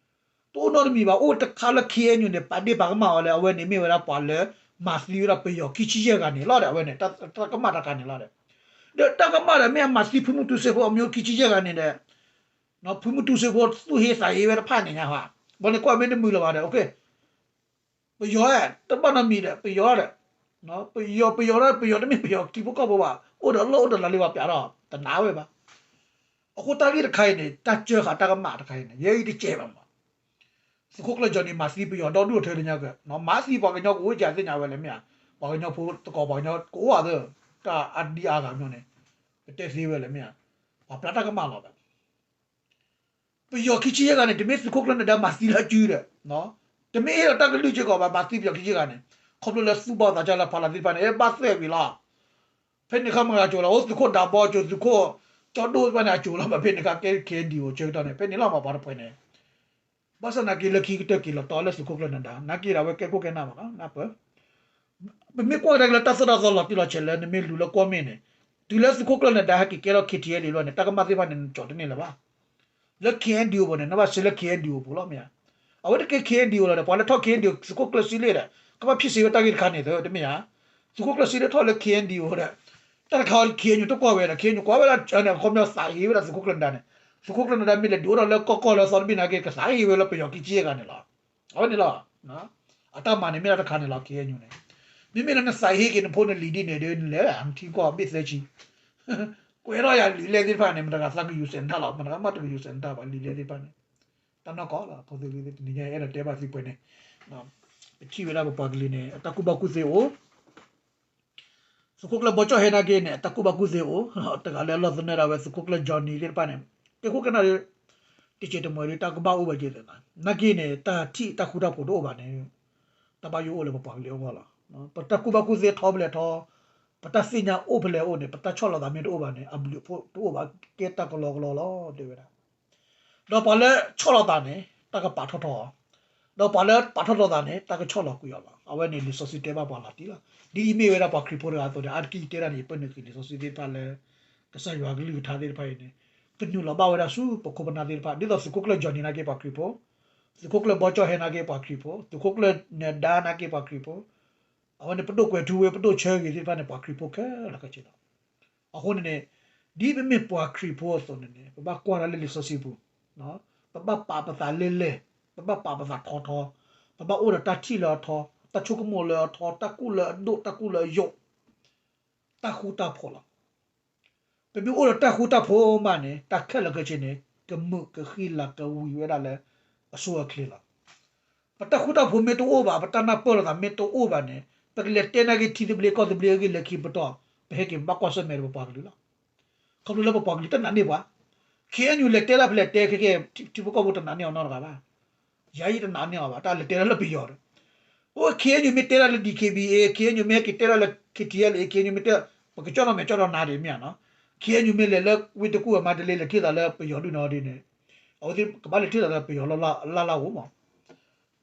တအိၣ်နီတမံၤဘၣ် အိၣ်တခါလၢ ခ့ၣ်အဲၣ်ယူၣ် န့ၣ် ပာ်ဒ့ၣ်ပာ်ကမၣ်အီၤလၢ အဝဲန့ၣ်မ့ၢ်ဝဲဒၣ်ပှၤလၢ မၤသံဝဲဒၣ်ပယီၤခံဆံယဲၢ်ဂၤန့ၣ်လီၤဒီး အဝဲန့ၣ် တၢ်ကမၣ်တခါန့ၣ်လီၤဒီး ဒီးတၢ်ကမၣ်ဒီး မ့ၢ်အမၤသံဖုမုၢ်တူစ့ဖိအမံၤခံဆံယဲၢ်ဂၤန့ၣ်ဒီး ဖုမုၢ်တူစ့ဖိ သူၣ်ဟ့သးဟ့ဝဲတဖၣ်န့ၣ်ညါဘၣ် ဘၣ်န့ၣ်ကွၢ်မ့ၢ်တမုာ်လၢၤဘၣ်ဒီး ပယီၤ တဘၣ်နီတမံၤဒီး ပယီၤဒီး ပယီၤ ပယီၤဒီး ပယီၤတမ့ၢ်ပယီၤထံဖိကီၢ်ဖိဘၣ် အိၣ်ဒီးလီၢ်အိၣ်ဒီးလၤလံဘၣ်ပျးထီၣ် တနာ်ဝဲဘၣ်. အဃိတၢ်ဂ့ၢ်တခါအံၤန့ၣ် တၢ်စၢဃာ်တၢ်ကမၣ်တခါအံၤန့ၣ် ယဲအံၤတကဲဘၣ်မး သုးခိၣ်ကျၢၢ် Johnny မၤသံပယီၤဒီဒူၣ်ထဲလၢညါက့ မၤသံပှၤကညီကအိၣ်ကသ့ၣ်ညါဝဲလၢမ့ၢ်ဧါ, ပှၤကညီဖိသကိးပှၤကညီကအိၣ်အသး တၢ်အဒံအါဂၤမ့ၢ်န့ၣ် ပတဲသ့ဝဲလၢမ့ၢ်ဧါ, ပှၤပျးတၢ်ကမၣ်လီၤဘၣ် ပယီၤခံဆံယဲၢ်ဂၤန့ၣ် တမ့ၢ်သုးခိၣ်ကျၢၢ်နဒါမၤသံလၢအစုဒီး တမ့ၢ်အဲၣ်ဒိးတၢ်ကလုၢ်စ့ၢ်ကီးဘၣ် မၤသံပယီၤခံဆံယဲၢ်ဂၤန့ၣ် ခီဖျိလၢသူၣ်ဘီၣ်သးစၢ်လၢဖီလာ်သ့ၣ်တဖၣ်န့ၣ် အဲ ဘၣ်သွဲၣ်ဝံၤလီၤ. ဖဲန့ၣ်ခါမတၤဂၤကၠိၤလီၤ အိၣ်သုးခိၣ်ဒးဘီကၠိၤ သုးခိၣ်ကၠီဒိၣ်သ့ၣ်တဖၣ်န့ၣ် အကၠိၤလီၤဘၣ် ဖဲန့ၣ်ခါ ကဲ ခ့ၣ်အဲၣ်ယူၣ် ဆၢကတီၢ်န့ၣ် ဖဲန့ၣ်လီၤမးပှၤတဖှဲးန့ၣ် ဘၣ်ဆၣ်နာ်က့လၢခံကတၢၢ်က့ၤလီၤတီလၢသုးခိၣ်ကျၢၢ်နဒါ နာ်က့ဒီးအဝဲကဲခိၣ်ကဲနၢ်မးလီၤ နၢ်ပၢၢ် ပမ့ၢ်ကွၢ်ကဒါက့ၤလၢတၢ်သိၣ်တၢ်သီလီၤတံၢ်လီၤဆဲးလၢနမ့ၢ်လူၤလၢကွီၢ်မ့ၢ်န့ၣ် တုၤလၢသုးခိၣ်ကျၢၢ်နဒါဟဲက့ၤကဲထီၣ် ခ့ၣ်ထံၣ်အဲၣ်လ့ၣ်လီၤန့ၣ် တၢ်ကမၣ်သ့ၣ်တဖၣ်န့ၣ် နကၠီၤတန့ၢ်လၢၤဘၣ်. လၢ ခ့ၣ်အဲၣ်ယူၣ် အပူၤန့ၣ် နဘၣ်ဆှၢလၢ ခ့ၣ်အဲၣ်ယူၣ် အပူၤလီၤမ့ၢ်ဧါ. အဝဲတကဲ ခ့ၣ်အဲၣ်ယူၣ် လီၤဒီး ပှၤလၢထီၣ် ခ့ၣ်အဲၣ်ယူၣ် သုးခိၣ်ကျၢၢ်စံလ့ၣ်ဒီး ကဘၣ်ဖံးစ့ဝဲတၢ်ဂ့ၢ်တခါန့ၣ်သၢ တမ့ၢ်ဧါ. သုးခိၣ်ကျၢၢ်စံလ့ၣ်ထီၣ်လၢ ခ့ၣ်အဲၣ်ယူၣ် ဒီး တၢ်တခါအံၤ ခ့ၣ်အဲၣ်ယူၣ် တကွၢ်ဝဲဒီး ခ့ၣ်အဲၣ်ယူၣ် ကွၢ်ဝဲဒၣ် အခီပညီသးဟ့ဝဲဒၣ်သုးခိၣ်ကျၢၢ်နဒါန့ၣ် သုးခိၣ်ကျၢၢ်နဒါမ့ၢ်လဲၤဒုးအိၣ်ထီၣ်လၢကီၢ်ကီၢ်လၢအသီတဘ့ၣ်နာ်က့ ကသးဟ့ဝဲလၢပယီၤခံဆံယဲၢ်ဂၤန့ၣ်လီၤ. အဝဲန့ၣ်လီၤ. အတၢ်မၤန့ၣ်မ့ၢ်ဒၣ်တခါန့ၣ်လီၤ ခ့ၣ်အဲၣ်ယူၣ် န့ၣ် မ့မ့ၢ်လၢနသးဟ့က့ၤနဖိနလံၤဒ်န့ၣ်ဒီး နလဲၤနထံကီၢ်ဘ့ၣ်သၢဆံ ကွဲးထီၣ်ယၤလံာ်လဲၢ်သ့ၣ်တဖၣ်န့ၣ် မတၤဂၤသးကယူၤစဲးနတၢ်လီၤ မတၤဂၤမးတကယူၤစဲးနတၢ်ဘၣ် လံာ်လဲၢ်သ့ၣ်တဖၣ်န့ၣ် တၢ်နီၢ်ကီၢ်လီၤ ဖိသ့ၣ်လံၤသ့ၣ် တနံၤညါအဲၣ်ဒိးတဲဘၣ်သုပှဲၤန့ၣ် ပထံၣ်ဝဲဒၣ်ပပှၤကလုာ်န့ၣ် အတၢ်ကူၣ်ဘၣ်ကူၣ်သ့အိၣ် သုးခိၣ်ကျၢၢ်ဘီကၠီၣ်ဟဲနာ်က့န့ၣ် အတၢ်ကူၣ်ဘၣ်ကူၣ်သ့အိၣ် တဂၤလၢအလီၢ်သနၢၣ်ဒၣ်ဝဲသုးခိၣ်ကျၢၢ် Johnny သ့ၣ်တဖၣ်န့ၣ် ကဲခိၣ်ကဲနၢ်ဒီး တက့ၢ်တမှဲၤဒီးတၢ်ကဘၣ်အိၣ်ဝဲက့ၤသနာ်က့န့ၣ် တၢ်ထံၣ်တၢ်ဃူတၢ်ဖိးတအိၣ်ဘၣ်န့ၣ် တၢ်ဘၣ်ယိၣ်အိၣ်လၢပပှၤကလုာ်အဂီၢ်လီၤ. ပတၢ်ကူၣ်ဘၣ်ကူၣ်သ့ထီဖဲလဲၣ်ထီ ပတၢ်သ့ၣ်ညါအိၣ်ဖဲလဲၣ်အိၣ်န့ၣ် ပတၢ်ဆီၣ်လီၤသးမ့ၢ်တအိၣ်ဘၣ်န့ၣ် အဘျုးအဖှိၣ်တအိၣ်ဘၣ် ကဲတၢ်ကလီကလီလီၤ တဲဝဲဒၣ် ဒီးပှၤလၢဆီၣ်လီၤသးန့ၣ် တၢ်ကပာ်ထီၣ်ထီအီၤ, ဒီးပှၤလၢပာ်ထီၣ်ထီသးန့ၣ် တၢ်ကဆီၣ်လီၤကွံာ်အီၤလီၤ. အဝဲန့ၣ်လံာ်စီဆှံတဲဘၣ်ပှၤလီၤတံၢ်လီၤ. ဒ်အံၤမ့ၢ်ဝဲဒၣ်ပှၤခရံာ်ဖိတဂၤအသိးန့ၣ် အါတက့ၢ်ယတဲဒၣ်န့ၣ် ယပၢနုာ်က့ၤလံာ်စီဆှံသ့ၣ်တဖၣ်လၢ ကစၢ်ယွၤကလုၢ်ကထါသ့ၣ်တဖၣ်အံၤန့ၣ် ကနုာ်လီၤဘၣ်ဝဲဒၣ်ဆူပခိၣ်ပနၢ်သ့ၣ်တဖၣ် ဒ်သိးသုးခိၣ်ကျၢၢ် Johnny နာ်က့ပှၤခရံာ်ဖိ, သုးခိၣ်ကျၢၢ်ဘီကၠီၣ်ဟဲနာ်က့ပှၤခရံာ်ဖိ, သုးခိၣ်ကျၢၢ်နဒါနာ်က့ပှၤခရံာ်ဖိ, အဝဲန့ၣ်ပဒိၣ်ကွဲၤထူဝ့ ပဒိၣ်ဆၢဂ့ၤသ့ၣ်တဖၣ်န့ၣ် ပှၤခရံာ်ဖိခဲလၢာ်ခဲဆ့လီၤ. အဃိန့ၣ်န့ၣ် ဒ်ပမ့ၢ်ပှၤခရံာ်ဖိအသိးန့ၣ်န့ၣ် ပဘၣ်ကွၢ်ဒၣ်လၢလံာ်စီဆှံပူၤ, ပဘၣ်ပာ်ပသးလဲၢ်လဲၢ်, ပဘၣ်ပာ်ပသးထီထီ, ပဘၣ်အိၣ်ဒီးတၢ်ထံၣ်လၢအထီ, တၢ်ဆိကမိၣ်လၢအထီ, တၢ်ကူၣ်လၢအဒိၣ်, တၢ်ကူၣ်လၢအယိာ်, တၢ်ဃူတၢ်ဖိးလီၤ. ပမ့ၢ်အိၣ်ဒီးတၢ်ဃူတၢ်ဖိးမးန့ၣ် တၢ်ခဲလၢာ်ခဲဆ့န့ၣ် ကမုာ်ကဃံလၤကဝံၤဝဲဒၣ်လၢအဆိအချ့လီၤ. ပတၢ်ဃူတၢ်ဖိးမ့ၢ်တအိၣ်ဘၣ်, ပတၢ်နၢ်ပၢၢ်လိာ်သးမ့ၢ်တအိၣ်ဘၣ်န့ၣ် ပကလဲၤတဲနာ်က့ထံသဘျ့ကီၢ်သဘျ့အဂ့ၢ်လၢခံပတီၢ် ပဟဲက့ၤဘၣ်ကွၢ်ဆၢၣ်မဲာ်ဒီးပပှၤကလုာ်လီၤ. ခီဖျိလၢပပှၤကလုာ်တနာ်န့ၢ်ပှၤ, ခ့ၣ်အဲၣ်ယူၣ် လဲၤတဲဒၣ်ဖဲလဲၣ်တဲခဲကဲ ထံဖိကီၢ်ဖိတနာ်န့ၢ်အီၤနီတဂၤဘၣ်. ယၤယတနာ်န့ၢ်အီၤဘၣ် တၢ်လဲၤတဲဒၣ်လၢပယီၤဒီး, အိၣ် ခ့ၣ်အဲၣ်ယူၣ်မ့ၢ်တဲဒၣ်လၢ ဒံၣ်ခ့ၣ်ဘံၣ်အ့ၣ် ခ့ၣ်အဲၣ်ယူၣ်မ့ၢ်ဟဲက့ၤတဲဒၣ်လၢ ခ့ၣ်ထံၣ်အဲၣ်လၢအ့ၣ် ခ့ၣ်အဲၣ်ယူၣ်မ့ၢ်တဲ, ပကကၠီၣ်နီၣ်မဲာ်ကၠီၣ်နီၣ်နၤဒ်မ့ၢ်ဧါနီၤ, ခ့ၣ်အဲၣ်ယူၣ်မ့ၢ်လဲၤလၢဝ့ၢ်တကူၣ်အမါတလ့ လဲၤထံၣ်သးလၢပယီၤဒုၣ်နီၢ်ဒ်န့ၣ်, အဝဲသ့ၣ်ကဘၣ်လဲၤထံၣ်သးလၢပယီၤလၢ်လၢ်ဧိၤမး,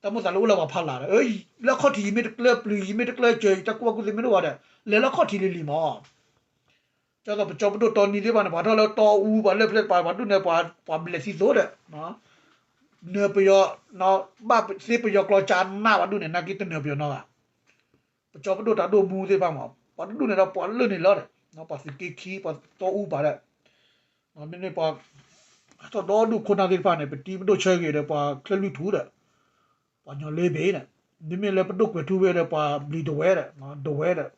တၢ်မိၣ်သးလၢအိၣ်လၢပှၤဖးလၢ်ဒီး, လၢခီၣ်ထံးယမ့ၢ်တကျၢၤ ပျုၤယမ့ၢ်တကျၢၤစၢၤ ယတၢ်ကူၣ်ဘၣ်ကူၣ်သ့မ့ၢ်တအိၣ်ဘၣ်ဒီး လဲၤလၢခီၣ်ထံးလံၤလံၤမး ကၢ်သိးပကၠီပဒိၣ်တီနံၤသ့ၣ်တဖၣ်န့ၣ် ပှၤထီၣ်လၢတီအူပှၤလၢဖျဲၣ်ပှၤ ပှၤဒူၣ်န့ၣ် ပှၤဘျဲးသံသိးဒီး, နၢၤပယီၤ, ဘၣ်သ့ပယီၤကျိာ်ကၠးနးပှၤဒူၣ်န့ၣ် နာ်က့တနၢၤပယီၤနီတဂၤ, ပကၠီပဒိၣ်တၢ်ဒိၣ်မူသ့ၣ်တဖၣ်မး ပှၤတဒူၣ်န့ၣ်ဒီးပှၤလၢန့ၣ်လီၤဒီး, ပှၤသုးက့ခံ ပှၤတီအူပှၤဒီး, မ့မ့ၢ်ပှၤ, ဟဲထီၣ်ဒီဒူၣ်ခိၣ်နၢ်သ့ၣ်တဖၣ်န့ၣ် ပတံၤပဒိၣ်ဆၢဂ့ၤဒီးပှၤချၢၣ်လွံၢ်ထူဒီး ပှၤညီလ့ဘ့ၣ်န့ၣ်, မ့မ့ၢ်လၢပဒိၣ်ကွဲၤထူဝ့ဒီးပှၤဘျံးဒဝဲဒီး, ဒဝဲဒီး,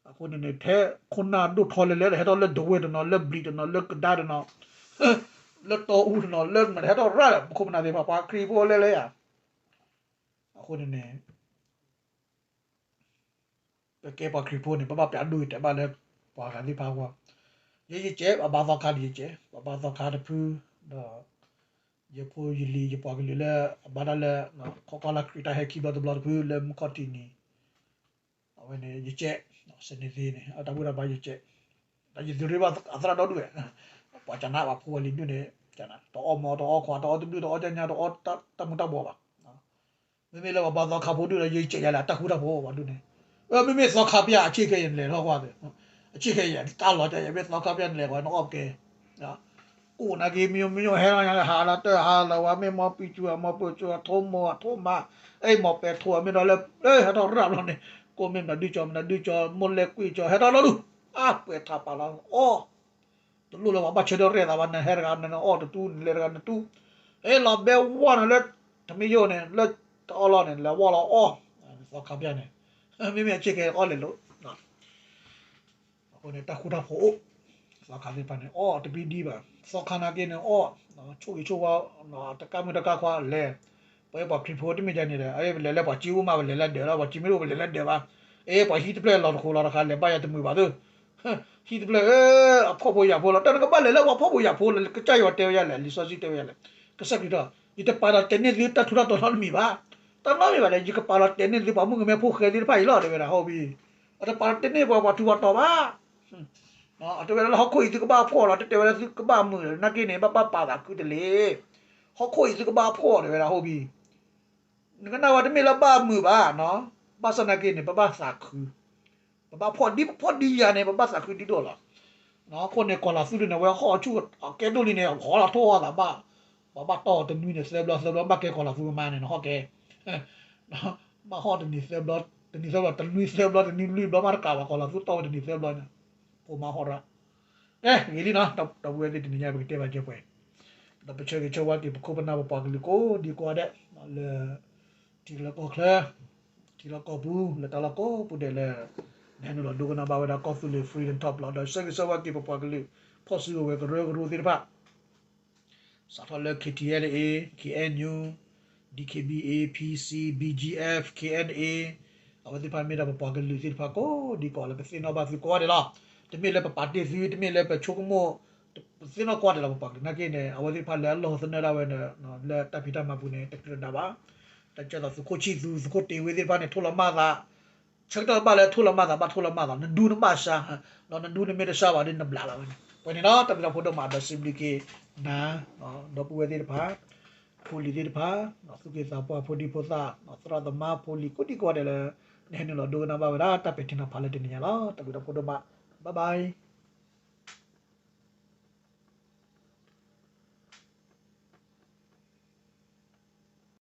အဃိန့ၣ်န့ၣ် ထဲခိၣ်နၢ်ဒိၣ်ထီလဲၤလဲၤဒီး ဟဲထီၣ်လၢဒဝဲတနီၤ လၢဘျံးတနီၤ လၢကဒါတနီၤ, လၢတီအူတနီၤ လၢမနုၤဟဲထီၣ်ရၣ်ဒီး ပခိၣ်ပနၢ်သ့ၣ်တဖၣ် ပှၤခရံာ်ဖိလဲၤလဲၤယၤ, အဃိန့ၣ်န့ၣ် ပကဲပှၤခရံာ်ဖိန့ၣ် ပဘၣ်ပျးဒိၣ်ကတဲာ်ဘၣ်လၢ ပှၤဂၤသ့ၣ်တဖၣ်အဂီၢ်, ယဲယကဲ ပဘါသီခါန့ၣ်ယကဲ ပဘါသီခါတဖု, ဒီး ယဖိယလံၤယပှၤကလုာ်လၢ အဘါတၢ်လၢ ခီကီၢ်လၢခရံာ်တၢ်ဟဲခံဘျီတဘျီတဖုလၢမုၢ်ခီၣ်ထံးန့ၣ်, အဝဲန့ၣ်ယကဲ, စနေသ့န့ၣ် အတၢ်ဘူၣ်တၢ်ဘါယကဲ, ဒီးယသုးရ့ၣ်ဘၣ်အသရၣ်ဒီဒူၣ်ဝဲ, ပှၤကနးပှၤဖိဝဲလံၤဒူၣ်န့ၣ်, တအီၣ်မီၤတအီၣ်ခွါ တအီၣ်တဘျုၣ် တအီၣ်ကညါ တအီၣ်တၢ်မူၤတၢ်ဘှီးဘၣ် မ့မ့ၢ်လၢပှၤဘါသီခါဖိဒူၣ်ဒီး ယကဲယၤလၢအတၢ်ဃူတၢ်ဖိးပှၤဒူၣ်န့ၣ်, မ့မ့ၢ်သီခါပျၢ်အဆ့ၣ်ခဲအံၤလဲၤထီၣ်ကွၢ်, အဆ့ၣ်ခဲအံၤတၢ်လီၤကဲယၤ မ့ၢ်သီခါပျၢ်န့ၣ်လဲၤကွၢ် နအီၣ်ပကဲ, ကိၣ်နာ်က့ မ့ၢ်မ့ၢ်ဟဲလီၤညါလၢဟးလီၤတၢ်ဟးလီၤဝါ မ့ၢ်မီၢ်ပံၤစူၤ မီၢ်ပံၤစူၤ ထိၣ်မိၢ်ထိၣ်မး, အဲၣ်မီၢ်ပဲာ်ထိၣ် မ့ၢ်ဒီးလၢ ဟဲထီၣ်ရၣ်ဘျီန့ၣ်, ကိၣ်မ့ၢ်မနုၤဒုကၠီ မနုၤဒုကၠီ မိၢ်လဲၤကွံာ်ကၠီ ဟဲထီၣ်လီၤဒူၣ်, အါပှဲၤထးပာ်လီၤအီၣ် တလိၣ်လၢပှၤဘၣ်ဆၢထၢၣ်ရဲၣ်သးဘၣ် နဟဲတဂၤနအီၣ်တတူၢ် နလဲၤတဂၤနတူၢ်, ဟဲလီၤဘဲဝီၢ်န့ၣ်လၢ တမ့ၢ်ယိၣ်န့ၣ် လၢတအီၣ်လီၤန့ၣ် လဲၤဝီၢ်လီၤအီၣ်, သီခါပျၢ်န့ၣ်, မ့မ့ၢ်အဆ့ၣ်ခဲအီၣ်လဲၤလိာ်, အဃိန့ၣ် တၢ်ဃူတၢ်ဖိးအိၣ်, သီခါသ့ၣ်တဖၣ်န့ၣ် အီၣ်တပံဒံဘၣ်, သီခါနာ်က့န့ၣ်အီၣ်, ဆိၣ်ဂ့ၤဆိၣ်ဝါ, တကးမုၢ်တကးခွါလဲၤ, ပဝဲပှၤခရံာ်ဖိတမ့ၢ်ဒ်န့ၣ်ဒီး ပလဲၤလၢပှၤကၠံအိၣ်မး ပလဲၤလၢဒၢးလီၤ ပှၤကၠံမ့ၢ်တအိၣ် ပလဲၤလၢဒၢးဘၣ်, အဲ ပှၤဟံၣ်တဖျၢၣ်လီၤတဃိလီၤတခါ လဲၤဘၣ်ယၤတမုာ်ဘၣ်သု ဟံၣ်တဖျၢၣ်ဧၢ, အဖှီၣ်ဖိယာ်ဖိလီၤ, တၢ်နကဘၣ်လဲၤလၢပှၤဖှီၣ်ဖိယာ်ဖိလီၤ, ကစၢ်ယွၤတဲဝဲယၤလဲၣ်, လံာ်စီဆှံတဲဝဲယၤလဲၣ်, ကစၢ်ခရံာ်ဒီး ယတပာ်လီၤတဲာ်န့ၢ်သုတၢ်ထူးတၢ်တီၤနီတမံၤဘၣ်, တၢ်နီတမံၤဘၣ်ဒီး ယကပာ်လီၤတဲာ်န့ၢ်သုပှၤမုၣ်ကမဲဖိဃဲသ့ၣ်တဖၣ်အံၤလီၤ တဲဝဲဒၣ်ဟီၣ်ဘံ, အတပာ်လီၤတဲာ်န့ၢ်ပှၤပှၤထူးပှၤတီၤဘၣ် အတဲဝဲဒၣ်လၢဟီၣ်ခိၣ်အံၤသုကဘၣ်ဖှီၣ်လီၤ, တတဲဝဲဒၣ်သုကဘၣ်မုာ်လီၤ, နာ်က့န့ၣ် ဘၣ်ဘၣ်ပာ်သးခုတလ့ၢ်, ဟီၣ်ခိၣ်အံၤသုကဘၣ်ဖှီၣ်တဲဝဲဒၣ်ဟီၣ်ဘံ, နကနၣ်ဝဲတမ့ၢ်လၢဘၣ်မုာ်ဘၣ်နီၤ, ဘၣ်ဆၣ်နာ်က့န့ၣ် ပဘၣ်သးခု, ပဘၣ်ဖှီၣ်ဒ်ပဖှီၣ်ဒ်ယၤန့ၣ် ပဘၣ်သးခုဒ်ဒိၣ်လီၤ, အဃိန့ၣ် ကီၤလၤသူဒုးန့ၣ် အဝဲဟီၣ်ဆူၣ်အကဲဒိၣ်လံန့ၣ် ဟီၣ်လီၤထိၣ်အီၣ်သးဘၣ်, ပှၤဘၣ်တီၢ်တနွံန့ၣ် သၢဘျီသၢဘျီ ဘၣ်ကဲကီၤလၤသူမါန့ၣ် နဟီၣ်ကဲ ဘၣ်ဟီၣ်တနံၤသၢဘျီ, တနံၤသၢဘျီ တနွံသၢဘျီ တနွံလွံၢ်ဘျီမးတကးဘၣ် ကီၤလၤသူတီၢ်ဝဲတနံၤသၢဘျီန့ၣ်, ဖိမါဟီၣ်ရၣ်, ကဲ ဂ့ၤလံနီၤ, ဒီပုၢ်ဝဲၢ်သ့ၣ်တနံၤညါ ပကတဲဘၣ်ကဲပှဲၤ, ဒီးပဆၢဂ့ၤဆၢဝါက့ၤ ပခိၣ်ပနၢ်ပပှၤကလုာ်ကိးဒံကိးဂၤဒဲး, လၢ ထံလီၢ်ကီၢ်ချၢ, ထံလီၢ်ကီၢ်ပူၤ လၢတၢ်လီၢ်ကိးပူၤဒဲးလၢ နဟဲနုာ်လီၤဒိကနၣ်ဘၣ်ဝဲဒၣ်ကီၢ်သူလ့ၤ Freedom Talk လီၤ. ဒီးဆၢဂ့ၤဆၢဝါက့ၤပပှၤကလုာ် ဖီၣ်စုကဝဲၤကရၢကရိသ့ၣ်တဖၣ် စးထီၣ်လၢ K T L A, K N U, D K B A, P C, B G F, K N A, အဝဲသ့ၣ်တဖၣ်မ့ၢ်ဒၣ်ပပှၤကလုာ်သ့ၣ်တဖၣ်ကိးဒံကိးလၢပသ့ၣ်နီၣ်ဘၣ်သုကိးဂၤဒဲးလီၤ. တမ့ၢ်လၢပပာ်တ့ၢ်သု, တမ့ၢ်လၢပဆိကမိၣ်, ပသ့ၣ်နီၣ်ကိးဂၤဒဲးလီၤ ပပှၤကလုာ်နာ်က့န့ၣ် အဝဲသ့ၣ်တဖၣ်လၢအလီၢ်သနၢၣ်ဒၣ်ဝဲန့ၣ် လၢတၢ်ဖံးတၢ်မၤပူၤန့ၣ် တကြၢးဒၣ်ဘၣ်. တၢ်ကဲသိးသုးခိၣ်ဆံၣ်သူ, သုးခိၣ်တ့ဝ့သ့ၣ်တဖၣ်န့ၣ် ထိၣ်လီၤမၢ်သး ဆၢကတီၢ်ဘၣ်လၢထိၣ်လီၤမၢ်သး ဘၣ်ထိၣ်လီၤမၢ်သး နဒူနဘၣ်ဆါ, ဒီးနဒူနမ့ၢ်တဆါဘၣ်ဒီးနဘျးလီၤဝဲန့ၣ်. ပှဲၤန့ၣ်လီၤ တၢ်ဘျုးတၢ်ဖှိၣ်ဒိၣ်မး ဒီးစံးဘျုးက့ၤနၤ, ဒီပုၢ်ဝဲၢ်သ့ၣ်တဖၣ်, ဖိလံၤသ့ၣ်တဖၣ်, သူၣ်က့သးပှၢ် ဖိဒံဖိသၣ်, သရၣ်သမါ ဖိလံၤ ကိးဒံကိးဂၤဒဲးလၢ နဟဲနုာ်လီၤဒိကနၣ်ဘၣ်ဝဲဒၣ် တၢ်ပဲာ်ထံနီၤဖးလၢတနံၤညါလီၤ. တၢ်ဘျုးတၢ်ဖှိၣ်ဒိၣ်မး, bye bye.